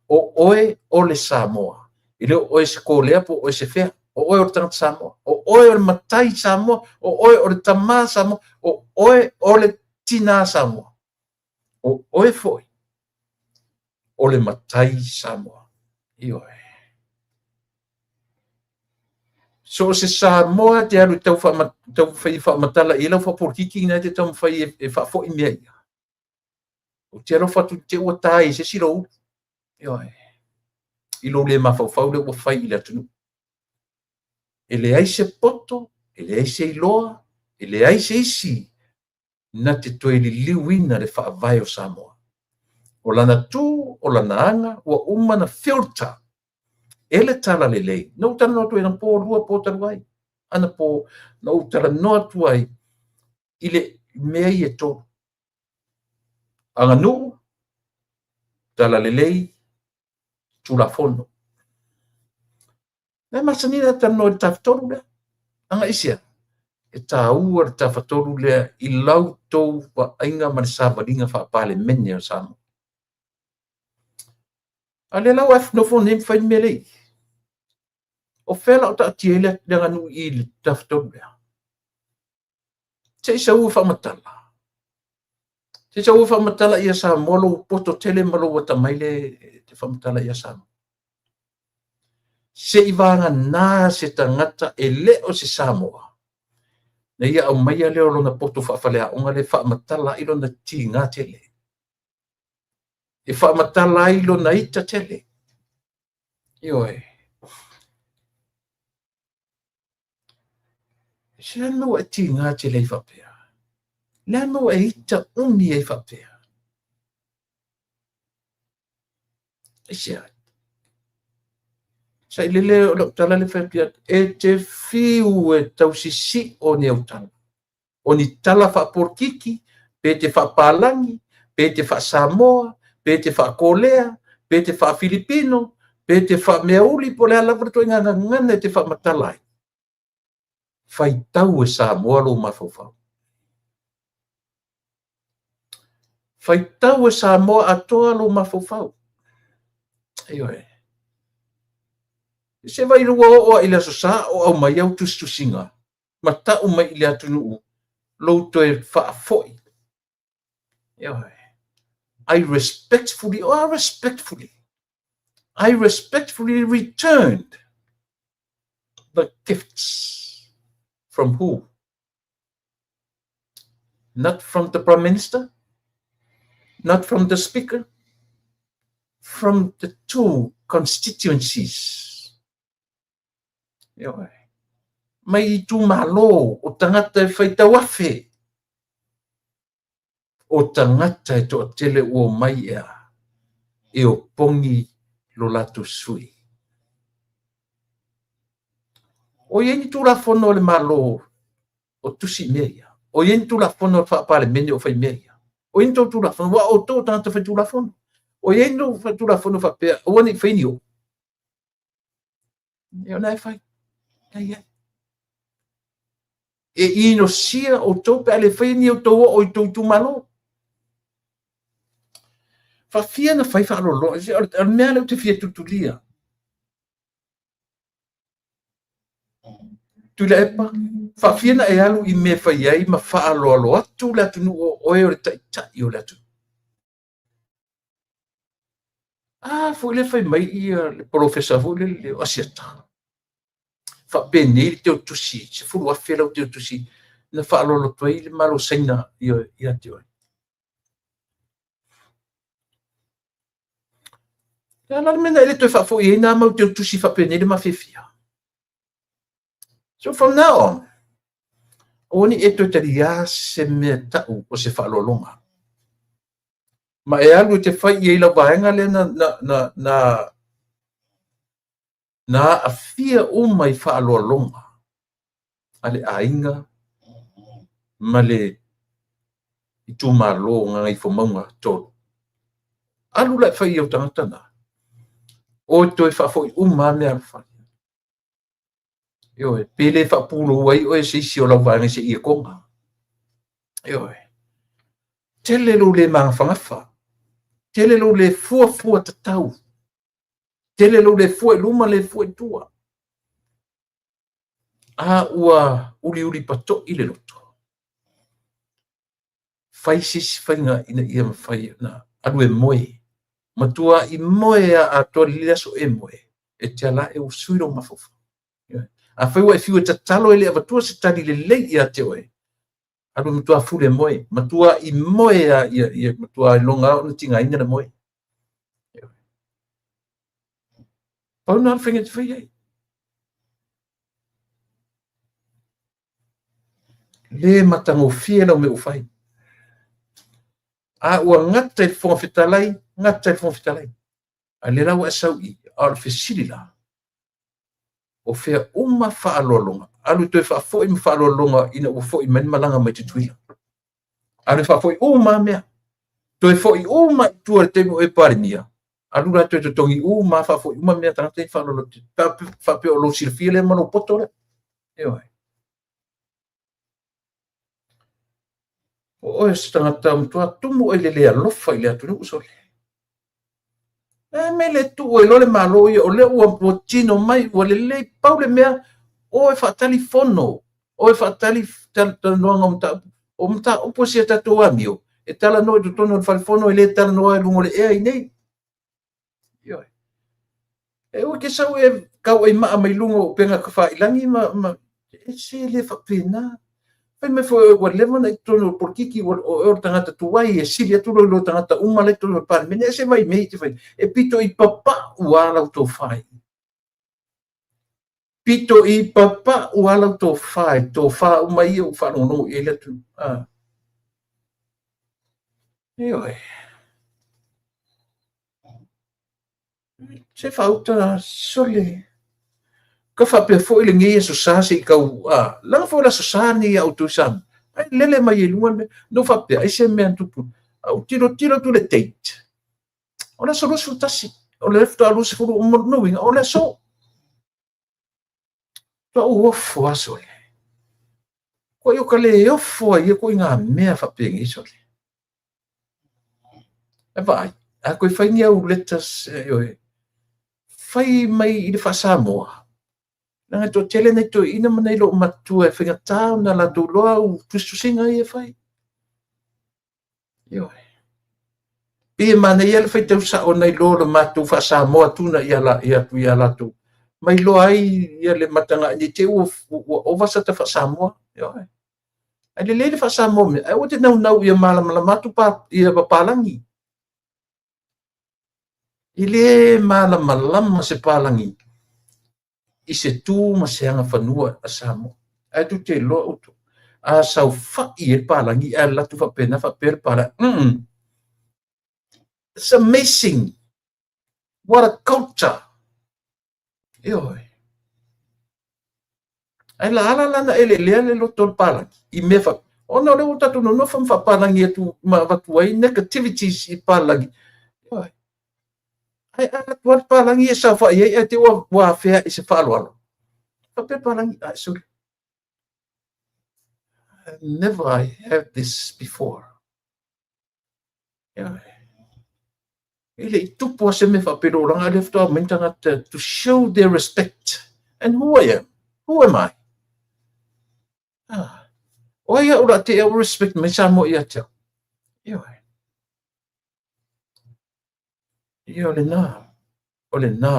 O oe o le Samoa, e le o oe se Kolea po o oe se fea. O oe o le tagata Samoa, o oe o le matai Samoa, o oe o le tamā Samoa, o oe o le tinā Samoa, o oe foi o le matai Samoa. Ioe. So o se Samoa te alu tau fai faamatala i lau faapolokiki na te taumafai e faafoi mea ia. Ou te alofa atu te ua ta i se isi lou ulu. Ioe. I lou le mafaufau lea ua fai i le atunuu. E leai se poto, e leai se iloa, e leai se isi na te toe liliuina le faavae o Samoa. O lana tu, o lana aga, ua uma na filter e le talalelei. Na ou talanoa atu ai anapo, 2 po talu ai. Anapo, na ou talanoa atu ai i le mea ia e tolu. Aganuu, talalelei, Tulafono. Na e masani ona talanoa i le tafatolu lea. Agaisea, e taua le tafatolu lea i lau tou vaaiga ma le savaliga faa-Palemene o Samoa. A lea la ua e nofo nei ma fai le mea lea i i. O fea la o taatia ai le aganuu i le tafatolu lea? Se i sau e faamatala. Se i sau e faamatala ia Samoa lou poto tele ma lou atamai le te faamatala ia Samoa. Se i vagana se tagata e le o se Samoa, na ia aumaia lea o lona poto faafaleaoga le faamatala ai lona tiga tele, e faamatala ai lona ita tele. Ioe. Se a mea ua e tiga tele ai faapea? Le a mea ua e ita umi ai faapea? Aisea? Sailele o lau tala le fai atu ia te, e te fiu e tausisio ni au tala. O ni tala faapolokiki, pe te faapalagi, pe te faasamoa, pe te faakolea, pe te faafilipino, pe te faameauli, po o le a lava le ituaiga gagana e te faamatala ai. Faitau e Samoa lou mafaufau. Faitau e Samoa atoa lou mafaufau. Ioe. Se vai ua oo lava i le Aso Sa o aumai au tusitusiga ma tau mai i le atunuu lou toe faafoi. Ioe. I respectfully, oh, I respectfully, I respectfully returned the gifts. From who? Not from the Prime Minister, not from the Speaker, from the two constituencies. Ioe. Mai itumalo o tagata e faitau afe, o tagata e toatele ua omai ea e opogi lo latou sui. O i ai ni Tulafono a le Malo o tusi i mea ia? O i ai ni Tulafono a le Faa-Palemene o fai mea ia? O i ai ni tou Tulafono? Aua o outou o tagata fai Tulafono. O i ai ni Tulafono faapea aua ne i fai ni oo? E o lena e fai. E i ai. E inosia outou pe a le faia ni outou oo i tou itumalo. Faafia na fai faaloloa. O le mea lea ou te fia tulitulia. Tuilaepa, faafia na e alu i mea e fai ai ma faaaloalo atu le atunuu o oe o le taitai o le atunuu. A foi lea fai mai ia le polofesa foi lele o Asiata, faapenei le teutusi, 10,000 lau teutusi na faaaloalo atu ai le Malo o Saina ia te oe. O le a la le mea na e le toe faafoi ai na mau teutusi faapenei le mafiafia? So from now on, aua ne i e toe taliā se mea tau o se faaaloaloga. Ma e alu e te fai i ai lau vaega lea na aafia uma i faaaloaloga a le aiga ma le itumalo o Gagaifomauga 3. Alu la e fai i ou tagata na, o e toe faafoi uma lava meaalofa. Ioe, pe le faapulou ai oe e se isi o lau vaega i se iekoga. Ioe. Tele lou le magafagafa, tele lou le fuafua tatau, tele lou le fua i luma le fua i tua. A ua uliuli pato'i le loto, fai se isi faiga ina ia mafai ona alu e moe, matua'i moe lava atoa lelei le aso o e moe, e te ala ae ua sui lou mafaufau. Afai ua e fiu e tatalo e le avatua se tali lelei ia te oe, alu e matua fuli e moe, matua'i moe lava ia matua iloga lava ona tigaina le moe. Pau lena o le faiga e te fai ai. Le matagofie lau mea ua fai. A ua gata i le Fofoga Fetalai, gata i le Fofoga Fetalai. A lea la ua e sau i i, a o le fesili la, o fea uma faaaloaloga? Alu e toe faafoi ma faaaloaloga ina ua foi mai le malaga mai Tutuila. Alu e faafoi uma lava mea. Toe foi uma i tua i le taimi o e Palemia, alu la toe totogi uma lava faafoi uma mea a tagata ia faaaloalo atu. Faapea o lou silafia lea ma lou poto lea. Ioe. O oe o se tagata matua tumu oe i le le alofa i le atunuu sole. E me le tuu ai loa le Malo ia, o lea ua tino mai, ua lelei, pau le mea, o e faatali fono, o e faatali talanoaga o mataupu. O mataupu a si a tatou amio, e talanoa i totonu o le fale fono, e le talanoa i luga o le ea i inei. Ioe. E aua e te sau e tauaimaa mai luga o upega tafailagi ma se le faapena. Fai mai foi ua leva ona e i totonu o le polokiki, o oe o le tagata tuai e sili atu lou iloa i tagata uma la e i totonu o le Palemene. Ae se i vaai i mea ia e te fai. E pito i papau lava lau tofa i i. Pito i papau lava lau tofa i tofa uma ia ua faalogologo i ai le atunuu. Ah. Ioe. Se faauta sole. Ka faapea foi lenei Aso Sa se i tau, a, leaga foi o le Aso Sa lenei ia outou i Samoa. Ai lele mai ai i luga le mea. Na ou faapea, ai se mea na tupu. Ae ou tilotilo atu i le date. O le aso 21. O le faatoa 20, o lona uiga, o le aso. Faatoa ou ofo lava sole. Koe o ka le ofo ai ia ituaiga mea faapenei sole. E vaai, a toe fai ni au letters, ioe, fai mai i le faa-Samoa. Leaga e toatele nai toeaiina ma nai loomatua e faigata ona latou iloa au tusitusiga ia e fai. Ioe. Pei e manaia le faitau sao nai lo le matou faa-Samoa tuna ia la, ia atu ia latou. Ma iloa ai ia le mataga'i ne i te i ua, ua ova sata faa-Samoa. Ioe. Ae lelei le faa-Samoa mea, ae aua te naunau ia malamalama atu pa, ia papalagi. E le malamalama se palagi i se tu ma se agafanua a Samoa. Ae tou te iloa outou, a saofai ai le palagi ae alu atu faapena faapea le palagi. It's amazing. What a culture. Ioe. Ae la ala la na eleelea le loto o le palagi i mea fa ona o lea ua tatou nonofo ma faapalagi atu ma avatu ai negativities i palagi. Ioe. Ae a alu atu lava le palagi e saofai ai ae te i ua afea i se faaaloalo. Faapea palagi, ah, sorry. Never I had this before. Ioe. E le i tupu lava se mea faapea i lou olaga, a o lea faatoa aumai tagata to show their respect. And who I am? Who am I? Ah. O ai au la te au respect mai Samoa ia te au. Ioe. Ia o lena, o lena,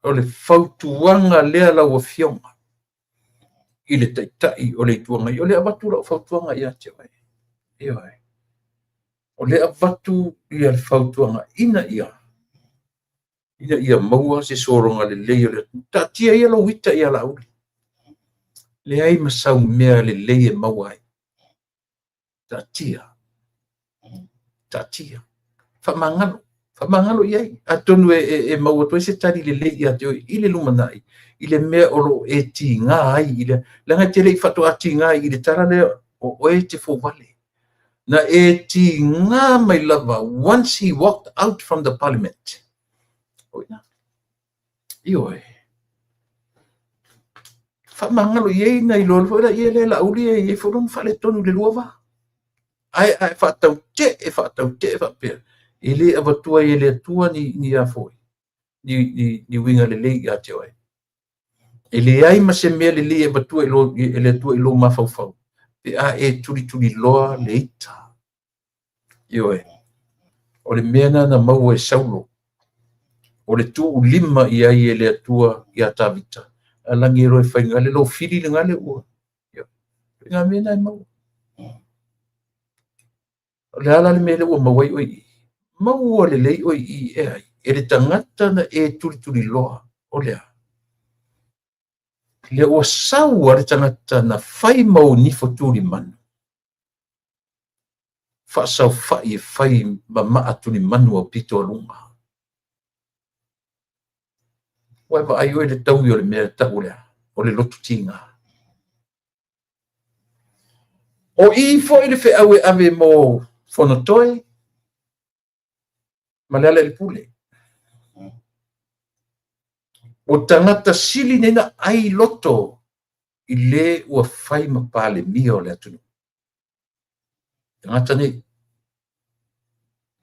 o le fautuaga lea lau Afioga i le Taitai o le Itu Agai. O lea avatu lau fautuaga ia te oe. Ioe. O lea avatu ia le fautuaga ina ia ina ia maua se sologa lelei o le atunuu. Taatia ia lou ita ia Laauli. Leai ma sau mea lelei e maua ai. Taatia. Taatia. Faamagalo. Faamagalo i ai. Atonu e, e, e maua atu ai se tali lelei ia te oe i le lumanai, i le mea o lo o e tiga ai, i le, leaga e te le i faatoa tiga i le tala lea o oe e te fouvale. Na e tiga mai lava once he walked out from the parliament. O ina. Ioe. Faamagalo i ai na iloa foi laia lea Laauli e i ai foi lona faaletonu i le lua va. Ae a e faatautee, faatautee faapea, e le avatua ai e le Atua ni, ni a foi, ni, ni, ni uiga lelei ia te oe. E leai ma se mea lelei e avatua i lo, e le Atua i lou mafaufau, pe a e tulituliloa le ita. Ioe. O le mea lena na maua e Saulo, o le tuulima i ai e le Atua iā Tavita, a lagi e loa e fai gale, lou fili le gale ua. Ioe. Ngā mea na e maua. O le a la le mea lea ua maua ai oe i i? Maua lelei oe i i e ai? E le tagata na e tulituliloa, o le a? Lea ua sau a le tagata na fai ma ou nifo tulimanu. Faasaofai e fai ma maa tulimanu au pito a luga. Ua e vaai oe i le taui o le mea e tau o le a? O le loto tiga. O i foi le feau e ave mo Fonotoe ma Lealailepule. O tagata sili nei na ai loto i le ua fai ma Palemia o le atunuu. Tagata nei.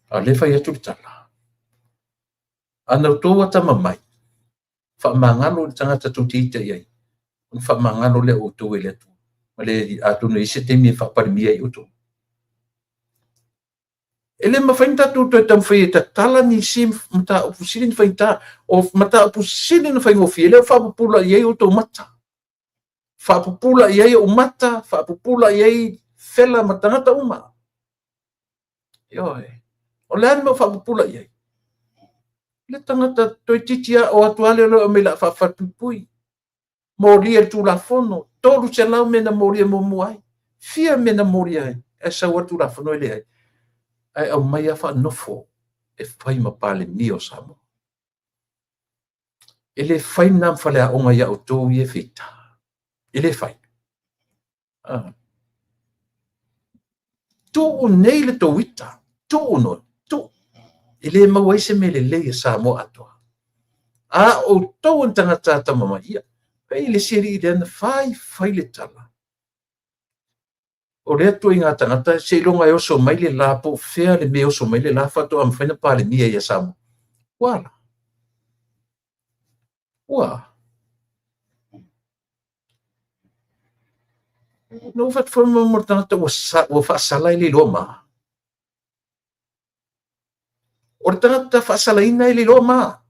A o lea e fai atu le tala. A na outou atamamai, faamagalo i le tagata tou te ita i ai, ona faamagalo lea o outou e le Atua. Ma le atonu e i ai se taimi e faapalemia ai outou. E le mafai ona tatou toe taumafai e tatala nisi mataupu sili ona faigata. O mataupu sili ona faigofie, lea ua faapupula i ai outou mata. Faapupula i ai ou mata, faapupula i ai fela ma tagata uma. Ioe. O le a le mea ua faapupula i ai? Le tagata toeitiiti lava o atu lava lea o aumai o le a faafalupuipui. Molia le Tulafono, 300 mea na molia muamua ai. Fia mea na molia ai, ae sau lava le Tulafono e leai. Ae aumai lava faanofo e fai ma Palemia o Samoa. E le fai lena ma faleaoga ia outou ia e feita. E le fai. Ah. Tuu nei le tou ita. Tuu no, tuu. E le maua ai se mea lelei a Samoa atoa. A outou o ni tagata atamamai, ia, pei le isi alii lea na fai fai le tala. O lea ituaiga tagata, seiloga e oso mai le la po o fea le mea e oso mai le la faatoa mafai ona Palemia ia Samoa. Ua ala. Ua. Na ou fai atu foi mo le tagata ua, sa, ua faasala e le iloa ma. O le tagata faasalaina e le iloa ma.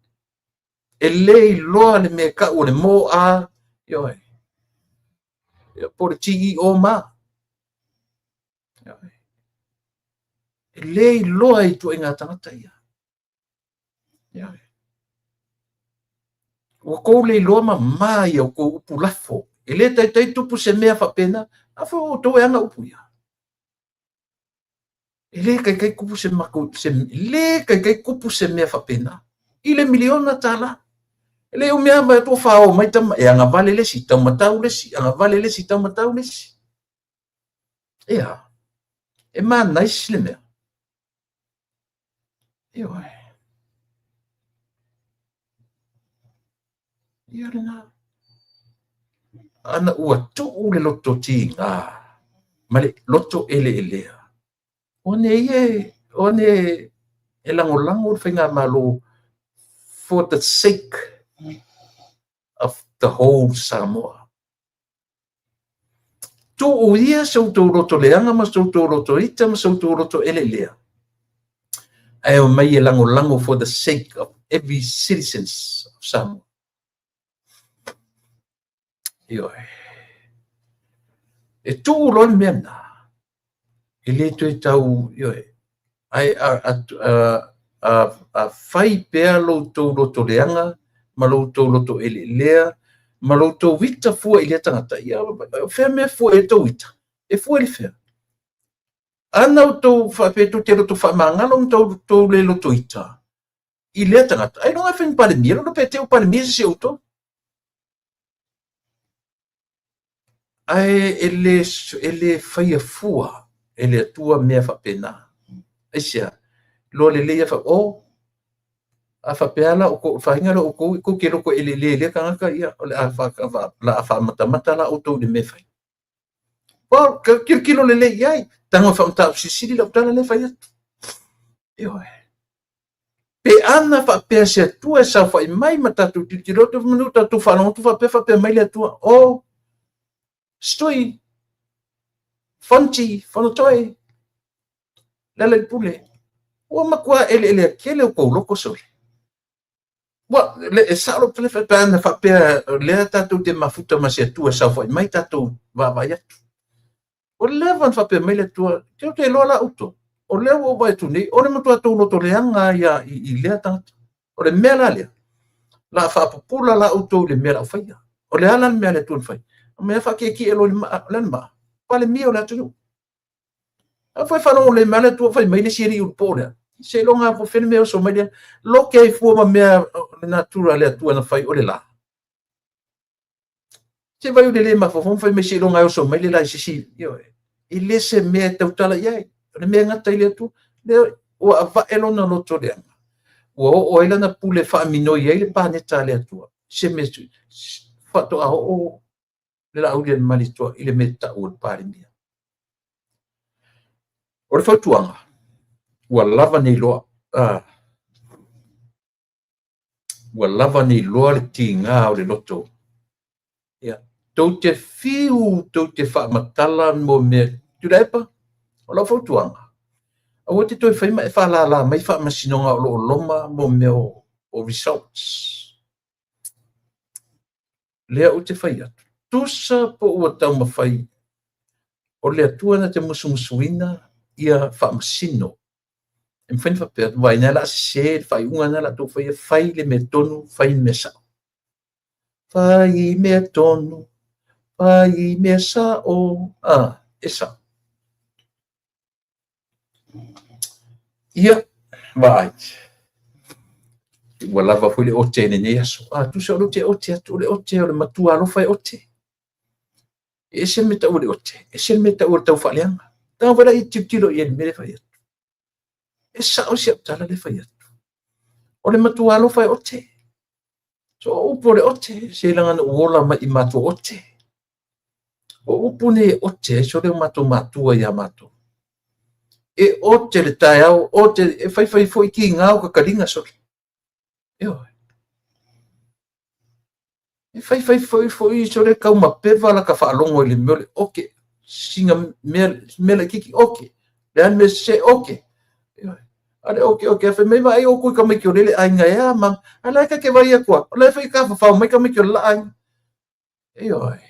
E le iloa le mea e tau o le mo-a, ioe. Ia, po o le T-E-O ma. Ioe. E le iloa e ituaiga tagata ia. Ioe. Ua tou le iloa mamā i a outou upu lafo. E le taitai tupu se mea faapena. A foi o outou e ana upu ia. E le taitai tupu se matou, se, le taitai tupu se mea faapena. I le miliona tala. E le umi lava vaai atu ua fao mai tama, e agavale le isi, taumatau le isi, agavale le isi, taumatau le isi. Ea, e manaisi le mea. Ioe. Ia lena. Ana ua tuu le loto tiga ma le loto eleelea. O ane ia e, o ane e lagolago le faigamalo for the sake of the whole Samoa. Tuu ia so outou loto leaga ma so outou loto ita ma so outou loto eleelea, ae omai e lagolago for the sake of every citizens of Samoa. Ioe. E tuu loa le mea lena, e le toe tau, ioe, ae a fai pea lo outou loto leaga ma lo outou loto eleelea ma lo outou ita fua i lea tagata, ia, o fea mea fua i tou ita? E fua i le fea? Ana outou faapea tou te loto faamagalo ma tou le loto ita i lea tagata, ailoga e fai ma Palemia, lola pe te o Palemia se si outou. Ae e le faia fua e le Atua mea faapena. Aisea? Iloa lelei lava o, a faapea la outou, faiga la outou, tou te loto eleele i lea tagata, ia, o le a faamatamata la outou i le mea e fai. Well, tilotilo lelei i ai. Tago e faamataupu silisili lau tala lea e fai atu. Ioe. Pe ana faapea se Atua e saofai mai ma tatou tilotilo atu, manu tatou faalogo atu faapea, faapea mai le Atua, o, Stui, Fonti, Fonotoe, Lealailepule, ua matua eleelea tele o tou loto sole. Ua, le, e sao lou tala pe ana faapea lea tatou te mafuta ma se Atua e saofai mai tatou vaavaai atu. Ua leva ona faapea mai le Atua, tou te iloa la outou, o lea ua ou vaai atu nei, o le matua tou loto leaga ia i lea tagata. O le mea la lea, la faapupula la outou i le mea la faia. O le a la le mea a le Atua na fai? O mea faatietie loa i le maa, o le a le maa? Palemia o le atunuu. A foi faalogo lelei mai le Atua fai mai le isi alii ulupo lea. Seiloga lava po o fea le mea e oso mai lea. Lote ai fua ma mea o le natura a le Atua na fai o le la. Se vai o le le mafaufau ma fai mai seiloga e oso mai le la i se isi. Ioe. E le se mea e tautala i ai. O le mea e gata i le Atua. Lea ua avae lona loto leaga. Ua oo ai lana pule faaminoi ai le paneta a le Atua. Se mea faatoa oo le Laaulialemalietoa i le mea tau o le Palemia. O le fautuaga, ua lava nei loa, ua lava nei loa le tiga o le loto. Ia, tou te fiu, tou te faamatala mo mea. Tuilaepa, o lau fautuaga, aua te toe fai ma e faalala mai faamasinoga o lo o loma mo mea o results. Lea ou te fai atu, tusa po ua taumafai o le Atua na te musumusuina ia faamasino. E mafai ona faapea atu, vaai, na la sese le faaiuga na la tou faia, fai le mea tonu, fai le mea sao. Fai mea tonu, fai mea sao, e sao. Ia, vaai. Ua lava foi le ote i lenei aso. A, tusa o lea ou te ote atu, o le ote o le matua alofa e ote. E ese le mea tau o le ote, ese le mea tau o le taufaaleaga. Tago foi la i tilotilo i ai i le mea lea e fai atu. E sao si au tala lea e fai atu. O le matua alofa e ote. So o upu o le ote, seiloga na ou ola mai i matua ote. O upu nei e ote ai sole o matou matua iā matou. E ote le taeao, ote, e faifai foi kiga o kakaliga sole. Ioe. E faifai foi foi sole kaumapeva la ka faalogo i le mea o le oke. Sina mea, mea laitiiti oke. Le a le mea sese oke. Ioe. A le oke oke, a fai mai vaai outou i tamaiti o lele aiga e a ma, a la e ta te vaai atu a, o la e fai tafafao mai tamaiti o le la aiga. Ioe.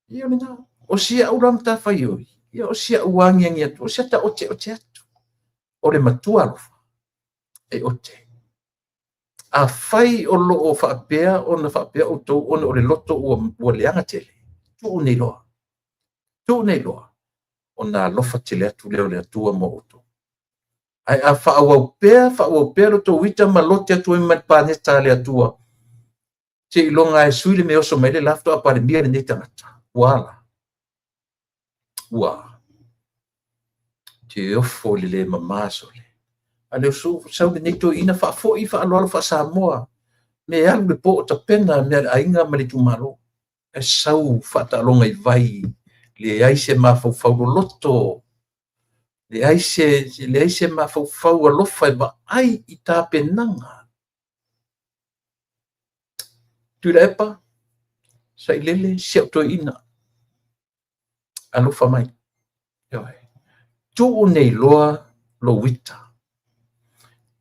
Ia o lena. O si au la matafaioi, ia o si au agiagi atu, o si ata oteote atu. O le matua alofa, e ote. Afai o lo o faapea ona faapea outou ona o le loto ua leaga tele, tuu nei loa. Tuu nei loa, ona alofa tele atu lea o le Atua mo outou. Ae a faaauau pea, faaauau pea lo tou ita ma lote atu ai ma le paneta a le Atua, seiloga e sui le mea e oso mai le la faatoa Palemia lenei tagata. Ua ala. Ua te ofo i le le mama sole. A lea sau lenei toeaina faafoi faaaloalo faa-Samoa, me alu le po o tapena mea a le aiga ma le itumalo. E sau faataaloga i vai, leai se mafaufau loloto, leai se mafaufau alofa e vaai i tapenaga. Tuilaepa, Sailele si au toeaina, alofa mai. Ioe. Tuu nei loa lou ita,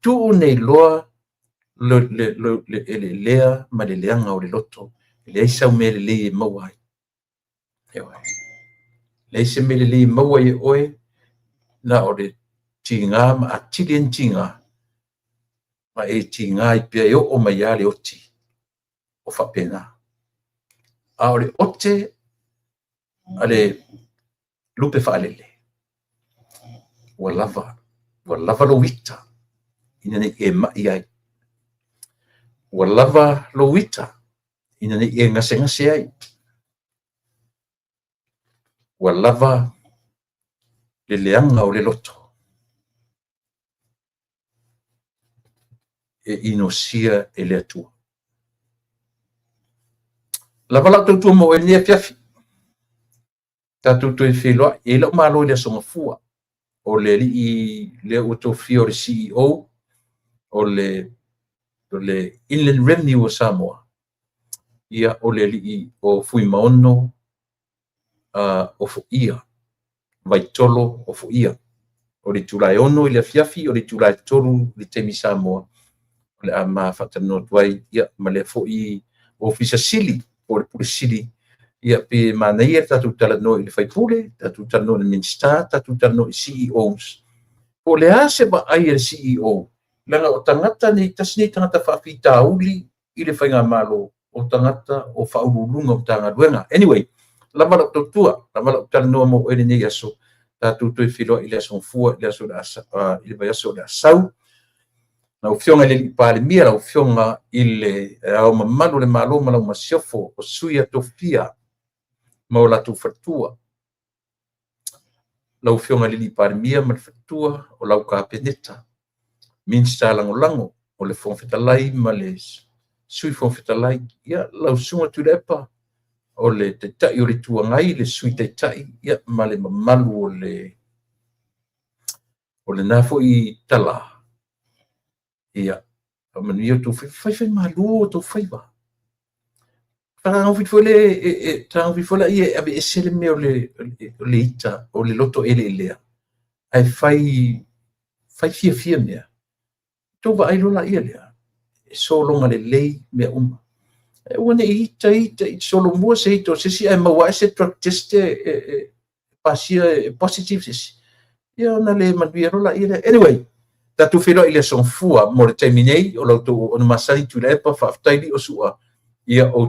tuu nei loa le eleelea ma le leaga o le loto, e leai sau mea lelei e maua ai. Ioe. Leai se mea lelei e maua ai e oe, na o le tiga ma atili ai ona tiga, ma e tiga ai pea e oo mai lava le oti o faapena. A o le ote a le lupe faalele, ua lava, ua lava lou ita ina ne i e mai ai. Ua lava lou ita ina ne i e gasegase ai. Ua lava le leaga o le loto e inosia e le Atua. Lava lau tautua mo oe i lenei afiafi. Tatou toe feiloai. E i ai lau malo i le Aso Gafua, o le alii lea ua tofia o le CEO o le Inland Revenue o Samoa, ia o le alii o Fuimaono Ofoia, Vaitolo Ofoia. O le itula e 6:00 i le afiafi, o le itula e 3:00 i le taimi Samoa, o le a ma faatalanoa atu ai ma lea foi Ofisa Sili po o le Pule Sili. Ia pei e manaia le tatou talanoa i le sui usufono, tatou talanoa i le Minisita, tatou talanoa i CEOs. Po o le a se vaai a le CEO, leaga o tagata nei, tasi nei tagata faafitauli i le faigamalo, o tagata o Faauluuluga o Matagaluega. Anyway, lava lau tautua, lava lau talanoa mo oe i lenei aso, tatou toe feiloai i le Aso Gafua i le aso o le a, i le vaiaso o le a sau. Lau Afioga i le Palemia, lau Afioga i le Ao Mamalu o le Malo ma lau Masiofo, o Sui a Tofia ma o latou faletua, lau Afioga i le Palemia ma le faletua, o lau Kapeneta, Minisita Lagolago, o le Fofoga Fetalai ma le Sui Fofoga Fetalai, ia lau Susuga Tuilaepa, o le Taitai o le Itu Agai, le Sui Taitai, ia ma le mamalu o le o lena foi tala, ia faamanuia outou faiva, faifaimalu outou faiva. Fetagofi foi lea e aveese le mea o le ita, o le loto eleelea, ae fai fai fiafia mea. Outou vaai loa lea, e sologa lelei mea uma. Aua ne i ita ita, solomua se ita o se isi ae maua ae se drug test e pasia e positive se isi, ia ona le manuia loa lea. Anyway, tatou feiloai i le Aso Gafua. Mo le taimi nei, o la outou auauna masani Tuilaepa, faafetai Lio Sua, ia outou.